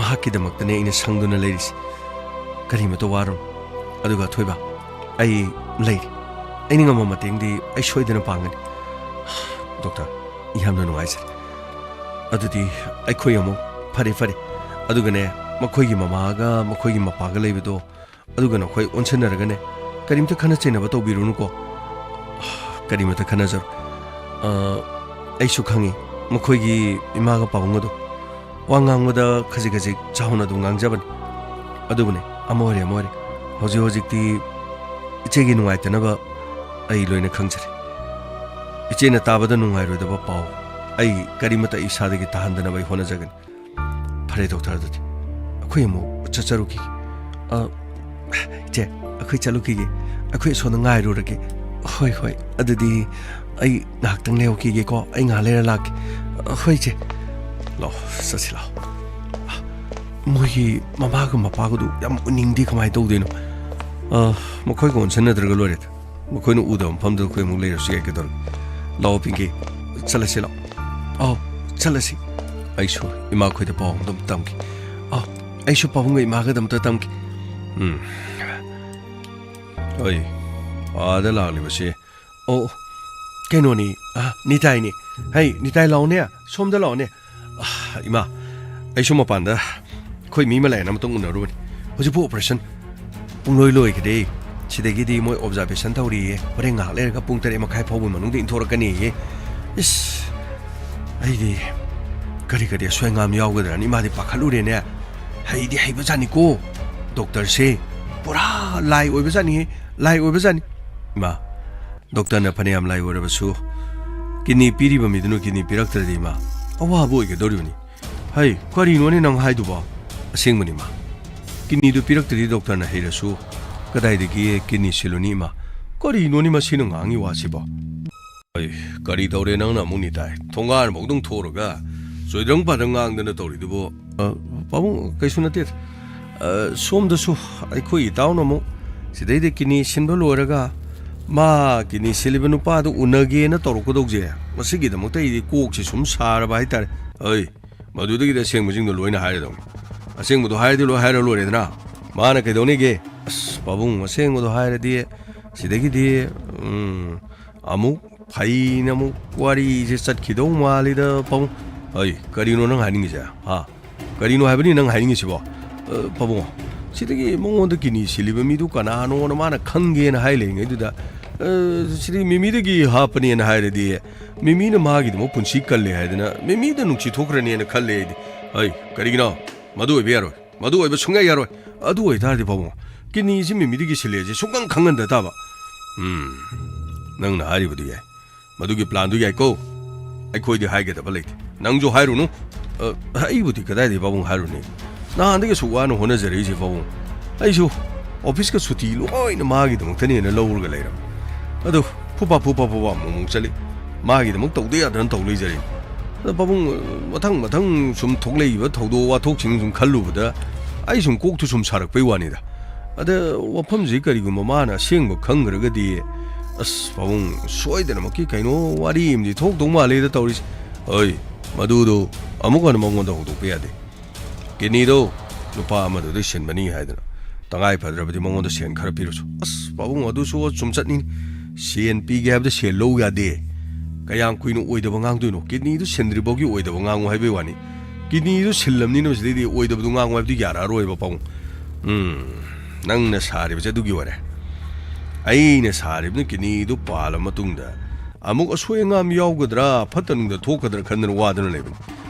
ꯃꯍꯥꯛꯀꯤꯗꯃꯛꯇꯅꯦ ꯑꯩꯅ ꯁꯪꯗꯨꯅ ꯂꯩꯔꯤꯁꯤ꯫ ꯀꯔꯤꯃꯇ ꯋꯥꯔꯨꯅꯨ꯫ ꯑꯗꯨꯒ ꯑꯊꯣꯏꯕ, ꯑꯩ ꯂꯩꯔꯤ꯫ ꯑꯩꯅ ꯉꯝꯕ ꯃꯇꯦꯡꯗꯤ ꯑꯩ ꯁꯣꯏꯗꯅ ꯄꯥꯡꯒꯅꯤ꯫ ꯗꯣꯛꯇꯔ, ꯌꯥꯝꯅ ꯅꯨꯡꯉꯥꯏꯖꯔꯦ꯫ ꯑꯗꯨꯗꯤ ꯑꯩꯈꯣꯏ ꯑꯃꯨꯛ, ꯐꯔꯦ, ꯐꯔꯦ꯫ ꯑꯗꯨꯒꯅꯦ, ꯃꯈꯣꯏꯒꯤ ꯃꯃꯥꯒ ꯃꯈꯣꯏꯒꯤ ꯃꯄꯥꯒ ꯂꯩꯕꯗꯣ, ꯑꯗꯨꯒ ꯅꯈꯣꯏ ꯑꯣꯟꯁꯤꯟꯅꯔꯒꯅꯦ, ꯀꯔꯤꯝꯇ ꯈꯟꯅ ꯆꯩꯅꯕ ꯇꯧꯕꯤꯔꯨꯅꯨꯀꯣ꯫ ꯀꯔꯤꯃꯇ ꯈꯟꯅꯖꯔꯨ꯫ ꯑ, ꯑꯩꯁꯨ ꯈꯪꯉꯤ, ꯃꯈꯣꯏꯒꯤ ꯏꯃꯥꯒ ꯄꯥꯕꯨꯡ ꯑꯗꯣ ꯋꯥ ꯉꯥꯡꯕꯗ ꯈꯖꯤꯛ ꯈꯖꯤꯛ ꯆꯥꯎꯅ ꯑꯗꯨꯝ ꯉꯥꯡꯖꯕꯅꯤ꯫ ꯑꯗꯨꯕꯨꯅꯦ, ꯑꯃ ꯑꯣꯏꯔꯦ, ꯑꯃ ꯑꯣꯏꯔꯦ, ꯍꯧꯖꯤꯛ ꯍꯧꯖꯤꯛꯇꯤ ꯏꯆꯦꯒꯤ ꯅꯨꯡꯉꯥꯏꯇꯅꯕ ꯑꯩ ꯂꯣꯏꯅ ꯈꯪꯖꯔꯦ꯫ ꯏꯆꯦꯅ ꯇꯥꯕꯗ ꯅꯨꯡꯉꯥꯏꯔꯣꯏꯗꯕ ꯄꯥꯎ ꯑꯩ ꯀꯔꯤꯃꯇ ꯏꯁꯥꯗꯒꯤ ꯇꯥꯍꯟꯗꯅꯕ ꯑꯩ ꯍꯣꯠꯅꯖꯒꯅꯤ꯫ ꯐꯔꯦ ꯗꯣꯛꯇꯔ, ꯑꯗꯨꯗꯤ ꯑꯩꯈꯣꯏ ꯑꯃꯨꯛ ꯆꯠꯆꯔꯨꯈꯤꯒꯦ꯫ ꯑ, ꯏꯆꯦ, ꯑꯩꯈꯣꯏ ꯆꯠꯂꯨꯈꯤꯒꯦ꯫ ꯑꯩꯈꯣꯏ ꯑꯁꯣꯝꯗ ꯉꯥꯏꯔꯨꯔꯒꯦ꯫ ꯍꯣꯏ, ꯍꯣꯏ, ꯑꯗꯨꯗꯤ ꯑꯩ ꯉꯥꯏꯍꯥꯛꯇꯪ ꯂꯩꯍꯧꯈꯤꯒꯦꯀꯣ, ꯑꯩ ꯉꯥꯏꯍꯥꯛ ꯂꯩꯔ ꯂꯥꯛꯀꯦ꯫ ꯍꯣꯏ ꯏꯆꯦ꯫ ꯂꯥꯛꯑꯣ, ꯆꯠꯁꯤ ꯂꯥꯛꯑꯣ꯫ ꯃꯣꯏꯒꯤ ꯃꯃꯥꯒ ꯃꯄꯥꯒꯗꯨ ꯌꯥꯝ ꯎꯅꯤꯡꯗꯦ, ꯀꯃꯥꯏꯅ ꯇꯧꯗꯣꯏꯅꯣ? ꯑ, ꯃꯈꯣꯏꯒ ꯑꯣꯟꯁꯤꯟꯅꯗ꯭ꯔꯒ ꯂꯣꯏꯔꯦꯗ꯫ ꯃꯈꯣꯏꯅ ꯎꯗꯕ ꯃꯐꯝꯗꯨꯗ ꯑꯩꯈꯣꯏ ꯑꯃꯨꯛ ꯂꯩꯔꯁꯨ ꯌꯥꯏ, ꯀꯩꯗꯧꯔꯒꯦ? ꯂꯥꯛꯑꯣ ꯄꯤꯡꯀꯤ, ꯆꯠꯂꯁꯤ ꯂꯥꯛꯑꯣ꯫ ꯑꯥꯎ, ꯆꯠꯂꯁꯤ꯫ ꯑꯩꯁꯨ ꯏꯃꯥꯈꯣꯏꯗ ꯄꯥꯎ ꯑꯝꯇ ꯇꯝꯒꯦ꯫ ꯑꯥꯎ, ꯑꯩꯁꯨ ꯄꯥꯕꯨꯡꯒ ꯏꯃꯥꯒꯗ ꯑꯝꯇ ꯇꯝꯒꯦ꯫ ꯎꯝ꯫ ꯑꯩ ꯑꯥꯗ ꯂꯥꯛꯂꯤꯕꯁꯤ꯫ ꯑꯣ, ꯀꯩꯅꯣꯅꯤ, ꯑ, ꯅꯤꯇꯥꯏꯅꯤ꯫ ꯍꯩ, ꯅꯤꯇꯥꯏ ꯂꯥꯛꯑꯣꯅꯦ, ꯁꯣꯝꯗ ꯂꯥꯛꯑꯣꯅꯦ꯫ ꯑ, ꯏꯃꯥ, ꯑꯩꯁꯨ ꯃꯄꯥꯟꯗ ꯑꯩꯈꯣꯏ ꯃꯤ ꯑꯃ ꯂꯥꯛꯑꯦꯅ ꯑꯃꯇꯪ ꯎꯅꯔꯨꯕꯅꯤ꯫ ꯍꯧꯖꯤꯛꯄꯨ operation ꯄꯨꯡꯂꯣꯏ ꯂꯣꯏꯈ꯭ꯔꯦ꯫ ꯁꯤꯗꯒꯤꯗꯤ ꯃꯣꯏ observation ꯇꯧꯔꯤꯌꯦ꯫ ꯍꯣꯔꯦꯟ ꯉꯥꯏꯍꯥꯛ ꯂꯩꯔꯒ ꯄꯨꯡ ꯇꯔꯦꯠ ꯃꯈꯥꯏ ꯐꯥꯎꯕꯒꯤ ꯃꯅꯨꯡꯗ ꯏꯟꯊꯣꯔꯛꯀꯅꯤꯌꯦ꯫ ꯏꯁ, ꯑꯩꯗꯤ ꯀꯔꯤ ꯀꯔꯤ ꯑꯁꯣꯏ ꯑꯉꯥꯝ ꯌꯥꯎꯒꯗ꯭ꯔꯅ ꯏꯃꯥꯗꯤ ꯄꯥꯈꯠꯂꯨꯔꯦꯅꯦ꯫ ꯍꯩꯗꯤ ꯍꯩꯕꯖꯥꯠꯅꯤꯀꯣ ꯗꯣꯛꯇꯔꯁꯦ꯫ ꯄꯨꯔꯥ ꯂꯥꯏ ꯑꯣꯏꯕꯖꯥꯠꯅꯤꯍꯦ, ꯂꯥꯏ ꯑꯣꯏꯕꯖꯥꯠꯅꯤ꯫ ꯏꯃꯥ, ꯗꯣꯛꯇꯔꯅ ꯐꯅꯌꯥꯝ ꯂꯥꯏ ꯑꯣꯏꯔꯕꯁꯨ, kidney ꯄꯤꯔꯤꯕ ꯃꯤꯗꯨꯅ kidney ꯄꯤꯔꯛꯇ꯭ꯔꯗꯤ, ꯏꯃꯥ, ꯑꯋꯥꯕ ꯑꯣꯏꯒꯗꯧꯔꯤꯕꯅꯤ꯫ ꯍꯩ, ꯀꯔꯤꯅꯣꯅꯦ ꯅꯪ ꯍꯥꯏꯗꯨꯕꯣ? ꯑꯁꯦꯡꯕꯅꯤ, ꯏꯃꯥ꯫ ꯀꯤꯗꯅꯤꯗꯨ ꯄꯤꯔꯛꯇ꯭ꯔꯗꯤ ꯗꯣꯛꯇꯔꯅ ꯍꯩꯔꯁꯨ ꯀꯗꯥꯏꯗꯒꯤ ꯀꯤꯗꯅꯤ ꯁꯤꯜꯂꯨꯅꯤ ꯏꯃꯥ? ꯀꯔꯤꯅꯣꯅꯤ ꯃꯁꯤꯅ ꯉꯥꯡꯉꯤ ꯋꯥꯁꯤꯕꯣ? ꯑꯩ, ꯀꯔꯤ ꯇꯧꯔꯦ ꯅꯪꯅ ꯑꯃꯨꯛ ꯅꯤꯇꯥꯏ? ꯊꯣꯡꯒꯥꯟ ꯐꯥꯎꯗꯪ ꯊꯣꯛꯑꯒ ꯆꯣꯏꯗ꯭ꯔꯪ ꯄꯥꯗ꯭ꯔꯪ ꯉꯥꯡꯗꯅ ꯇꯧꯔꯤꯗꯨꯕꯨ? ꯑ, ꯄꯥꯕꯨꯡ, ꯀꯩꯁꯨ ꯅꯠꯇꯦ꯫ ꯑ, ꯁꯣꯝꯗꯁꯨ ꯑꯩꯈꯣꯏ ꯏꯇꯥꯎꯅ ꯑꯃꯨꯛ ꯁꯤꯗꯩꯗ ꯀꯤꯗꯅꯤ ꯁꯤꯟꯕ ꯂꯣꯏꯔꯒ ꯃꯥ ꯀꯤꯗꯅꯤ ꯁꯤꯜꯂꯤꯕ ꯅꯨꯄꯥꯗꯨ ꯎꯅꯒꯦꯅ ꯇꯧꯔꯛꯀꯗꯧꯁꯦ, ꯃꯁꯤꯒꯤꯗꯃꯛꯇ ꯑꯩꯗꯤ ꯀꯣꯛꯁꯦ ꯁꯨꯝ ꯁꯥꯔꯕ ꯍꯥꯏꯇꯥꯔꯦ꯫ ꯑꯩ, ꯃꯗꯨꯗꯒꯤꯗꯤ ꯑꯁꯦꯡꯕꯁꯤꯡꯗꯣ ꯂꯣꯏꯅ ꯍꯥꯏꯔꯗꯧꯅꯤ꯫ ꯑꯁꯦꯡꯕꯗꯣ ꯍꯥꯏꯔꯗꯤ ꯂꯣꯏ ꯍꯥꯏꯔ ꯂꯣꯏꯔꯦꯗꯅ꯫ ꯃꯥꯅ ꯀꯩꯗꯧꯅꯤꯒꯦ? ꯑꯁ, ꯄꯥꯕꯨꯡ, ꯑꯁꯦꯡꯕꯗꯣ ꯍꯥꯏꯔꯗꯤ ꯁꯤꯗꯒꯤꯗꯤ, ꯎꯝ, ꯑꯃꯨꯛ ꯐꯩꯅ ꯑꯃꯨꯛ ꯋꯥꯔꯤꯁꯦ ꯆꯠꯈꯤꯗꯧ ꯃꯥꯜꯂꯤꯗ, ꯄꯥꯕꯨꯡ꯫ ꯑꯩ, ꯀꯔꯤꯅꯣ ꯅꯪ ꯍꯥꯏꯅꯤꯡꯉꯤꯁꯦ? ꯍꯥ? ꯀꯔꯤꯅꯣ ꯍꯥꯏꯕꯅꯤ ꯅꯪ ꯍꯥꯏꯅꯤꯡꯉꯤꯁꯤꯕꯣ? ꯑ, ꯄꯥꯕꯨꯡ, ꯁꯤꯗꯒꯤ ꯃꯉꯣꯟꯗ ꯀꯤꯗꯅꯤ ꯁꯤꯜꯂꯤꯕ ꯃꯤꯗꯨ ꯀꯅꯥꯅꯣꯅ ꯃꯥꯅ ꯈꯪꯒꯦꯅ ꯍꯥꯏ ꯂꯩꯔꯤꯉꯩꯗꯨꯗ, ꯑ, ꯁꯤꯗꯒꯤ ꯃꯤꯃꯤꯗꯒꯤ ꯍꯥꯞꯄꯅꯦꯅ ꯍꯥꯏꯔꯗꯤ, ꯃꯤꯃꯤꯅ ꯃꯥꯒꯤꯗꯃꯛ ꯄꯨꯟꯁꯤ ꯀꯜꯂꯦ ꯍꯥꯏꯗꯅ ꯃꯤꯃꯤꯗ ꯅꯨꯡꯁꯤ ꯊꯣꯛꯈ꯭ꯔꯅꯦꯅ ꯈꯜꯂꯦ ꯑꯩꯗꯤ꯫ ꯑꯩ, ꯀꯔꯤꯒꯤꯅꯣ? ꯃꯗꯨ ꯑꯣꯏꯕ ꯌꯥꯔꯣꯏ꯫ ꯃꯗꯨ ꯑꯣꯏꯕ ꯁꯨꯡꯌꯥ ꯌꯥꯔꯣꯏ꯫ ꯑꯗꯨ ꯑꯣꯏꯇꯥꯔꯗꯤ ꯄꯥꯕꯨꯡ, ꯀꯤꯗꯅꯤꯁꯤ ꯃꯤꯃꯤꯗꯒꯤ ꯁꯤꯜꯂꯦꯁꯦ ꯁꯨꯡꯈꯪ ꯈꯪꯍꯟꯗ ꯇꯥꯕ꯫ ꯎꯝ, ꯅꯪꯅ ꯍꯥꯏꯔꯤꯕꯗꯨ ꯌꯥꯏ꯫ ꯃꯗꯨꯒꯤ ꯄ꯭ꯂꯥꯟꯗꯨ ꯌꯥꯏꯀꯣ꯫ ꯑꯩꯈꯣꯏꯗꯤ ꯍꯥꯏꯒꯗꯕ ꯂꯩꯇꯦ꯫ ꯅꯪꯁꯨ ꯍꯥꯏꯔꯨꯅꯨ꯫ ꯑ, ꯑꯩꯕꯨꯗꯤ ꯀꯗꯥꯏꯗꯒꯤ ꯄꯥꯕꯨꯡ ꯍꯥꯏꯔꯨꯅꯤ? ꯅꯍꯥꯟꯗꯒꯤ ꯑꯁꯨꯛ ꯋꯥꯅ ꯍꯣꯠꯅꯖꯔꯛꯏꯁꯦ ꯄꯥꯕꯨꯡ꯫ ꯑꯩꯁꯨ ꯑꯣꯐꯤꯁꯀ ꯁꯨꯇꯤ ꯂꯣꯏꯅ ꯃꯥꯒꯤꯗꯃꯛꯇꯅꯦꯅ ꯂꯧꯔꯒ ꯂꯩꯔꯕꯅꯤ꯫ ꯑꯗꯨ ꯐꯨꯄꯥ ꯐꯨꯄꯥ ꯐꯨꯄꯥ ꯑꯃꯨꯛ ꯑꯃꯨꯛ ꯆꯠꯂꯤ꯫ ꯃꯥꯒꯤꯗꯃꯛ ꯇꯧꯗ ꯌꯥꯗꯅ ꯇꯧ ꯂꯩꯖꯔꯤꯅꯤ꯫ ꯑꯗ ꯄꯥꯕꯨꯡ, ꯃꯊꯪ ꯃꯊꯪ ꯁꯨꯝ ꯊꯣꯛꯂꯛꯏꯕ ꯊꯧꯗꯣꯛ ꯋꯥꯊꯣꯛꯁꯤꯡ ꯁꯨꯝ ꯈꯜꯂꯨꯕꯗ ꯑꯩ ꯁꯨꯝ ꯀꯣꯛꯇꯨ ꯁꯨꯝ ꯁꯥꯔꯛꯄꯩ ꯋꯥꯅꯤꯗ꯫ ꯑꯗ ꯋꯥꯐꯝꯁꯤ ꯀꯔꯤꯒꯨꯝꯕ ꯃꯥꯅ ꯑꯁꯦꯡꯕ ꯈꯪꯈ꯭ꯔꯒꯗꯤ, ꯑꯁ, ꯄꯥꯕꯨꯡ, ꯁꯣꯏꯗꯅꯃꯛꯀꯤ ꯀꯩꯅꯣ ꯋꯥꯔꯤ ꯑꯃꯗꯤ ꯊꯣꯛꯇꯧ ꯃꯥꯜꯂꯦꯗ ꯇꯧꯔꯤꯁꯦ꯫ ꯍꯣꯏ, ꯃꯗꯨꯗꯣ ꯑꯃꯨꯛ ꯍꯟꯅ ꯃꯉꯣꯟꯗ ꯍꯧꯗꯣꯛꯄ ꯌꯥꯗꯦ꯫ ꯀꯤꯗꯅꯤꯗꯣ ꯅꯨꯄꯥ ꯑꯃꯗꯨꯗ ꯁꯤꯟꯕꯅꯤ ꯍꯥꯏꯗꯅ ꯇꯉꯥꯏ ꯐꯗ꯭ꯔꯕꯗꯤ ꯃꯉꯣꯟꯗ ꯁꯦꯟ ꯈꯔ ꯄꯤꯔꯨꯁꯨ꯫ ꯑꯁ, ꯄꯥꯕꯨꯡ, ꯑꯗꯨꯁꯨ ꯆꯨꯝꯆꯠꯅꯤ꯫ ꯁꯦꯟ ꯄꯤꯒꯦ ꯍꯥꯏꯕꯗ ꯁꯦꯟ ꯂꯧ ꯌꯥꯗꯦ꯫ ꯀꯌꯥꯝ ꯀꯨꯏꯅ ꯑꯣꯏꯗꯕ ꯉꯥꯡꯗꯣꯏꯅꯣ? ꯀꯤꯗꯅꯤꯗꯨ ꯁꯤꯟꯗ꯭ꯔꯤꯐꯥꯎꯒꯤ ꯑꯣꯏꯗꯕ ꯉꯥꯡꯉꯨ ꯍꯥꯏꯕꯩ ꯋꯥꯅꯤ꯫ ꯀꯤꯗꯅꯤꯗꯨ ꯁꯤꯜꯂꯝꯅꯤꯅ ꯃꯁꯤꯗꯩꯗꯤ ꯑꯣꯏꯗꯕꯗꯨ ꯉꯥꯡꯉꯨ ꯍꯥꯏꯕꯗꯤ ꯌꯥꯔꯛꯑꯔꯣꯏꯕ, ꯄꯥꯕꯨꯡ꯫ ꯎꯝ, ꯅꯪꯅ ꯁꯥꯔꯤꯕꯁꯦ ꯑꯗꯨꯒꯤ ꯑꯣꯏꯔꯦ꯫ ꯑꯩꯅ ꯁꯥꯔꯤꯕꯅ ꯀꯤꯗꯅꯤꯗꯨ ꯄꯥꯜꯂ ꯃꯇꯨꯡꯗ ꯑꯃꯨꯛ ꯑꯁꯣꯏ ꯑꯉꯥꯝ ꯌꯥꯎꯒꯗ꯭ꯔꯥ, ꯐꯠꯇ ꯅꯨꯡꯗ ꯊꯣꯛꯀꯗ꯭ꯔꯥ ꯈꯟꯗꯅ ꯋꯥꯗꯅ ꯂꯩꯕꯅꯤ꯫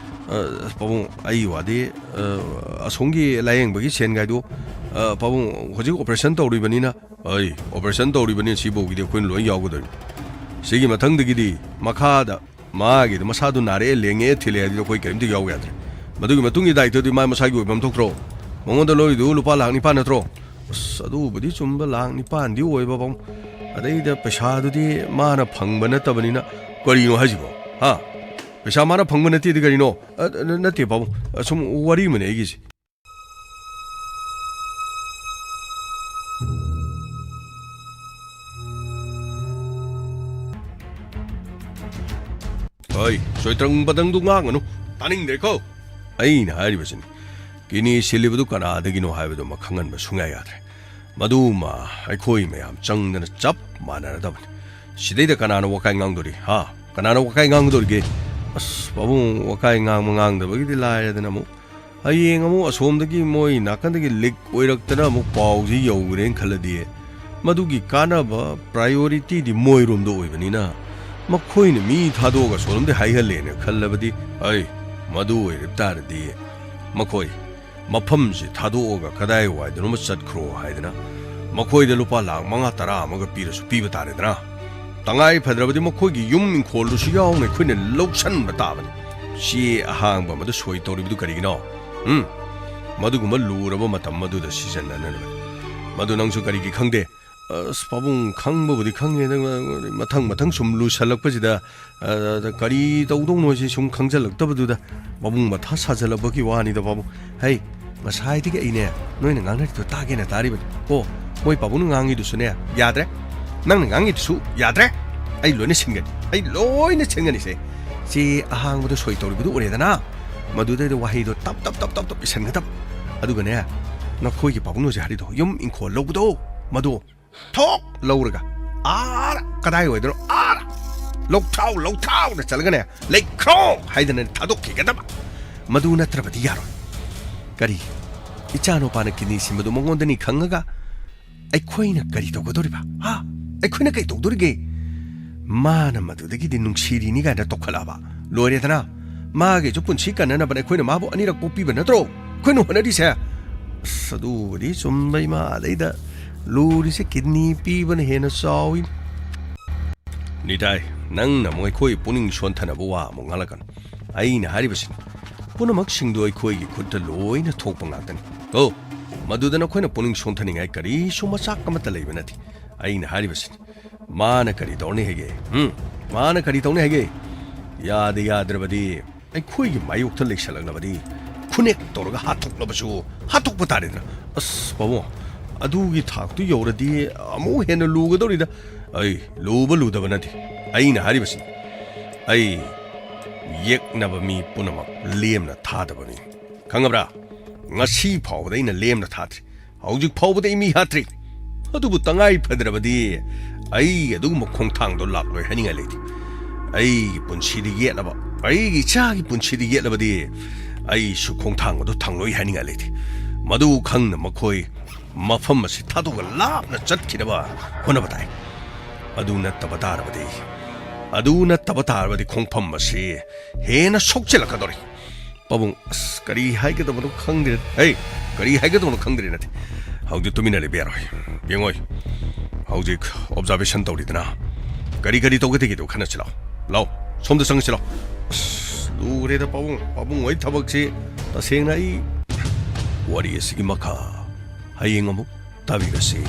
ꯑ, ꯄꯥꯕꯨꯡ, ꯑꯩ ꯋꯥꯗꯤ, ꯑ, ꯑꯁꯣꯝꯒꯤ ꯂꯥꯌꯦꯡꯕꯒꯤ ꯁꯦꯟꯒꯥꯏꯗꯨ, ꯑ, ꯄꯥꯕꯨꯡ, ꯍꯧꯖꯤꯛ ꯑꯣꯄꯔꯦꯁꯟ ꯇꯧꯔꯤꯕꯅꯤꯅ, ꯑꯩ ꯑꯣꯄꯔꯦꯁꯟ ꯇꯧꯔꯤꯕꯅꯤ, ꯁꯤꯐꯥꯎꯒꯤꯗꯤ ꯑꯩꯈꯣꯏꯅ ꯂꯣꯏ ꯌꯥꯎꯒꯗꯣꯏꯅꯤ꯫ ꯁꯤꯒꯤ ꯃꯊꯪꯗꯒꯤꯗꯤ ꯃꯈꯥꯗ ꯃꯥꯒꯤꯗ ꯃꯁꯥꯗꯨ ꯅꯥꯔꯛꯑꯦ, ꯂꯦꯡꯉꯛꯑꯦ, ꯊꯤꯜꯂꯛꯑꯦ ꯍꯥꯏꯗꯨꯗꯤ ꯑꯩꯈꯣꯏ ꯀꯔꯤꯝꯇ ꯌꯥꯎ ꯌꯥꯗ꯭ꯔꯦ꯫ ꯃꯗꯨꯒꯤ ꯃꯇꯨꯡꯒꯤ ꯗꯥꯏꯇꯗꯨꯗꯤ ꯃꯥ ꯃꯁꯥꯒꯤ ꯑꯣꯏꯕ ꯑꯃ ꯊꯣꯛꯇ꯭ꯔꯣ? ꯃꯉꯣꯟꯗ ꯂꯧꯔꯤꯗꯨ ꯂꯨꯄꯥ ꯂꯥꯈ ꯅꯤꯄꯥꯟ ꯅꯠꯇ꯭ꯔꯣ? ꯑꯁ, ꯑꯗꯨꯕꯨꯗꯤ ꯆꯨꯝꯕ, ꯂꯥꯈ ꯅꯤꯄꯥꯟꯗꯤ ꯑꯣꯏꯕ, ꯄꯥꯕꯨꯡ꯫ ꯑꯗꯩꯗ ꯄꯩꯁꯥꯗꯨꯗꯤ ꯃꯥꯅ ꯐꯪꯕ ꯅꯠꯇꯕꯅꯤꯅ꯫ ꯀꯔꯤꯅꯣ ꯍꯥꯏꯁꯤꯕꯣ? ꯍꯥ? ꯄꯩꯁꯥ ꯃꯥꯅ ꯐꯪꯕ ꯅꯠꯇꯦꯗꯤ ꯀꯔꯤꯅꯣ? ꯑ, ꯅ-, ꯅꯠꯇꯦ, ꯄꯥꯕꯨꯡ꯫ ꯑꯁꯨꯝ ꯋꯥꯔꯤ ꯑꯃꯅꯦ ꯑꯩꯒꯤꯁꯦ꯫ ꯍꯣꯏ, ꯁꯣꯏꯇ꯭ꯔꯪ ꯄꯇꯪꯗꯨ ꯉꯥꯡꯒꯅꯨ꯫ ꯇꯥꯅꯤꯡꯗ꯭ꯔꯦꯀꯣ꯫ ꯑꯩꯅ ꯍꯥꯏꯔꯤꯕꯁꯤꯅꯤ, ꯀꯤꯗꯅꯤ ꯁꯤꯜꯂꯤꯕꯗꯨ ꯀꯅꯥꯗꯒꯤꯅꯣ ꯍꯥꯏꯕꯗꯨꯃ ꯈꯪꯍꯟꯕ ꯁꯨꯡꯌꯥ ꯌꯥꯗ꯭ꯔꯦ꯫ ꯃꯗꯨꯃ ꯑꯩꯈꯣꯏ ꯃꯌꯥꯝ ꯆꯪꯗꯅ ꯆꯞ ꯃꯥꯟꯅꯔꯗꯕꯅꯤ꯫ ꯁꯤꯗꯩꯗ ꯀꯅꯥꯅ ꯋꯥꯀꯥꯏ ꯉꯥꯡꯗꯣꯔꯤ, ꯍꯥ? ꯀꯅꯥꯅ ꯋꯥꯀꯥꯏ ꯉꯥꯡꯒꯗꯧꯔꯤꯒꯦ? ꯑꯁ, ꯄꯥꯕꯨꯡ, ꯋꯥꯀꯥꯏ ꯉꯥꯡꯕ ꯉꯥꯡꯗꯕꯒꯤꯗꯤ ꯂꯥꯏꯔꯗꯅ ꯑꯃꯨꯛ ꯍꯌꯦꯡ ꯑꯃꯨꯛ ꯑꯁꯣꯝꯗꯒꯤ ꯃꯣꯏ ꯅꯥꯀꯟꯗꯒꯤ ꯂꯤꯛ ꯑꯣꯏꯔꯛꯇꯅ ꯑꯃꯨꯛ ꯄꯥꯎꯁꯤ ꯌꯧꯈ꯭ꯔꯦꯅ ꯈꯜꯂꯗꯤ, ꯃꯗꯨꯒꯤ ꯀꯥꯟꯅꯕ ꯄ꯭ꯔꯥꯏꯌꯣꯔꯤꯇꯤꯗꯤ ꯃꯣꯏꯔꯣꯝꯗ ꯑꯣꯏꯕꯅꯤꯅ, ꯃꯈꯣꯏꯅ ꯃꯤ ꯊꯥꯗꯣꯛꯑꯒ ꯑꯁꯣꯝꯗ ꯍꯥꯏꯍꯜꯂꯦꯅ ꯈꯜꯂꯕꯗꯤ, ꯑꯩ, ꯃꯗꯨ ꯑꯣꯏꯔ ꯇꯥꯔꯗꯤ ꯃꯈꯣꯏ ꯃꯐꯝꯁꯤ ꯊꯥꯗꯣꯛꯑꯒ ꯀꯗꯥꯏ ꯋꯥꯏꯗꯅꯣꯃ ꯆꯠꯈ꯭ꯔꯣ ꯍꯥꯏꯗꯅ ꯃꯈꯣꯏꯗ ꯂꯨꯄꯥ ꯂꯥꯈ ꯃꯉꯥ ꯇꯔꯥ ꯑꯃꯒ ꯄꯤꯔꯁꯨ ꯄꯤꯕ ꯇꯥꯔꯦꯗꯅ꯫ ꯇꯉꯥꯏ ꯐꯗ꯭ꯔꯕꯗꯤ ꯃꯈꯣꯏꯒꯤ ꯌꯨꯝ ꯏꯪꯈꯣꯜꯗꯨꯁꯨ ꯌꯥꯎꯅ ꯑꯩꯈꯣꯏꯅ ꯂꯧꯁꯟꯕ ꯇꯥꯕꯅꯤ꯫ ꯆꯦ ꯑꯍꯥꯡꯕ ꯑꯃꯗ ꯁꯣꯏ ꯇꯧꯔꯤꯕꯗꯨ ꯀꯔꯤꯒꯤꯅꯣ? ꯎꯝ? ꯃꯗꯨꯒꯨꯝꯕ ꯂꯨꯔꯕ ꯃꯇꯝ ꯑꯗꯨꯗ ꯁꯤꯖꯤꯟꯅꯅꯕꯅꯤ꯫ ꯃꯗꯨ ꯅꯪꯁꯨ ꯀꯔꯤꯒꯤ ꯈꯪꯗꯦ? ꯑꯁ, ꯄꯥꯕꯨꯡ, ꯈꯪꯕꯕꯨꯗꯤ ꯈꯪꯉꯦ, ꯑꯗꯨ ꯃꯊꯪ ꯃꯊꯪ ꯁꯨꯝ ꯂꯨꯁꯜꯂꯛꯄꯁꯤꯗ, ꯑ, ꯀꯔꯤ ꯇꯧꯗꯧꯅꯣ ꯍꯥꯏꯁꯤ ꯁꯨꯝ ꯈꯪꯖꯜꯂꯛꯇꯕꯗꯨꯗ ꯄꯥꯕꯨꯡ ꯃꯊꯥ ꯁꯥꯖꯜꯂꯛꯄꯒꯤ ꯋꯥꯅꯤꯗ, ꯄꯥꯕꯨꯡ꯫ ꯍꯩ, ꯉꯁꯥꯏꯗꯒꯤ ꯑꯩꯅꯦ, ꯅꯣꯏꯅ ꯉꯥꯡꯅꯔꯤꯗꯣ ꯇꯥꯒꯦꯅ ꯇꯥꯔꯤꯕꯅꯤ꯫ ꯑꯣ, ꯃꯣꯏ ꯄꯥꯕꯨꯡꯅ ꯉꯥꯡꯉꯤꯗꯨꯁꯨꯅꯦ, ꯌꯥꯗ꯭ꯔꯦ꯫ ꯅꯪꯅ ꯉꯥꯡꯉꯤꯗꯨꯁꯨ ꯌꯥꯗ꯭ꯔꯦ꯫ ꯑꯩ ꯂꯣꯏꯅ ꯁꯤꯟꯒꯅꯤ꯫ ꯑꯩ ꯂꯣꯏꯅ ꯁꯤꯟꯒꯅꯤꯁꯦ꯫ ꯆꯦ ꯑꯍꯥꯡꯕꯗ ꯁꯣꯏ ꯇꯧꯔꯤꯕꯗꯨ ꯎꯔꯦꯗꯅ? ꯃꯗꯨꯗꯩꯗ ꯋꯥꯍꯩꯗꯣ ꯇꯞ ꯇꯞ ꯇꯞ ꯇꯞ ꯇꯞ ꯏꯁꯤꯟꯒꯗꯕ꯫ ꯑꯗꯨꯒꯅꯦ, ꯅꯈꯣꯏꯒꯤ ꯄꯥꯕꯨꯡꯅ ꯍꯧꯖꯤꯛ ꯍꯥꯏꯔꯤꯗꯣ, ꯌꯨꯝ ꯏꯪꯈꯣꯜ ꯂꯧꯕꯗꯣ, ꯃꯗꯨ ꯊꯣꯛ ꯂꯧꯔꯒ ꯑꯥꯔ ꯀꯗꯥꯏ ꯑꯣꯏꯗꯅꯣ, ꯑꯥꯔ ꯂꯧꯊꯥꯎ, ꯂꯧꯊꯥꯎꯅ ꯆꯠꯂꯒꯅꯦ, "ꯂꯩꯈ꯭ꯔꯣ" ꯍꯥꯏꯗꯅ ꯊꯥꯗꯣꯛꯈꯤꯒꯗꯕ꯫ ꯃꯗꯨ ꯅꯠꯇ꯭ꯔꯕꯗꯤ ꯌꯥꯔꯣꯏ꯫ ꯀꯔꯤ? ꯏꯆꯥꯅꯨꯄꯥꯅ ꯀꯤꯗꯅꯤ ꯁꯤꯟꯕꯗꯨ ꯃꯉꯣꯟꯗꯅꯤ ꯈꯪꯉꯒ ꯑꯩꯈꯣꯏꯅ ꯀꯔꯤ ꯇꯧꯒꯗꯧꯔꯤꯕ? ꯍꯥ? ꯑꯩꯈꯣꯏꯅ ꯀꯔꯤ ꯇꯧꯗꯣꯔꯤꯒꯦ? ꯃꯥꯅ ꯃꯗꯨꯗꯒꯤꯗꯤ ꯅꯨꯡꯁꯤꯔꯤꯅꯤ ꯀꯥꯏꯅ ꯇꯧꯈꯠꯂꯛꯑꯕ꯫ ꯂꯣꯏꯔꯦꯗꯅ꯫ ꯃꯥꯒꯤꯁꯨ ꯄꯨꯟꯁꯤ ꯀꯟꯅꯅꯕꯅꯦ ꯑꯩꯈꯣꯏꯅ ꯃꯥꯕꯨ ꯑꯅꯤꯔꯛ ꯄꯣꯛꯄꯤꯕ ꯅꯠꯇ꯭ꯔꯣ ꯑꯩꯈꯣꯏꯅ ꯍꯣꯠꯅꯔꯤꯁꯦ? ꯑꯁ, ꯑꯗꯨꯕꯨꯗꯤ ꯆꯨꯝꯕ, ꯏꯃꯥ꯫ ꯑꯗꯩꯗ ꯂꯨꯔꯤꯁꯦ ꯀꯤꯗꯅꯤ ꯄꯤꯕꯅ ꯍꯦꯟꯅ ꯆꯥꯎꯏ꯫ ꯅꯤꯇꯥꯏ, ꯅꯪꯅ ꯑꯃꯨꯛ ꯑꯩꯈꯣꯏ ꯄꯨꯛꯅꯤꯡ ꯁꯣꯟꯊꯅꯕ ꯋꯥ ꯑꯃꯨꯛ ꯉꯥꯡꯂꯛꯀꯅꯨ꯫ ꯑꯩꯅ ꯍꯥꯏꯔꯤꯕꯁꯤꯅꯤ, ꯄꯨꯝꯅꯃꯛꯁꯤꯡꯗꯨ ꯑꯩꯈꯣꯏꯒꯤ ꯈꯨꯠꯇ ꯂꯣꯏꯅ ꯊꯣꯛꯄ ꯉꯥꯛꯇꯅꯤ꯫ ꯀꯣ, ꯃꯗꯨꯗ ꯅꯈꯣꯏꯅ ꯄꯨꯛꯅꯤꯡ ꯁꯣꯟꯊꯅꯤꯡꯉꯥꯏ ꯀꯔꯤꯁꯨ ꯃꯆꯥꯛ ꯑꯃꯠꯇ ꯂꯩꯕ ꯅꯠꯇꯦ꯫ ꯑꯩꯅ ꯍꯥꯏꯔꯤꯕꯁꯤꯅꯤ꯫ ꯃꯥꯅ ꯀꯔꯤ ꯇꯧꯔꯅꯤ ꯍꯥꯏꯒꯦ? ꯎꯝ? ꯃꯥꯅ ꯀꯔꯤ ꯇꯧꯅꯤ ꯍꯥꯏꯒꯦ? ꯌꯥꯗ ꯌꯥꯗ꯭ꯔꯕꯗꯤ, ꯑꯩꯈꯣꯏꯒꯤ ꯃꯥꯌꯣꯛꯇ ꯂꯩꯁꯜꯂꯛꯂꯕꯗꯤ, ꯈꯨꯅꯦꯛ ꯇꯧꯔꯒ ꯍꯥꯠꯇꯣꯛꯂꯕꯁꯨ ꯍꯥꯠꯇꯣꯛꯄ ꯇꯥꯔꯦꯗꯅ꯫ ꯑꯁ, ꯄꯥꯕꯨꯡ, ꯑꯗꯨꯒꯤ ꯊꯥꯛꯇꯨ ꯌꯧꯔꯗꯤ ꯑꯃꯨꯛ ꯍꯦꯟꯅ ꯂꯨꯒꯗꯧꯔꯤꯗ꯫ ꯑꯩ ꯂꯨꯕ ꯂꯨꯗꯕ ꯅꯠꯇꯦ꯫ ꯑꯩꯅ ꯍꯥꯏꯔꯤꯕꯁꯤ, ꯑꯩ ꯌꯦꯛꯅꯕ ꯃꯤ ꯄꯨꯝꯅꯃꯛ ꯂꯦꯝꯅ ꯊꯥꯗꯕ ꯃꯤ꯫ ꯈꯪꯉꯕ꯭ꯔꯥ? ꯉꯁꯤ ꯐꯥꯎꯕꯗ ꯑꯩꯅ ꯂꯦꯝꯅ ꯊꯥꯗ꯭ꯔꯤ꯫ ꯍꯧꯖꯤꯛ ꯐꯥꯎꯕꯗ ꯑꯩ ꯃꯤ ꯍꯥꯠꯇ꯭ꯔꯤ꯫ ꯑꯗꯨꯕꯨ ꯇꯉꯥꯏ ꯐꯗ꯭ꯔꯕꯗꯤ ꯑꯩ ꯑꯗꯨꯒꯨꯝꯕ ꯈꯣꯡꯊꯥꯡꯗꯣ ꯂꯥꯛꯂꯣꯏ ꯍꯥꯏꯅꯤꯡꯉꯥꯏ ꯂꯩꯇꯦ꯫ ꯑꯩꯒꯤ ꯄꯨꯟꯁꯤꯗ ꯌꯦꯠꯂꯕ, ꯑꯩꯒꯤ ꯏꯆꯥꯒꯤ ꯄꯨꯟꯁꯤꯗ ꯌꯦꯠꯂꯕꯗꯤ ꯑꯩꯁꯨ ꯈꯣꯡꯊꯥꯡ ꯑꯗꯨ ꯊꯥꯡꯂꯣꯏ ꯍꯥꯏꯅꯤꯡꯉꯥꯏ ꯂꯩꯇꯦ꯫ ꯃꯗꯨ ꯈꯪꯅ ꯃꯈꯣꯏ ꯃꯐꯝ ꯑꯁꯤ ꯊꯥꯗꯣꯛꯑꯒ ꯂꯥꯞꯅ ꯆꯠꯈꯤꯅꯕ ꯍꯣꯠꯅꯕ ꯇꯥꯏ꯫ ꯑꯗꯨ ꯅꯠꯇꯕ ꯇꯥꯔꯕꯗꯤ, ꯑꯗꯨ ꯅꯠꯇꯕ ꯇꯥꯔꯕꯗꯤ ꯈꯣꯡꯐꯝ ꯑꯁꯤ ꯍꯦꯟꯅ ꯁꯣꯛꯆꯤꯜꯂꯛꯀꯗꯧꯔꯤ꯫ ꯄꯥꯕꯨꯡ, ꯑꯁ, ꯀꯔꯤ ꯍꯥꯏꯒꯗꯕꯅꯣ ꯈꯪꯗ꯭ꯔꯦ꯫ ꯍꯦ, ꯀꯔꯤ ꯍꯥꯏꯒꯗꯕꯅꯣ ꯈꯪꯗ꯭ꯔꯦ ꯅꯠꯇꯦ꯫ ꯍꯧꯖꯤꯛ ꯇꯨꯃꯤꯟꯅ ꯂꯩꯕ ꯌꯥꯔꯣꯏ꯫ ꯌꯦꯡꯉꯣꯏ, ꯍꯧꯖꯤꯛ observation ꯇꯧꯔꯤꯗꯅ꯫ ꯀꯔꯤ ꯀꯔꯤ ꯇꯧꯒꯗꯒꯦꯗꯣ ꯈꯟꯅꯁꯤ ꯂꯥꯎ꯫ ꯂꯥꯎ, ꯁꯣꯝꯗ ꯆꯪꯉꯁꯤ ꯂꯥꯎ꯫ ꯑꯁ, ꯂꯨꯔꯦꯗ ꯄꯥꯕꯨꯡ꯫ ꯄꯥꯕꯨꯡ ꯍꯣꯏ ꯊꯕꯛꯁꯤ ꯇꯁꯦꯡꯅ ꯑꯩ ꯋꯥꯔꯤ ꯑꯁꯤꯒꯤ ꯃꯈꯥ ꯍꯌꯦꯡ ꯑꯃꯨꯛ ꯇꯥꯕꯤꯔꯁꯤ꯫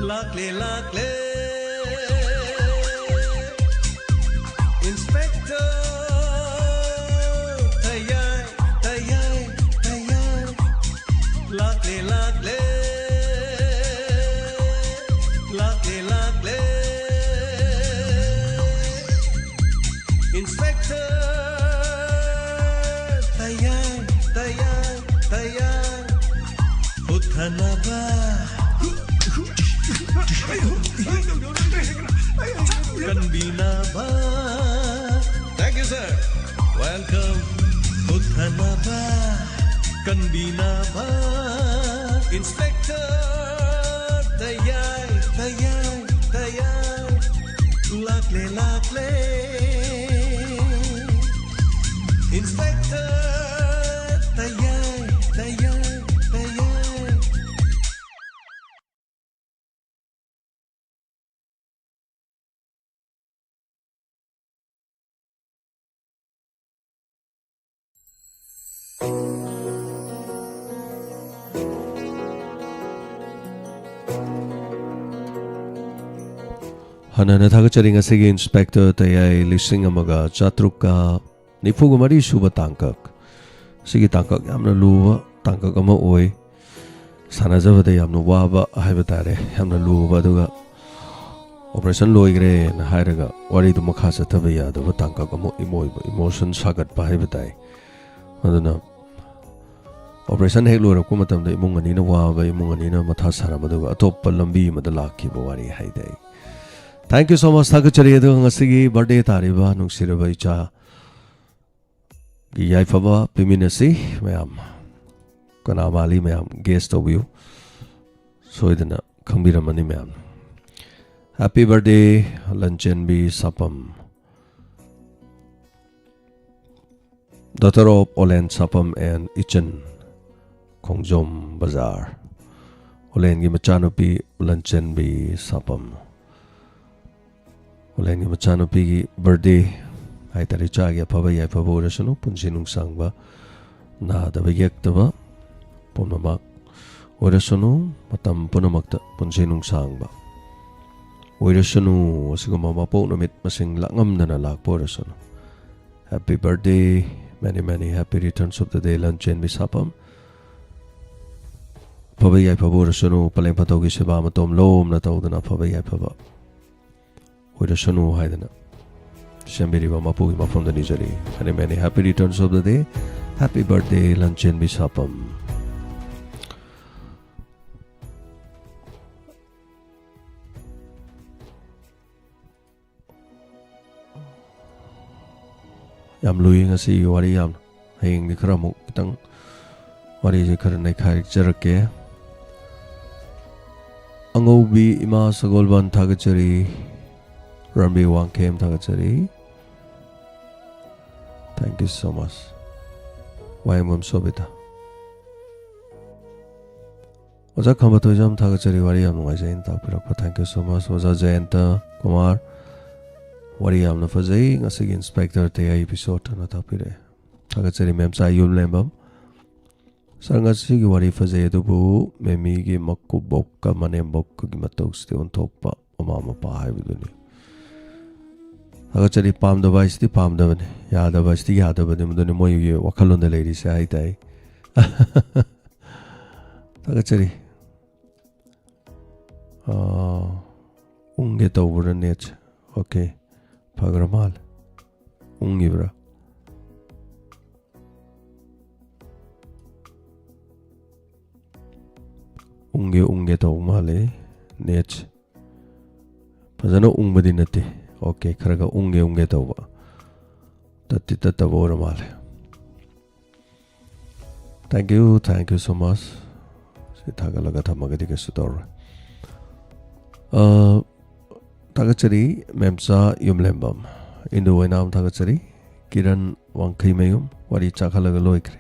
ꯂꯥꯛꯂꯦ, ꯂꯥꯛꯂꯦ꯫ Inspector ꯇꯌꯥꯏ, ꯇꯌꯥꯏ, ꯇꯌꯥꯏ꯫ ꯂꯥꯛꯂꯦ, ꯂꯥꯛꯂꯦ꯫ ꯂꯥꯛꯂꯦ, ꯂꯥꯛꯂꯦ꯫ Inspector ꯇꯌꯥꯏ, ꯇꯌꯥꯏ, ꯇꯌꯥꯏ꯫ ꯍꯨꯠꯊꯅꯕ ꯀꯟꯕꯤꯅꯕ꯫ Thank you, sir. Welcome. ꯍꯨꯠꯊꯅꯕ ꯀꯟꯕꯤꯅꯕ꯫ Inspector ꯇꯌꯥꯏ, ꯇꯌꯥꯏ, ꯇꯌꯥꯏ꯫ ꯂꯥꯛꯂꯦ, ꯂꯥꯛꯂꯦ꯫ Inspector ꯇꯌꯥꯏ, ꯇꯌꯥꯏ, ꯇꯌꯥꯏ꯫ ꯍꯟꯅ ꯍꯟꯅ ꯊꯥꯒꯠꯆꯔꯤ꯫ ꯉꯁꯤꯒꯤ ꯏꯟꯁꯄꯦꯛꯇꯔ ꯇꯌꯥꯏ ꯂꯤꯁꯤꯡ ꯑꯃꯒ ꯆꯥꯇ꯭ꯔꯨꯛꯀ ꯅꯤꯐꯨꯒ ꯃꯔꯤ ꯁꯨꯕ ꯇꯥꯡꯀꯛ꯫ ꯁꯤꯒꯤ ꯇꯥꯡꯀꯛ ꯌꯥꯝꯅ ꯂꯨꯕ ꯇꯥꯡꯀꯛ ꯑꯃ ꯑꯣꯏ꯫ ꯁꯥꯟꯅꯖꯕꯗ ꯌꯥꯝꯅ ꯋꯥꯕ ꯍꯥꯏꯕ ꯇꯥꯔꯦ, ꯌꯥꯝꯅ ꯂꯨꯕ, ꯑꯗꯨꯒ ꯑꯣꯄꯔꯦꯁꯟ ꯂꯣꯏꯈ꯭ꯔꯦꯅ ꯍꯥꯏꯔꯒ ꯋꯥꯔꯤꯗꯨ ꯃꯈꯥ ꯆꯠꯊꯕ ꯌꯥꯗꯕ ꯇꯥꯡꯀꯛ ꯑꯃ, ꯏꯃꯣꯏꯕ, ꯏꯃꯣꯁꯟ ꯁꯥꯒꯠꯄ ꯍꯥꯏꯕ ꯇꯥꯏ꯫ ꯑꯗꯨꯅ ꯑꯣꯄꯔꯦꯁꯟ ꯍꯦꯛ ꯂꯣꯏꯔꯛꯄ ꯃꯇꯝꯗ ꯏꯃꯨꯡ ꯑꯅꯤꯅ ꯋꯥꯕ, ꯏꯃꯨꯡ ꯑꯅꯤꯅ ꯃꯊꯥ ꯁꯥꯔꯝꯕ, ꯑꯗꯨꯒ ꯑꯇꯣꯞꯄ ꯂꯝꯕꯤ ꯑꯃꯗ ꯂꯥꯛꯈꯤꯕ ꯋꯥꯔꯤ ꯍꯥꯏꯗꯤ ꯑꯩ꯫ Thank you so much, ꯊꯥꯒꯠꯆꯔꯤ꯫ ꯑꯗꯨꯒ ꯉꯁꯤꯒꯤ ꯕꯥꯔꯗꯦ ꯇꯥꯔꯤꯕ ꯅꯨꯡꯁꯤꯔꯕ ꯏꯆꯥꯒꯤ ꯌꯥꯏꯐꯕ ꯄꯤꯃꯤꯟꯅꯁꯤ ꯃꯌꯥꯝ꯫ ꯀꯅꯥ ꯃꯥꯜꯂꯤ ꯃꯌꯥꯝ ꯒꯦꯁ ꯇꯧꯕꯤꯌꯨ, ꯁꯣꯏꯗꯅ ꯈꯪꯕꯤꯔꯝꯃꯅꯤ ꯃꯌꯥꯝ꯫ Happy birthday, Lanchenbi ꯁꯥꯄꯝ꯫ Daughter of ꯑꯣꯂꯦꯟ ꯁꯥꯄꯝ and ꯏꯆꯟ, ꯈꯣꯡꯖꯣꯝ ꯕꯖꯥꯔ꯫ ꯑꯣꯂꯦꯟꯒꯤ ꯃꯆꯥꯅꯨꯄꯤ ꯂꯟꯆꯦꯟꯕꯤ ꯁꯥꯄꯝ꯫ ꯑꯣꯂꯦꯟꯒꯤ ꯃꯆꯥꯅꯨꯄꯤꯒꯤ ꯕꯥꯔꯗꯦ ꯍꯥꯏꯇꯥꯔꯦ, ꯏꯆꯥꯒꯤ ꯑꯐꯕ ꯌꯥꯏꯐꯕ ꯑꯣꯏꯔꯁꯅꯨ, ꯄꯨꯟꯁꯤ ꯅꯨꯡꯁꯥꯡꯕ, ꯅꯥꯗꯕ ꯌꯦꯛꯇꯕ ꯄꯨꯝꯅꯃꯛ ꯑꯣꯏꯔꯁꯅꯨ, ꯃꯇꯝ ꯄꯨꯝꯅꯃꯛꯇ ꯄꯨꯟꯁꯤ ꯅꯨꯡꯁꯥꯡꯕ ꯑꯣꯏꯔꯁꯅꯨ, ꯑꯁꯤꯒꯨꯝꯕ ꯃꯄꯣꯛ ꯅꯨꯃꯤꯠ ꯃꯁꯤꯡ ꯂꯥꯛꯉꯝꯗꯅ ꯂꯥꯛꯄ ꯑꯣꯏꯔꯁꯅꯨ꯫ Happy birthday, many many happy returns of the day, ꯂꯟꯆꯦꯟꯕꯤ ꯁꯥꯄꯝ꯫ ꯑꯐꯕ ꯌꯥꯏꯐꯕ ꯑꯣꯏꯔꯁꯅꯨ, ꯄꯂꯦꯝ ꯄꯟꯊꯧꯒꯤ ꯁꯦꯕꯥ ꯃꯇꯣꯝ ꯂꯣꯝꯅ ꯇꯧꯗꯅ ꯑꯐꯕ ꯌꯥꯏꯐꯕ ꯑꯣꯏꯔꯁꯅꯨ ꯍꯥꯏꯗꯅ ꯁꯦꯝꯕꯤꯔꯤꯕ ꯃꯄꯨꯒꯤ ꯃꯐꯝꯗ ꯅꯤꯖꯔꯤ꯫ Many many happy returns of the day, happy birthday, ꯂꯟꯆꯦꯟꯕꯤ ꯁꯥꯄꯝ꯫ ꯌꯥꯝ ꯂꯨꯏ ꯉꯁꯤꯒꯤ ꯋꯥꯔꯤ ꯌꯥꯝꯅ꯫ ꯍꯌꯦꯡꯗꯤ ꯈꯔ ꯑꯃꯨꯛ ꯈꯤꯇꯪ ꯋꯥꯔꯤꯁꯦ ꯈꯔ ꯅꯩꯈꯥꯏꯔꯛꯆꯔꯛꯀꯦ꯫ ꯑꯉꯧꯕꯤ ꯏꯃꯥ ꯁꯒꯣꯜꯕꯟ ꯊꯥꯒꯠꯆꯔꯤ꯫ ꯔꯝꯕꯤ ꯋꯥꯡꯈꯦꯝ ꯊꯥꯒꯠꯆꯔꯤ꯫ Thank you so much꯫ ꯋꯥꯍꯦꯡꯕꯝ ꯁꯣꯕꯤꯇꯥ꯫ ꯑꯣꯖꯥ ꯈꯝꯕ ꯊꯣꯏꯖꯝ ꯊꯥꯒꯠꯆꯔꯤ, ꯋꯥꯔꯤ ꯌꯥꯝ ꯅꯨꯡꯉꯥꯏꯖꯩꯅ ꯇꯥꯛꯄꯤꯔꯛꯄ꯫ Thank you so much꯫ ꯑꯣꯖꯥ ꯖꯌꯟꯇ ꯀꯨꯃꯥꯔ, ꯋꯥꯔꯤ ꯌꯥꯝꯅ ꯐꯖꯩ ꯉꯁꯤꯒꯤ ꯏꯟꯁꯄꯦꯛꯇꯔ ꯇꯌꯥꯏ ꯏꯄꯤꯁꯣꯗ ꯑꯅ ꯇꯥꯛꯄꯤꯔꯛꯑꯦ꯫ ꯊꯥꯒꯠꯆꯔꯤ ꯃꯦꯝꯆꯥ ꯌꯨꯝꯂꯦꯝꯕꯝ꯫ ꯁꯥꯔ, ꯉꯁꯤꯒꯤ ꯋꯥꯔꯤ ꯐꯖꯩ, ꯑꯗꯨꯕꯨ ꯃꯦꯃꯤꯒꯤ ꯃꯀꯨꯕꯣꯛꯀ ꯃꯅꯦꯝꯕꯣꯛꯀꯒꯤ ꯃꯇꯧꯁꯤꯗꯤ ꯑꯣꯟꯊꯣꯛꯄ, ꯃꯃꯥ ꯃꯄꯥ ꯍꯥꯏꯕꯗꯨꯅꯤ꯫ ꯊꯥꯒꯠꯆꯔꯤ꯫ ꯄꯥꯝꯗꯕ ꯍꯥꯏꯁꯤꯗꯤ ꯄꯥꯝꯗꯕꯅꯤ, ꯌꯥꯗꯕ ꯍꯥꯏꯁꯤꯗꯤ ꯌꯥꯗꯕꯅꯤ, ꯃꯗꯨꯅꯤ ꯃꯣꯏꯒꯤ ꯋꯥꯈꯜꯂꯣꯟꯗ ꯂꯩꯔꯤꯁꯦ ꯍꯥꯏ ꯇꯥꯏ꯫ ꯊꯥꯒꯠꯆꯔꯤ꯫ ꯑꯥ, ꯎꯪꯒꯦ ꯇꯧꯕ꯭ꯔꯥ ꯅꯦꯠꯁꯦ? ꯑꯣꯀꯦ, ꯐꯈ꯭ꯔ ꯃꯥꯜꯂꯦ꯫ ꯎꯪꯉꯤꯕ꯭ꯔꯥ? ꯎꯪꯒꯦ ꯎꯪꯒꯦ ꯇꯧꯕ ꯃꯥꯜꯂꯦ ꯅꯦꯠꯁꯦ꯫ ꯐꯖꯅ ꯎꯪꯕꯗꯤ ꯅꯠꯇꯦ꯫ ꯑꯣꯀꯦ, ꯈꯔ ꯈꯔ ꯎꯪꯒꯦ ꯎꯪꯒꯦ ꯇꯧꯕ꯫ ꯇꯠꯇꯤ ꯇꯠꯇꯕ ꯑꯣꯏꯔ ꯃꯥꯜꯂꯦ꯫ Thank you, thank you so much꯫ ꯁꯤ ꯊꯥꯒꯠꯂꯒ ꯊꯝꯃꯒꯗꯤ ꯀꯩꯁꯨ ꯇꯧꯔꯣꯏ꯫ ꯑ, ꯊꯥꯒꯠꯆꯔꯤ ꯃꯦꯝꯆꯥ ꯌꯨꯝꯂꯦꯝꯕꯝ꯫ ꯏꯟꯗꯨ ꯑꯣꯏꯅꯥꯝ ꯊꯥꯒꯠꯆꯔꯤ꯫ ꯀꯤꯔꯟ ꯋꯥꯡꯈꯩꯃꯌꯨꯝ, ꯋꯥꯔꯤ ꯆꯥꯛꯍꯜꯂꯒ ꯂꯣꯏꯈ꯭ꯔꯦ꯫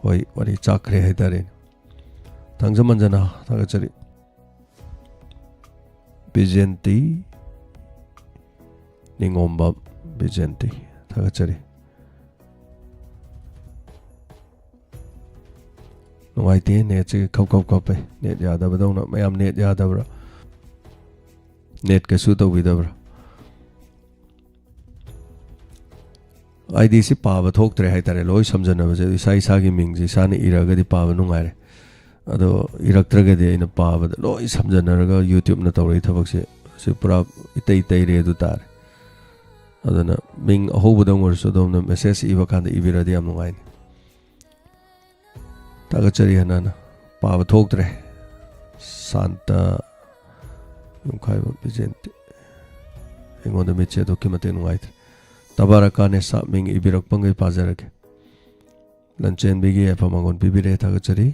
ꯍꯣꯏ, ꯋꯥꯔꯤ ꯆꯥꯛꯈ꯭ꯔꯦ ꯍꯥꯏꯇꯥꯔꯦꯅꯦ꯫ ꯊꯥꯡꯖꯃꯟꯖꯅ ꯊꯥꯒꯠꯆꯔꯤ꯫ ꯕꯤꯖꯦꯟꯇꯤ ꯅꯤꯉꯣꯝꯕꯝ, ꯕꯤꯖꯦꯟꯇꯤ ꯊꯥꯒꯠꯆꯔꯤ꯫ ꯅꯨꯡꯉꯥꯏꯇꯦ, ꯅꯦꯠꯁꯦ ꯈꯞ ꯈꯞ ꯈꯞꯄꯦ꯫ ꯅꯦꯠ ꯌꯥꯗꯕꯗꯧꯅ꯫ ꯃꯌꯥꯝ ꯅꯦꯠ ꯌꯥꯗꯕ꯭ꯔꯥ? ꯅꯦꯠ ꯀꯩꯁꯨ ꯇꯧꯕꯤꯗꯕ꯭ꯔꯥ? ꯑꯥꯏ ꯗꯤꯁꯤ ꯄꯥꯕ ꯊꯣꯛꯇ꯭ꯔꯦ ꯍꯥꯏꯇꯥꯔꯦ, ꯂꯣꯏ ꯁꯝꯖꯟꯅꯕꯁꯦ꯫ ꯏꯁꯥ ꯏꯁꯥꯒꯤ ꯃꯤꯡꯁꯦ ꯏꯁꯥꯅ ꯏꯔꯒꯗꯤ ꯄꯥꯕ ꯅꯨꯡꯉꯥꯏꯔꯦ, ꯑꯗꯣ ꯏꯔꯛꯇ꯭ꯔꯒꯗꯤ ꯑꯩꯅ ꯄꯥꯕꯗ ꯂꯣꯏ ꯁꯝꯖꯟꯅꯔꯒ YouTubeꯅ ꯇꯧꯔꯛꯏ ꯊꯕꯛꯁꯦ, ꯁꯤ ꯄꯨꯔꯥ ꯏꯇꯩ ꯇꯩꯔꯦ ꯑꯗꯨ ꯇꯥꯔꯦ꯫ ꯑꯗꯨꯅ ꯃꯤꯡ ꯑꯍꯧꯕꯗꯪ ꯑꯣꯏꯔꯁꯨ ꯑꯗꯣꯝꯅ ꯃꯦꯁꯦꯖ ꯏꯕ ꯀꯥꯟꯗ ꯏꯕꯤꯔꯗꯤ ꯌꯥꯝ ꯅꯨꯡꯉꯥꯏꯅꯤ꯫ ꯊꯥꯒꯠꯆꯔꯤ ꯍꯟꯅ ꯍꯟꯅ꯫ ꯄꯥꯕ ꯊꯣꯛꯇ꯭ꯔꯦ꯫ ꯁꯥꯟꯇ ꯌꯨꯝꯈꯥꯏꯕꯝ ꯕꯤꯖꯦꯟꯇꯤ꯫ ꯑꯩꯉꯣꯟꯗ ꯃꯤꯠꯁꯦ ꯑꯗꯨꯛꯀꯤ ꯃꯇꯤꯛ ꯅꯨꯡꯉꯥꯏꯇ꯭ꯔꯦ꯫ ꯇꯕꯥꯔꯛ ꯀꯥꯅꯦꯁꯥ ꯃꯤꯡ ꯏꯕꯤꯔꯛꯄꯉꯩ ꯄꯥꯖꯔꯒꯦ꯫ ꯂꯟꯆꯦꯟꯕꯤꯒꯤ ꯌꯥꯏꯐ ꯃꯉꯣꯟ ꯄꯤꯕꯤꯔꯛꯑꯦ, ꯊꯥꯒꯠꯆꯔꯤ꯫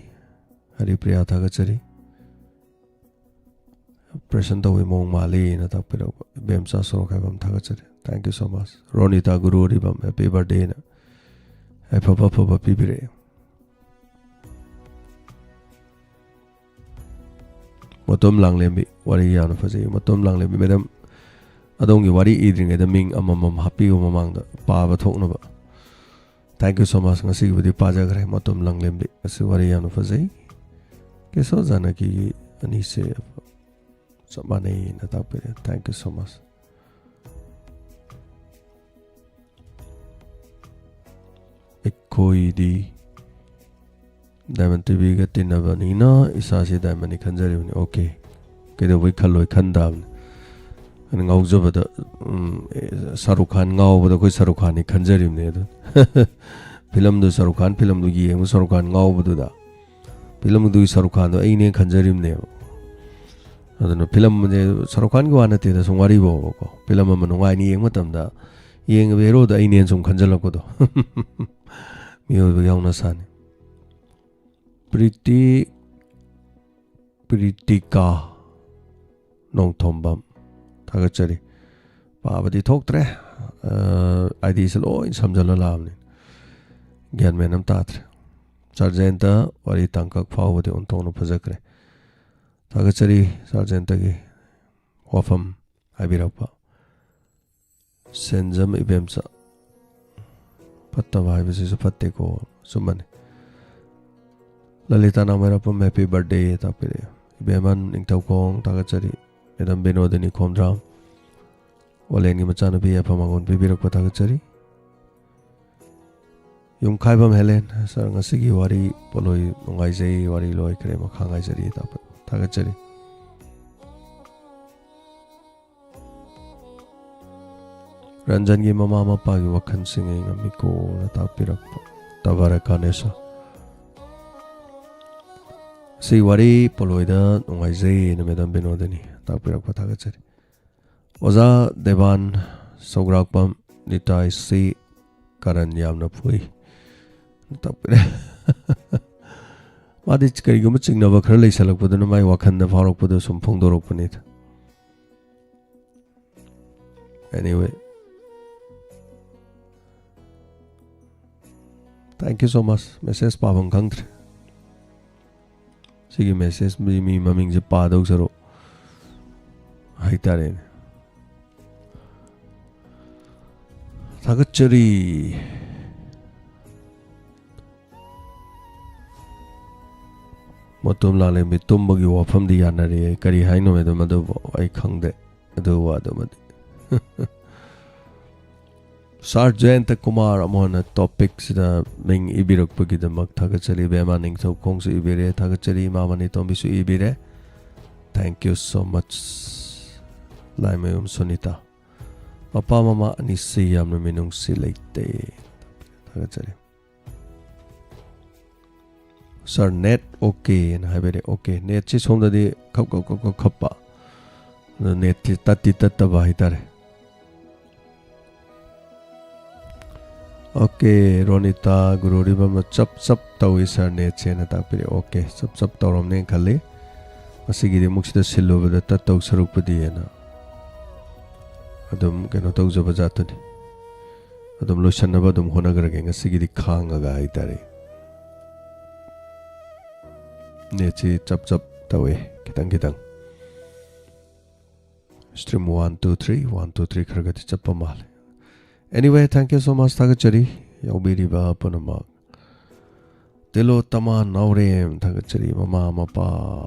ꯍꯔꯤꯄ꯭ꯔꯤꯌꯥ ꯊꯥꯒꯠꯆꯔꯤ꯫ ꯑꯣꯄꯔꯦꯁꯟ ꯇꯧꯕꯩ ꯃꯑꯣꯡ ꯃꯥꯜꯂꯤꯅ ꯇꯥꯛꯄꯤꯔꯛꯄ ꯏꯕꯦꯝꯆꯥ ꯁꯣꯔꯣꯛꯈꯥꯏꯕꯝ ꯊꯥꯒꯠꯆꯔꯤ꯫ Thank you so much꯫ ꯔꯣꯅꯤꯇꯥ Guru Aribam happy birthdayꯅ ꯌꯥꯏꯐꯕ ꯑꯐꯕ ꯄꯤꯕꯤꯔꯛꯑꯦ꯫ ꯃꯇꯣꯝ ꯂꯥꯡꯂꯦꯝꯕꯤ, ꯋꯥꯔꯤ ꯌꯥꯝꯅ ꯐꯖꯩ꯫ ꯃꯇꯣꯝ ꯂꯥꯡꯂꯦꯝꯕꯤ ꯃꯦꯗꯥꯝ, ꯑꯗꯣꯝꯒꯤ ꯋꯥꯔꯤ ꯏꯗ꯭ꯔꯤꯉꯩꯗ ꯃꯤꯡ ꯑꯃꯃꯝ ꯍꯥꯞꯄꯤꯌꯨ ꯃꯃꯥꯡꯗ ꯄꯥꯕ ꯊꯣꯛꯅꯕ꯫ Thank you so much. ꯉꯁꯤꯒꯤꯕꯨꯗꯤ ꯄꯥꯖꯈ꯭ꯔꯦ, ꯃꯇꯨꯝ ꯂꯪꯂꯦꯝꯕꯤ꯫ ꯑꯁꯤ ꯋꯥꯔꯤ ꯌꯥꯝꯅ ꯐꯖꯩ꯫ ꯀꯦꯁꯣ ꯖꯥꯅꯀꯤꯒꯤ ꯑꯅꯤꯁꯦ ꯆꯞ ꯃꯥꯟꯅꯩꯅ ꯇꯥꯛꯄꯤꯔꯦ꯫ Thank you so much. ꯑꯩꯈꯣꯏꯗꯤ ꯗꯥꯏꯃꯟ ꯇꯤꯚꯤꯒ ꯇꯤꯟꯅꯕꯅꯤꯅ ꯏꯁꯥꯁꯤ ꯗꯥꯏꯃꯟꯅꯤ ꯈꯟꯖꯔꯤꯕꯅꯤ꯫ ꯑꯣꯀꯦ, ꯀꯩꯗꯧꯕꯩ ꯈꯜꯂꯣꯏ? ꯈꯟ ꯇꯥꯕꯅꯤ꯫ ꯑꯗꯨꯅ ꯉꯥꯎꯖꯕꯗ, ꯎꯝ, ꯑꯦ, ꯁꯥꯔꯨꯛ ꯈꯥꯟ ꯉꯥꯎꯕꯗ ꯑꯩꯈꯣꯏ ꯁꯥꯔꯨꯛ ꯈꯥꯟꯅꯤ ꯈꯟꯖꯔꯤꯕꯅꯤ꯫ ꯑꯗꯨ ꯐꯤꯂꯝꯗꯨ, ꯁꯥꯔꯨꯛ ꯈꯥꯟ ꯐꯤꯂꯝꯗꯨ ꯌꯦꯡꯕ, ꯁꯥꯔꯨꯛ ꯈꯥꯟ ꯉꯥꯎꯕꯗꯨꯗ ꯐꯤꯂꯝꯗꯨꯒꯤ ꯁꯥꯔꯨꯛ ꯈꯥꯟꯗꯣ ꯑꯩꯅꯦ ꯈꯟꯖꯔꯤꯕꯅꯦꯕ꯫ ꯑꯗꯨꯅ ꯐꯤꯂꯝꯁꯦ ꯁꯥꯔꯨꯛ ꯈꯥꯟꯒꯤ ꯋꯥ ꯅꯠꯇꯦꯗ, ꯁꯨꯝ ꯋꯥꯔꯤ ꯐꯥꯎꯕꯀꯣ꯫ ꯐꯤꯂꯝ ꯑꯃ ꯅꯨꯡꯉꯥꯏꯅ ꯌꯦꯡꯕ ꯃꯇꯝꯗ ꯌꯦꯡꯉꯤꯕ ꯍꯦꯔꯣꯗꯣ ꯑꯩꯅꯦꯅ ꯁꯨꯝ ꯈꯟꯖꯜꯂꯛꯄꯗꯣ꯫ ꯃꯤꯑꯣꯏꯕꯒꯤ ꯍꯧꯅ ꯁꯥꯅꯤ꯫ ꯄ꯭ꯔꯤꯇꯤ, ꯄ꯭ꯔꯤꯇꯤꯀꯥ ꯅꯣꯡꯊꯣꯝꯕꯝ, ꯊꯥꯒꯠꯆꯔꯤ꯫ ꯄꯥꯕꯗꯤ ꯊꯣꯛꯇ꯭ꯔꯦ, ꯑꯥꯏꯗꯤꯁꯦ ꯂꯣꯏ ꯁꯝꯖꯜꯂ ꯂꯥꯛꯑꯕꯅꯤ, ꯒ꯭ꯌꯥꯟ ꯃꯦꯟ ꯑꯃ ꯇꯥꯗ꯭ꯔꯦ꯫ ꯁꯥꯔ ꯖꯌꯟꯇ, ꯋꯥꯔꯤ ꯇꯥꯡꯀꯛ ꯐꯥꯎꯕꯗꯤ ꯑꯣꯟꯊꯣꯛꯅ ꯐꯖꯈ꯭ꯔꯦ꯫ ꯊꯥꯒꯠꯆꯔꯤ ꯁꯥꯔ ꯖꯌꯟꯇꯒꯤ ꯋꯥꯐꯝ ꯍꯥꯏꯕꯤꯔꯛꯄ꯫ ꯁꯦꯟꯖꯝ ꯏꯕꯦꯝꯆꯥ, ꯐꯠꯇꯕ ꯍꯥꯏꯕꯁꯤꯁꯨ ꯐꯠꯇꯦꯀꯣ꯫ ꯑꯆꯨꯝꯕꯅꯤ꯫ ꯂꯂꯤꯇꯥ ꯅꯥꯎꯃꯩꯔꯥꯛꯄꯝ, happy birthday ꯇꯥꯛꯄꯤꯔꯛꯑꯦ꯫ ꯏꯕꯦꯝꯍꯟ ꯅꯤꯡꯊꯧꯈꯣꯡ, ꯊꯥꯒꯠꯆꯔꯤ꯫ ꯃꯦꯗꯥꯝ ꯕꯤꯅꯣꯗꯤꯅꯤ ꯈꯣꯝꯗ꯭ꯔꯥꯝ, ꯑꯣꯂꯦꯟꯒꯤ ꯃꯆꯥꯅꯨꯄꯤ, ꯌꯥꯏꯐ ꯃꯉꯣꯟ ꯄꯤꯕꯤꯔꯛꯄ ꯊꯥꯒꯠꯆꯔꯤ꯫ ꯌꯨꯝꯈꯥꯏꯕꯝ ꯍꯦꯂꯦꯟ, ꯁꯥꯔ, ꯉꯁꯤꯒꯤ ꯋꯥꯔꯤ ꯄꯣꯠꯂꯣꯏ ꯅꯨꯡꯉꯥꯏꯖꯩ, ꯋꯥꯔꯤ ꯂꯣꯏꯈ꯭ꯔꯦ, ꯃꯈꯥ ꯉꯥꯏꯖꯔꯤ ꯇꯥꯛꯄ ꯊꯥꯒꯠꯆꯔꯤ꯫ ꯔꯟꯖꯟꯒꯤ ꯃꯃꯥ ꯃꯄꯥꯒꯤ ꯋꯥꯈꯜꯁꯤꯡ ꯑꯩ ꯉꯝꯃꯤꯀꯣꯅ ꯇꯥꯛꯄꯤꯔꯛꯄ ꯇꯕꯥꯔꯀꯥꯅꯦꯁ꯫ ꯁꯤ ꯋꯥꯔꯤ ꯄꯣꯂꯣꯏꯗ ꯅꯨꯡꯉꯥꯏꯖꯩꯅ ꯃꯦꯗꯥꯝ ꯕꯤꯅꯣꯗꯤꯅꯤ ꯇꯥꯛꯄꯤꯔꯛꯄ ꯊꯥꯒꯠꯆꯔꯤ꯫ ꯑꯣꯖꯥ ꯗꯦꯕꯥꯟ ꯁꯧꯒ꯭ꯔꯥꯛꯄꯝ, ꯅꯤꯇꯥꯏꯁꯤ ꯀꯔꯟ ꯌꯥꯝꯅ ꯐꯨꯏ ꯇꯥꯛꯄꯤꯔꯦ꯫ ꯃꯥꯗꯤ ꯀꯔꯤꯒꯨꯝꯕ ꯆꯤꯡꯅꯕ ꯈꯔ ꯂꯩꯁꯜꯂꯛꯄꯗꯨꯅ ꯃꯥꯏ ꯋꯥꯈꯜꯗ ꯐꯥꯎꯔꯛꯄꯗꯣ ꯁꯨꯝ ꯐꯣꯡꯗꯣꯔꯛꯄꯅꯤꯗ꯫ Anyway, thank you so much. Message ꯄꯥꯐꯝ ꯈꯪꯗ꯭ꯔꯦ꯫ ꯁꯤꯒꯤ message ꯃꯤ, ꯃꯤ ꯃꯃꯤꯡꯁꯦ ꯄꯥꯗꯧ ꯁꯔꯨꯛ ꯍꯥꯏꯇꯥꯔꯦꯅꯦ꯫ ꯊꯥꯒꯠꯆꯔꯤ꯫ ꯃꯇꯣꯝ ꯂꯥꯡꯂꯦꯝꯕꯤ ꯇꯨꯝꯕꯒꯤ ꯋꯥꯐꯝꯗꯤ ꯌꯥꯅꯔꯦ꯫ ꯀꯔꯤ ꯍꯥꯏꯅꯣ ꯃꯦꯗꯝ? ꯑꯗꯨꯕꯨ ꯑꯩ ꯈꯪꯗꯦ ꯑꯗꯨ ꯋꯥꯗꯨꯃꯗꯤ꯫ ꯁꯥꯔ ꯖꯌꯟꯇ ꯀꯨꯃꯥꯔ ꯑꯃꯣꯟꯅ ꯇꯣꯄꯤꯛꯁꯤꯗ ꯃꯤꯡ ꯏꯕꯤꯔꯛꯄꯒꯤꯗꯃꯛ ꯊꯥꯒꯠꯆꯔꯤ꯫ ꯕꯦꯃꯥ ꯅꯤꯡꯊꯧꯈꯣꯡꯁꯨ ꯏꯕꯤꯔꯦ, ꯊꯥꯒꯠꯆꯔꯤ꯫ ꯏꯃꯥ ꯃꯅꯤꯇꯣꯝꯕꯤꯁꯨ ꯏꯕꯤꯔꯦ꯫ Thank you so much꯫ Laimayum Sunita, ꯃꯄꯥ ꯃꯃꯥ ꯑꯅꯤꯁꯤ ꯌꯥꯝꯅ ꯃꯤꯅꯨꯡꯁꯤ ꯂꯩꯇꯦ꯫ ꯊꯥꯒꯠꯆꯔꯤ꯫ ꯁꯥꯔ, ꯅꯦꯠ ꯑꯣꯀꯦꯅ ꯍꯥꯏꯕꯤꯔꯦ꯫ ꯑꯣꯀꯦ, ꯅꯦꯠꯁꯤ ꯁꯣꯝꯗꯗꯤ ꯈꯞ ꯈꯞ ꯈꯞ ꯈꯞ ꯈꯞꯄ, ꯑꯗꯣ ꯅꯦꯠꯇꯤ ꯇꯠꯇꯤ ꯇꯠꯇꯕ ꯍꯥꯏꯇꯥꯔꯦ꯫ ꯑꯣꯀꯦ, ꯔꯣꯅꯤꯇꯥ ꯒꯨꯔꯨꯔꯤꯕꯝꯅ ꯆꯞ ꯆꯞ ꯇꯧꯏ ꯁꯥꯔ, ꯅꯦꯠꯁꯦꯅ ꯇꯥꯛꯄꯤꯔꯦ꯫ ꯑꯣꯀꯦ, ꯆꯞ ꯆꯞ ꯇꯧꯔꯝꯅꯦꯅ ꯈꯜꯂꯤ꯫ ꯉꯁꯤꯒꯤꯗꯤ ꯑꯃꯨꯛ ꯁꯤꯗ ꯁꯤꯜꯂꯨꯕꯗ ꯇꯠꯇꯧ ꯁꯔꯨꯛꯄꯨꯗꯤꯅ ꯑꯗꯨꯝ ꯀꯩꯅꯣ ꯇꯧꯖꯕ ꯖꯥꯠꯇꯨꯅꯤ꯫ ꯑꯗꯨꯝ ꯂꯣꯏꯁꯟꯅꯕ ꯑꯗꯨꯝ ꯍꯣꯠꯅꯈ꯭ꯔꯒꯦ ꯉꯁꯤꯒꯤꯗꯤ ꯈꯥꯡꯉꯒ ꯍꯥꯏꯇꯥꯔꯦ꯫ ꯅꯦꯠꯁꯤ ꯆꯞ ꯆꯞ ꯇꯧꯋꯦ, ꯈꯤꯇꯪ ꯈꯤꯇꯪ꯫ Stream one two three, one two three ꯈꯔ ꯈꯔꯗꯤ ꯆꯠꯄ ꯃꯥꯜꯂꯦ꯫ Anyway, thank you so much꯫ ꯊꯥꯒꯠꯆꯔꯤ ꯌꯥꯎꯕꯤꯔꯤꯕ ꯄꯨꯝꯅꯃꯛ꯫ ꯇꯤꯂꯣꯇꯃꯥ ꯅꯥꯎꯔꯦꯝ ꯊꯥꯒꯠꯆꯔꯤ꯫ ꯃꯃꯥ ꯃꯄꯥ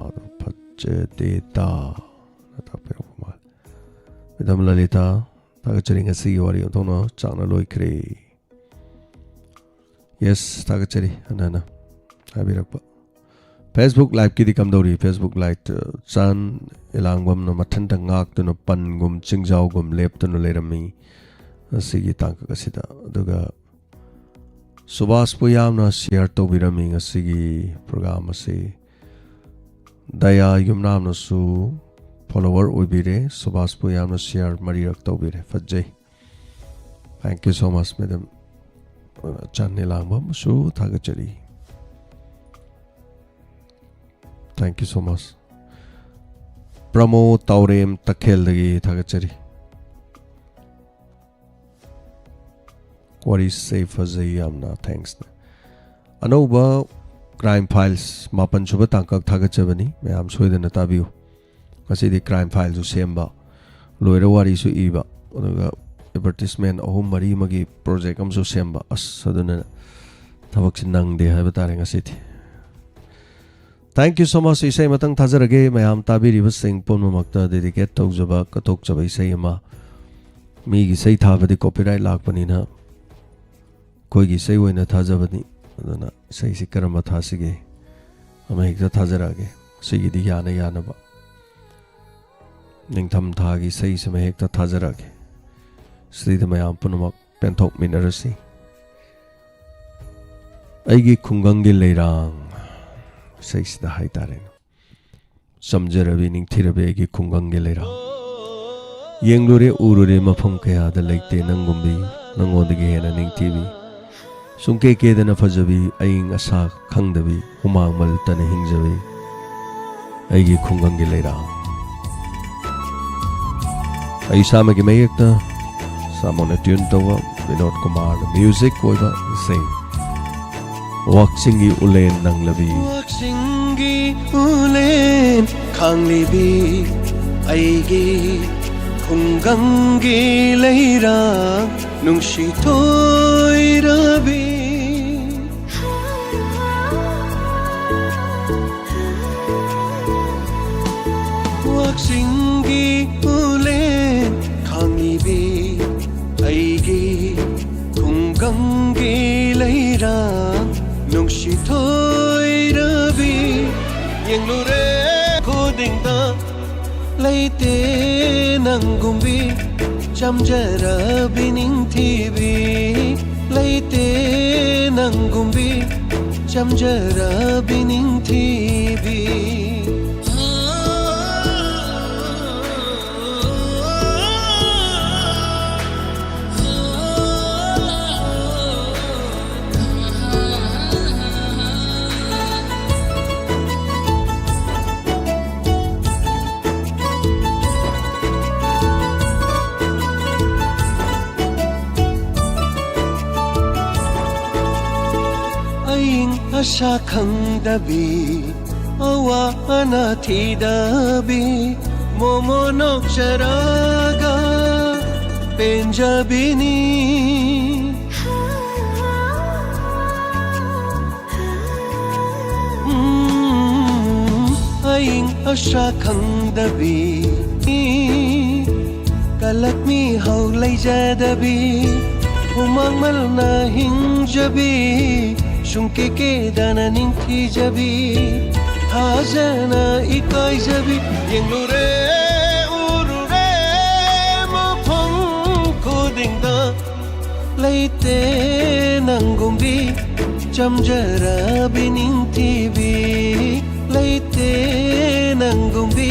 ꯐꯖꯗꯦꯗ ꯅ ꯇꯥꯛꯄꯤꯔꯛꯄ ꯃꯥꯜꯂꯦ꯫ ꯃꯦꯗꯥꯝ ꯂꯂꯤꯇꯥ ꯊꯥꯒꯠꯆꯔꯤ꯫ ꯉꯁꯤꯒꯤ ꯋꯥꯔꯤ ꯑꯣꯟꯊꯣꯛꯅ ꯆꯥꯛꯅ ꯂꯣꯏꯈ꯭ꯔꯦ꯫ ꯌꯦꯁ, ꯊꯥꯒꯠꯆꯔꯤ꯫ ꯍꯟꯅ ꯍꯟꯅ ꯍꯥꯏꯕꯤꯔꯛꯄ꯫ Facebook Liveꯀꯤꯗꯤ ꯀꯝꯗꯧꯔꯤ? Facebook Live, ꯑ, ꯆꯥꯟ ꯏꯂꯥꯡꯕꯝꯅ ꯃꯊꯟꯇ ꯉꯥꯛꯇꯨꯅ ꯄꯟꯒꯨꯝ ꯆꯤꯡꯖꯥꯎꯒꯨꯝ ꯂꯦꯞꯇꯨꯅ ꯂꯩꯔꯝꯃꯤ ꯑꯁꯤꯒꯤ ꯇꯥꯡꯀꯛ ꯑꯁꯤꯗ꯫ ꯑꯗꯨꯒ ꯁꯨꯕꯥꯁꯄꯨ ꯌꯥꯝꯅ ꯁꯤꯌꯥꯔ ꯇꯧꯕꯤꯔꯝꯃꯤ ꯉꯁꯤꯒꯤ ꯄ꯭ꯔꯣꯒ꯭ꯔꯥꯝ ꯑꯁꯤ꯫ ꯗꯌꯥ ꯌꯨꯝꯅꯥꯝꯅꯁꯨ ꯐꯣꯂꯣꯋꯔ ꯑꯣꯏꯕꯤꯔꯦ꯫ ꯁꯨꯕꯥꯁꯄꯨ ꯌꯥꯝꯅ ꯁꯤꯌꯥꯔ ꯃꯔꯤꯔꯛ ꯇꯧꯕꯤꯔꯦ꯫ ꯐꯖꯩ꯫ Thank you so much, madam. ꯆꯥꯟ ꯏꯂꯥꯡꯕꯝꯁꯨ ꯊꯥꯒꯠꯆꯔꯤ꯫ Thank you so much꯫ ꯄ꯭ꯔꯃꯣ ꯇꯥꯎꯔꯦꯝ ꯇꯈꯦꯜꯗꯒꯤ ꯊꯥꯒꯠꯆꯔꯤ꯫ ꯋꯥꯔꯤꯁꯦ ꯐꯖꯩ ꯌꯥꯝꯅ꯫ Thanks꯫ ꯑꯅꯧꯕ Crime Files ꯃꯥꯄꯟ ꯁꯨꯕ ꯇꯥꯡꯀꯛ ꯊꯥꯒꯠꯆꯕꯅꯤ꯫ ꯃꯌꯥꯝ ꯁꯣꯏꯗꯅ ꯇꯥꯕꯤꯌꯨ꯫ ꯉꯁꯤꯗꯤ Crime Fileꯁꯨ ꯁꯦꯝꯕ ꯂꯣꯏꯔ, ꯋꯥꯔꯤꯁꯨ ꯏꯕ, ꯑꯗꯨꯒ advertisement ꯑꯍꯨꯝ ꯃꯔꯤ ꯑꯃꯒꯤ project ꯑꯃꯁꯨ ꯁꯦꯝꯕ꯫ ꯑꯁ, ꯑꯗꯨꯅ ꯊꯕꯛꯁꯤ ꯅꯪꯗꯦ ꯍꯥꯏꯕ ꯇꯥꯔꯦ ꯉꯁꯤꯗꯤ꯫ Thank you so much. ꯏꯁꯩ ꯑꯃꯇꯪ ꯊꯥꯖꯔꯒꯦ, ꯃꯌꯥꯝ ꯇꯥꯕꯤꯔꯤꯕꯁꯤꯡ ꯄꯨꯝꯅꯃꯛꯇ dedicate ꯇꯧꯖꯕ, ꯀꯠꯊꯣꯛꯆꯕ ꯏꯁꯩ ꯑꯃ꯫ ꯃꯤꯒꯤ ꯏꯁꯩ ꯊꯥꯕꯗꯤ copyright ꯂꯥꯛꯄꯅꯤꯅ, ꯑꯩꯈꯣꯏꯒꯤ ꯏꯁꯩ ꯑꯣꯏꯅ ꯊꯥꯖꯕꯅꯤ꯫ ꯑꯗꯨꯅ ꯏꯁꯩꯁꯤ ꯀꯔꯝꯕ ꯊꯥꯁꯤꯒꯦ? ꯑꯃ ꯍꯦꯛꯇ ꯊꯥꯖꯔꯛꯑꯒꯦ꯫ ꯁꯤꯒꯤꯗꯤ ꯌꯥꯅ ꯌꯥꯅꯕ꯫ ꯅꯤꯡꯊꯝ ꯊꯥꯒꯤ ꯏꯁꯩꯁꯤꯃ ꯍꯦꯛꯇ ꯊꯥꯖꯔꯛꯑꯒꯦ꯫ ꯁꯤꯗꯩꯗ ꯃꯌꯥꯝ ꯄꯨꯝꯅꯃꯛ ꯄꯦꯟꯊꯣꯛꯃꯤꯟꯅꯔꯁꯤ꯫ ꯑꯩꯒꯤ ꯈꯨꯡꯒꯪꯒꯤ ꯂꯩꯔꯥꯡ ꯏꯁꯩꯁꯤꯗ ꯍꯥꯏꯇꯥꯔꯦꯅꯦ꯫ ꯆꯝꯖꯔꯕꯤ ꯅꯤꯡꯊꯤꯔꯕꯤ ꯑꯩꯒꯤ ꯈꯨꯡꯒꯪꯒꯤ ꯂꯩꯔꯥꯡ꯫ ꯌꯦꯡꯂꯨꯔꯦ ꯎꯔꯨꯔꯦ ꯃꯐꯝ ꯀꯌꯥꯗ ꯂꯩꯇꯦ ꯅꯪꯒꯨꯝꯕꯤ, ꯅꯪꯉꯣꯟꯗꯒꯤ ꯍꯦꯟꯅ ꯅꯤꯡꯊꯤꯕꯤ꯫ ꯁꯨꯡꯀꯦ ꯀꯦꯗꯅ ꯐꯖꯕꯤ, ꯑꯏꯪ ꯑꯁꯥ ꯈꯪꯗꯕꯤ, ꯍꯨꯃꯥꯡ ꯃꯜꯇꯅ ꯍꯤꯡꯖꯕꯤ ꯑꯩꯒꯤ ꯈꯨꯡꯒꯪꯒꯤ ꯂꯩꯔꯥꯡ꯫ ꯑꯩ ꯏꯁꯥꯃꯛꯀꯤ ꯃꯌꯦꯛꯇ ꯁꯥꯃꯣꯅ tune ꯇꯧꯕ, ꯕꯤꯅꯣꯗ ꯀꯨꯃꯥꯔꯅ music ꯑꯣꯏꯕ ꯏꯁꯩ꯫ ꯋꯥꯛꯆꯤꯡꯒꯤ ꯎꯂꯦꯟ ꯅꯪꯂꯕꯤ꯫ ꯋꯥꯛꯆꯤꯡꯒꯤ ꯎꯂꯦꯟ ꯈꯥꯡꯂꯤꯕꯤ ꯑꯩꯒꯤ ꯈꯨꯡꯒꯪꯒꯤ ꯂꯩꯔꯥꯡ ꯅꯨꯡꯁꯤ ꯊꯣꯏꯔꯕꯤ꯫ ꯋꯥꯛꯆꯤꯡꯒꯤ ꯎꯂꯦꯟ ꯈꯥꯡꯂꯤꯕꯤ ꯑꯩꯒꯤ ꯈꯨꯡꯒꯪꯒꯤ ꯂꯩꯔꯥꯡ ꯅꯨꯡꯁꯤ ꯊꯣꯏꯔꯕꯤ꯫ ꯌꯦꯡꯂꯨꯔꯦ ꯈꯨꯗꯤꯡꯗ ꯂꯩꯇꯦ ꯅꯪꯒꯨꯝꯕꯤ ꯆꯝꯖꯔꯕꯤ ꯅꯤꯡꯊꯤꯕꯤ꯫ ꯂꯩꯇꯦ ꯅꯪꯒꯨꯝꯕꯤ ꯆꯝꯖꯔꯕꯤ ꯅꯤꯡꯊꯤꯕꯤ꯫ ꯑꯏꯪ ꯑꯁꯥ ꯈꯪꯗꯕꯤ, ꯑꯋꯥ ꯑꯅꯥ ꯊꯤꯗꯕꯤ, ꯃꯣꯃꯣ ꯅꯣꯛꯆꯔꯒ ꯄꯦꯟꯖꯕꯤꯅꯤ꯫ ꯎꯝ, ꯑꯁꯥ ꯈꯪꯗꯕꯤ, ꯀꯂꯛ ꯃꯤꯍꯧ ꯂꯩꯖꯗꯕꯤ, ꯍꯨꯃꯥꯡ ꯃꯜꯅ ꯍꯤꯡꯖꯕꯤ, ꯁꯨꯡꯀꯦ ꯀꯦꯗꯅ ꯅꯤꯡꯊꯤꯖꯕꯤ, ꯊꯥꯖꯅ ꯏꯀꯥꯏꯖꯕꯤ, ꯌꯦꯡꯂꯨꯔꯦ ꯎꯔꯨꯔꯦ ꯃꯐꯝ ꯈꯨꯗꯤꯡꯗ, ꯂꯩꯇꯦ ꯅꯪꯒꯨꯝꯕꯤ ꯆꯝꯖꯔꯕꯤ ꯅꯤꯡꯊꯤꯕꯤ, ꯂꯩꯇꯦ ꯅꯪꯒꯨꯝꯕꯤ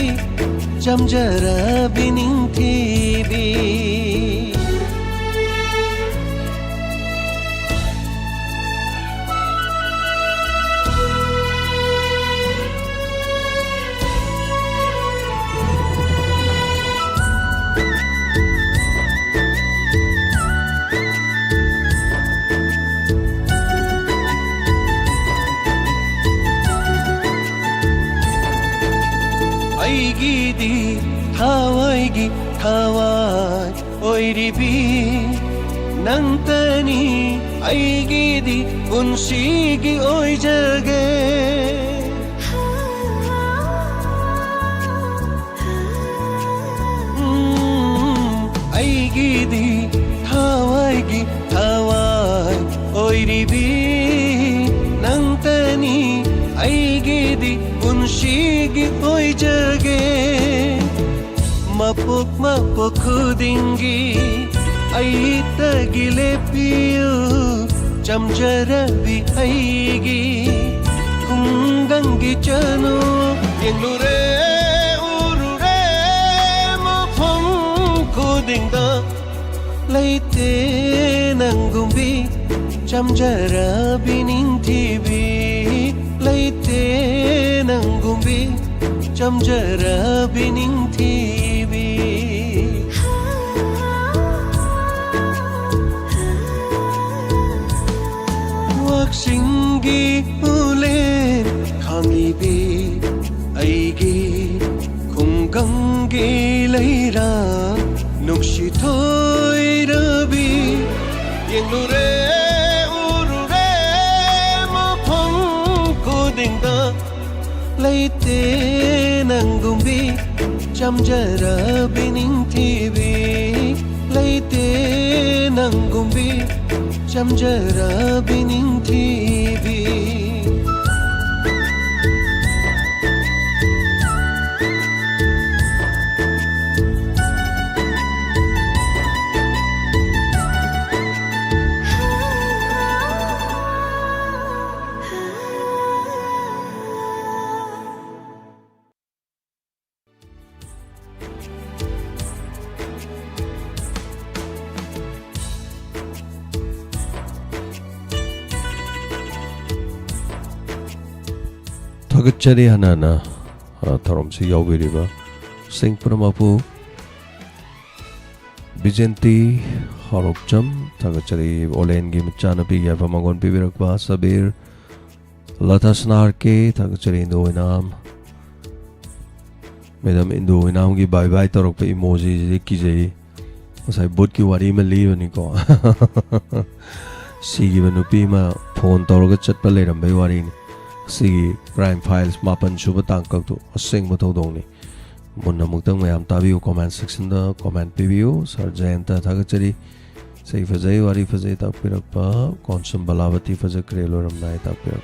ꯆꯝꯖꯔꯕꯤ ꯅꯤꯡꯊꯤꯕꯤ꯫ ꯑꯩꯒꯤꯗꯤ ꯊꯋꯥꯏꯒꯤ ꯊꯋꯥꯏ ꯑꯣꯏꯔꯤꯕꯤ ꯅꯪꯇꯅꯤ, ꯑꯩꯒꯤꯗꯤ ꯄꯨꯟꯁꯤꯒꯤ ꯑꯣꯏꯖꯒꯦ꯫ ꯎꯝ, ꯑꯩꯒꯤꯗꯤ ꯊꯋꯥꯏꯒꯤ ꯊꯋꯥꯏ ꯑꯣꯏꯔꯤꯕꯤ ꯅꯪꯇꯅꯤ, ꯑꯩꯒꯤꯗꯤ ꯄꯨꯟꯁꯤꯒꯤ ꯑꯣꯏꯖꯒꯦ꯫ ꯃꯄꯣꯛ ꯃꯄꯣꯛ ꯈꯨꯗꯤꯡꯒꯤ ꯑꯩꯇꯒꯤ ꯂꯦꯞꯄꯤꯌꯨ, ꯆꯝꯖꯔꯕꯤ ꯑꯩꯒꯤ ꯈꯨꯡꯒꯪꯒꯤ ꯆꯅꯨ꯫ ꯌꯦꯡꯂꯨꯔꯦ ꯎꯔꯨꯔꯦ ꯃꯐꯝ ꯈꯨꯗꯤꯡꯗ, ꯂꯩꯇꯦ ꯅꯪꯒꯨꯝꯕꯤ ꯆꯝꯖꯔꯕꯤ ꯅꯤꯡꯊꯤꯕꯤ, ꯂꯩꯇꯦ ꯅꯪꯒꯨꯝꯕꯤ ꯆꯝꯖꯔꯕꯤ ꯅꯤꯡꯊꯤꯕꯤ꯫ ꯋꯥꯛꯆꯤꯡꯒꯤ ꯎꯂꯦꯟ ꯈꯥꯡꯂꯤꯕꯤ ꯑꯩꯒꯤ ꯈꯨꯡꯒꯪꯒꯤ ꯂꯩꯔꯥ ꯅꯨꯡꯁꯤ ꯊꯣꯏꯔꯕꯤ꯫ ꯌꯦꯡꯂꯨꯔꯦ ꯎꯔꯨꯔꯦ ꯃꯐꯝ ꯈꯨꯗꯤꯡꯗ, ꯂꯩꯇꯦ ꯅꯪꯒꯨꯝꯕꯤ ꯆꯝꯖꯔꯕꯤ ꯅꯤꯡꯊꯤꯕꯤ ꯂꯩꯇꯦ, ꯅꯪꯒꯨꯝꯕꯤ ꯆꯝꯖꯔꯕꯤ ꯅꯤꯡꯊꯤꯕꯤ꯫ ꯊꯥꯒꯠꯆꯔꯤ ꯍꯥꯟꯅꯅ, ꯑ, ꯊꯧꯔꯝꯁꯤ ꯌꯥꯎꯕꯤꯔꯤꯕ ꯁꯤꯡ ꯄꯨꯝꯅꯃꯛꯄꯨ꯫ ꯕꯤꯖꯦꯟꯇꯤ ꯍꯥꯎꯔꯣꯛꯆꯝ, ꯊꯥꯒꯠꯆꯔꯤ꯫ ꯑꯣꯂꯦꯟꯒꯤ ꯃꯆꯥꯅꯨꯄꯤꯒꯤ ꯌꯥꯏꯐ ꯃꯪꯒꯣꯜ ꯄꯤꯕꯤꯔꯛꯄ ꯁꯕꯤꯔ, ꯂꯇꯥ ꯁꯅꯥꯔꯀꯦ, ꯊꯥꯒꯠꯆꯔꯤ꯫ ꯏꯟꯗꯣ ꯑꯣꯏꯅꯥꯝ, ꯃꯦꯗꯥꯝ ꯏꯟꯗꯣ ꯑꯣꯏꯅꯥꯝꯒꯤ ꯕꯥꯏ ꯕꯥꯏ ꯇꯧꯔꯛꯄ ꯏꯃꯣꯖꯤꯁꯤꯗꯤ ꯀꯤꯖꯩ꯫ ꯉꯁꯥꯏ ꯕꯨꯠꯀꯤ ꯋꯥꯔꯤ ꯑꯃ ꯂꯤꯕꯅꯤꯀꯣ꯫ ꯁꯤꯈꯤꯕ ꯅꯨꯄꯤ ꯑꯃ ꯐꯣꯟ ꯇꯧꯔꯒ ꯆꯠꯄ ꯂꯩꯔꯝꯕꯩ ꯋꯥꯔꯤꯅꯤ꯫ ꯁꯤꯒꯤ ꯀ꯭ꯔꯥꯏꯝ ꯐꯥꯏꯜꯁ ꯃꯥꯄꯟ ꯁꯨꯕ ꯇꯥꯡꯀꯛꯇꯨ ꯑꯁꯦꯡꯕ ꯊꯧꯗꯣꯛꯅꯤ꯫ ꯃꯨꯟꯅ ꯑꯃꯨꯛꯇꯪ ꯃꯌꯥꯝ ꯇꯥꯕꯤꯌꯨ, ꯀꯣꯃꯦꯟ ꯁꯦꯛꯁꯟꯗ ꯀꯣꯃꯦꯟ ꯄꯤꯕꯤꯌꯨ꯫ ꯁꯥꯔ ꯖꯌꯟꯇ ꯊꯥꯒꯠꯆꯔꯤ꯫ ꯏꯁꯩ ꯐꯖꯩ, ꯋꯥꯔꯤ ꯐꯖꯩ ꯇꯥꯛꯄꯤꯔꯛꯄ꯫ ꯀꯣꯟꯁꯨꯝ ꯕꯂꯥꯕꯇꯤ ꯐꯖꯈ꯭ꯔꯦ, ꯂꯣꯏꯔꯝꯗꯥꯏ ꯇꯥꯛꯄꯤꯔꯛꯄ꯫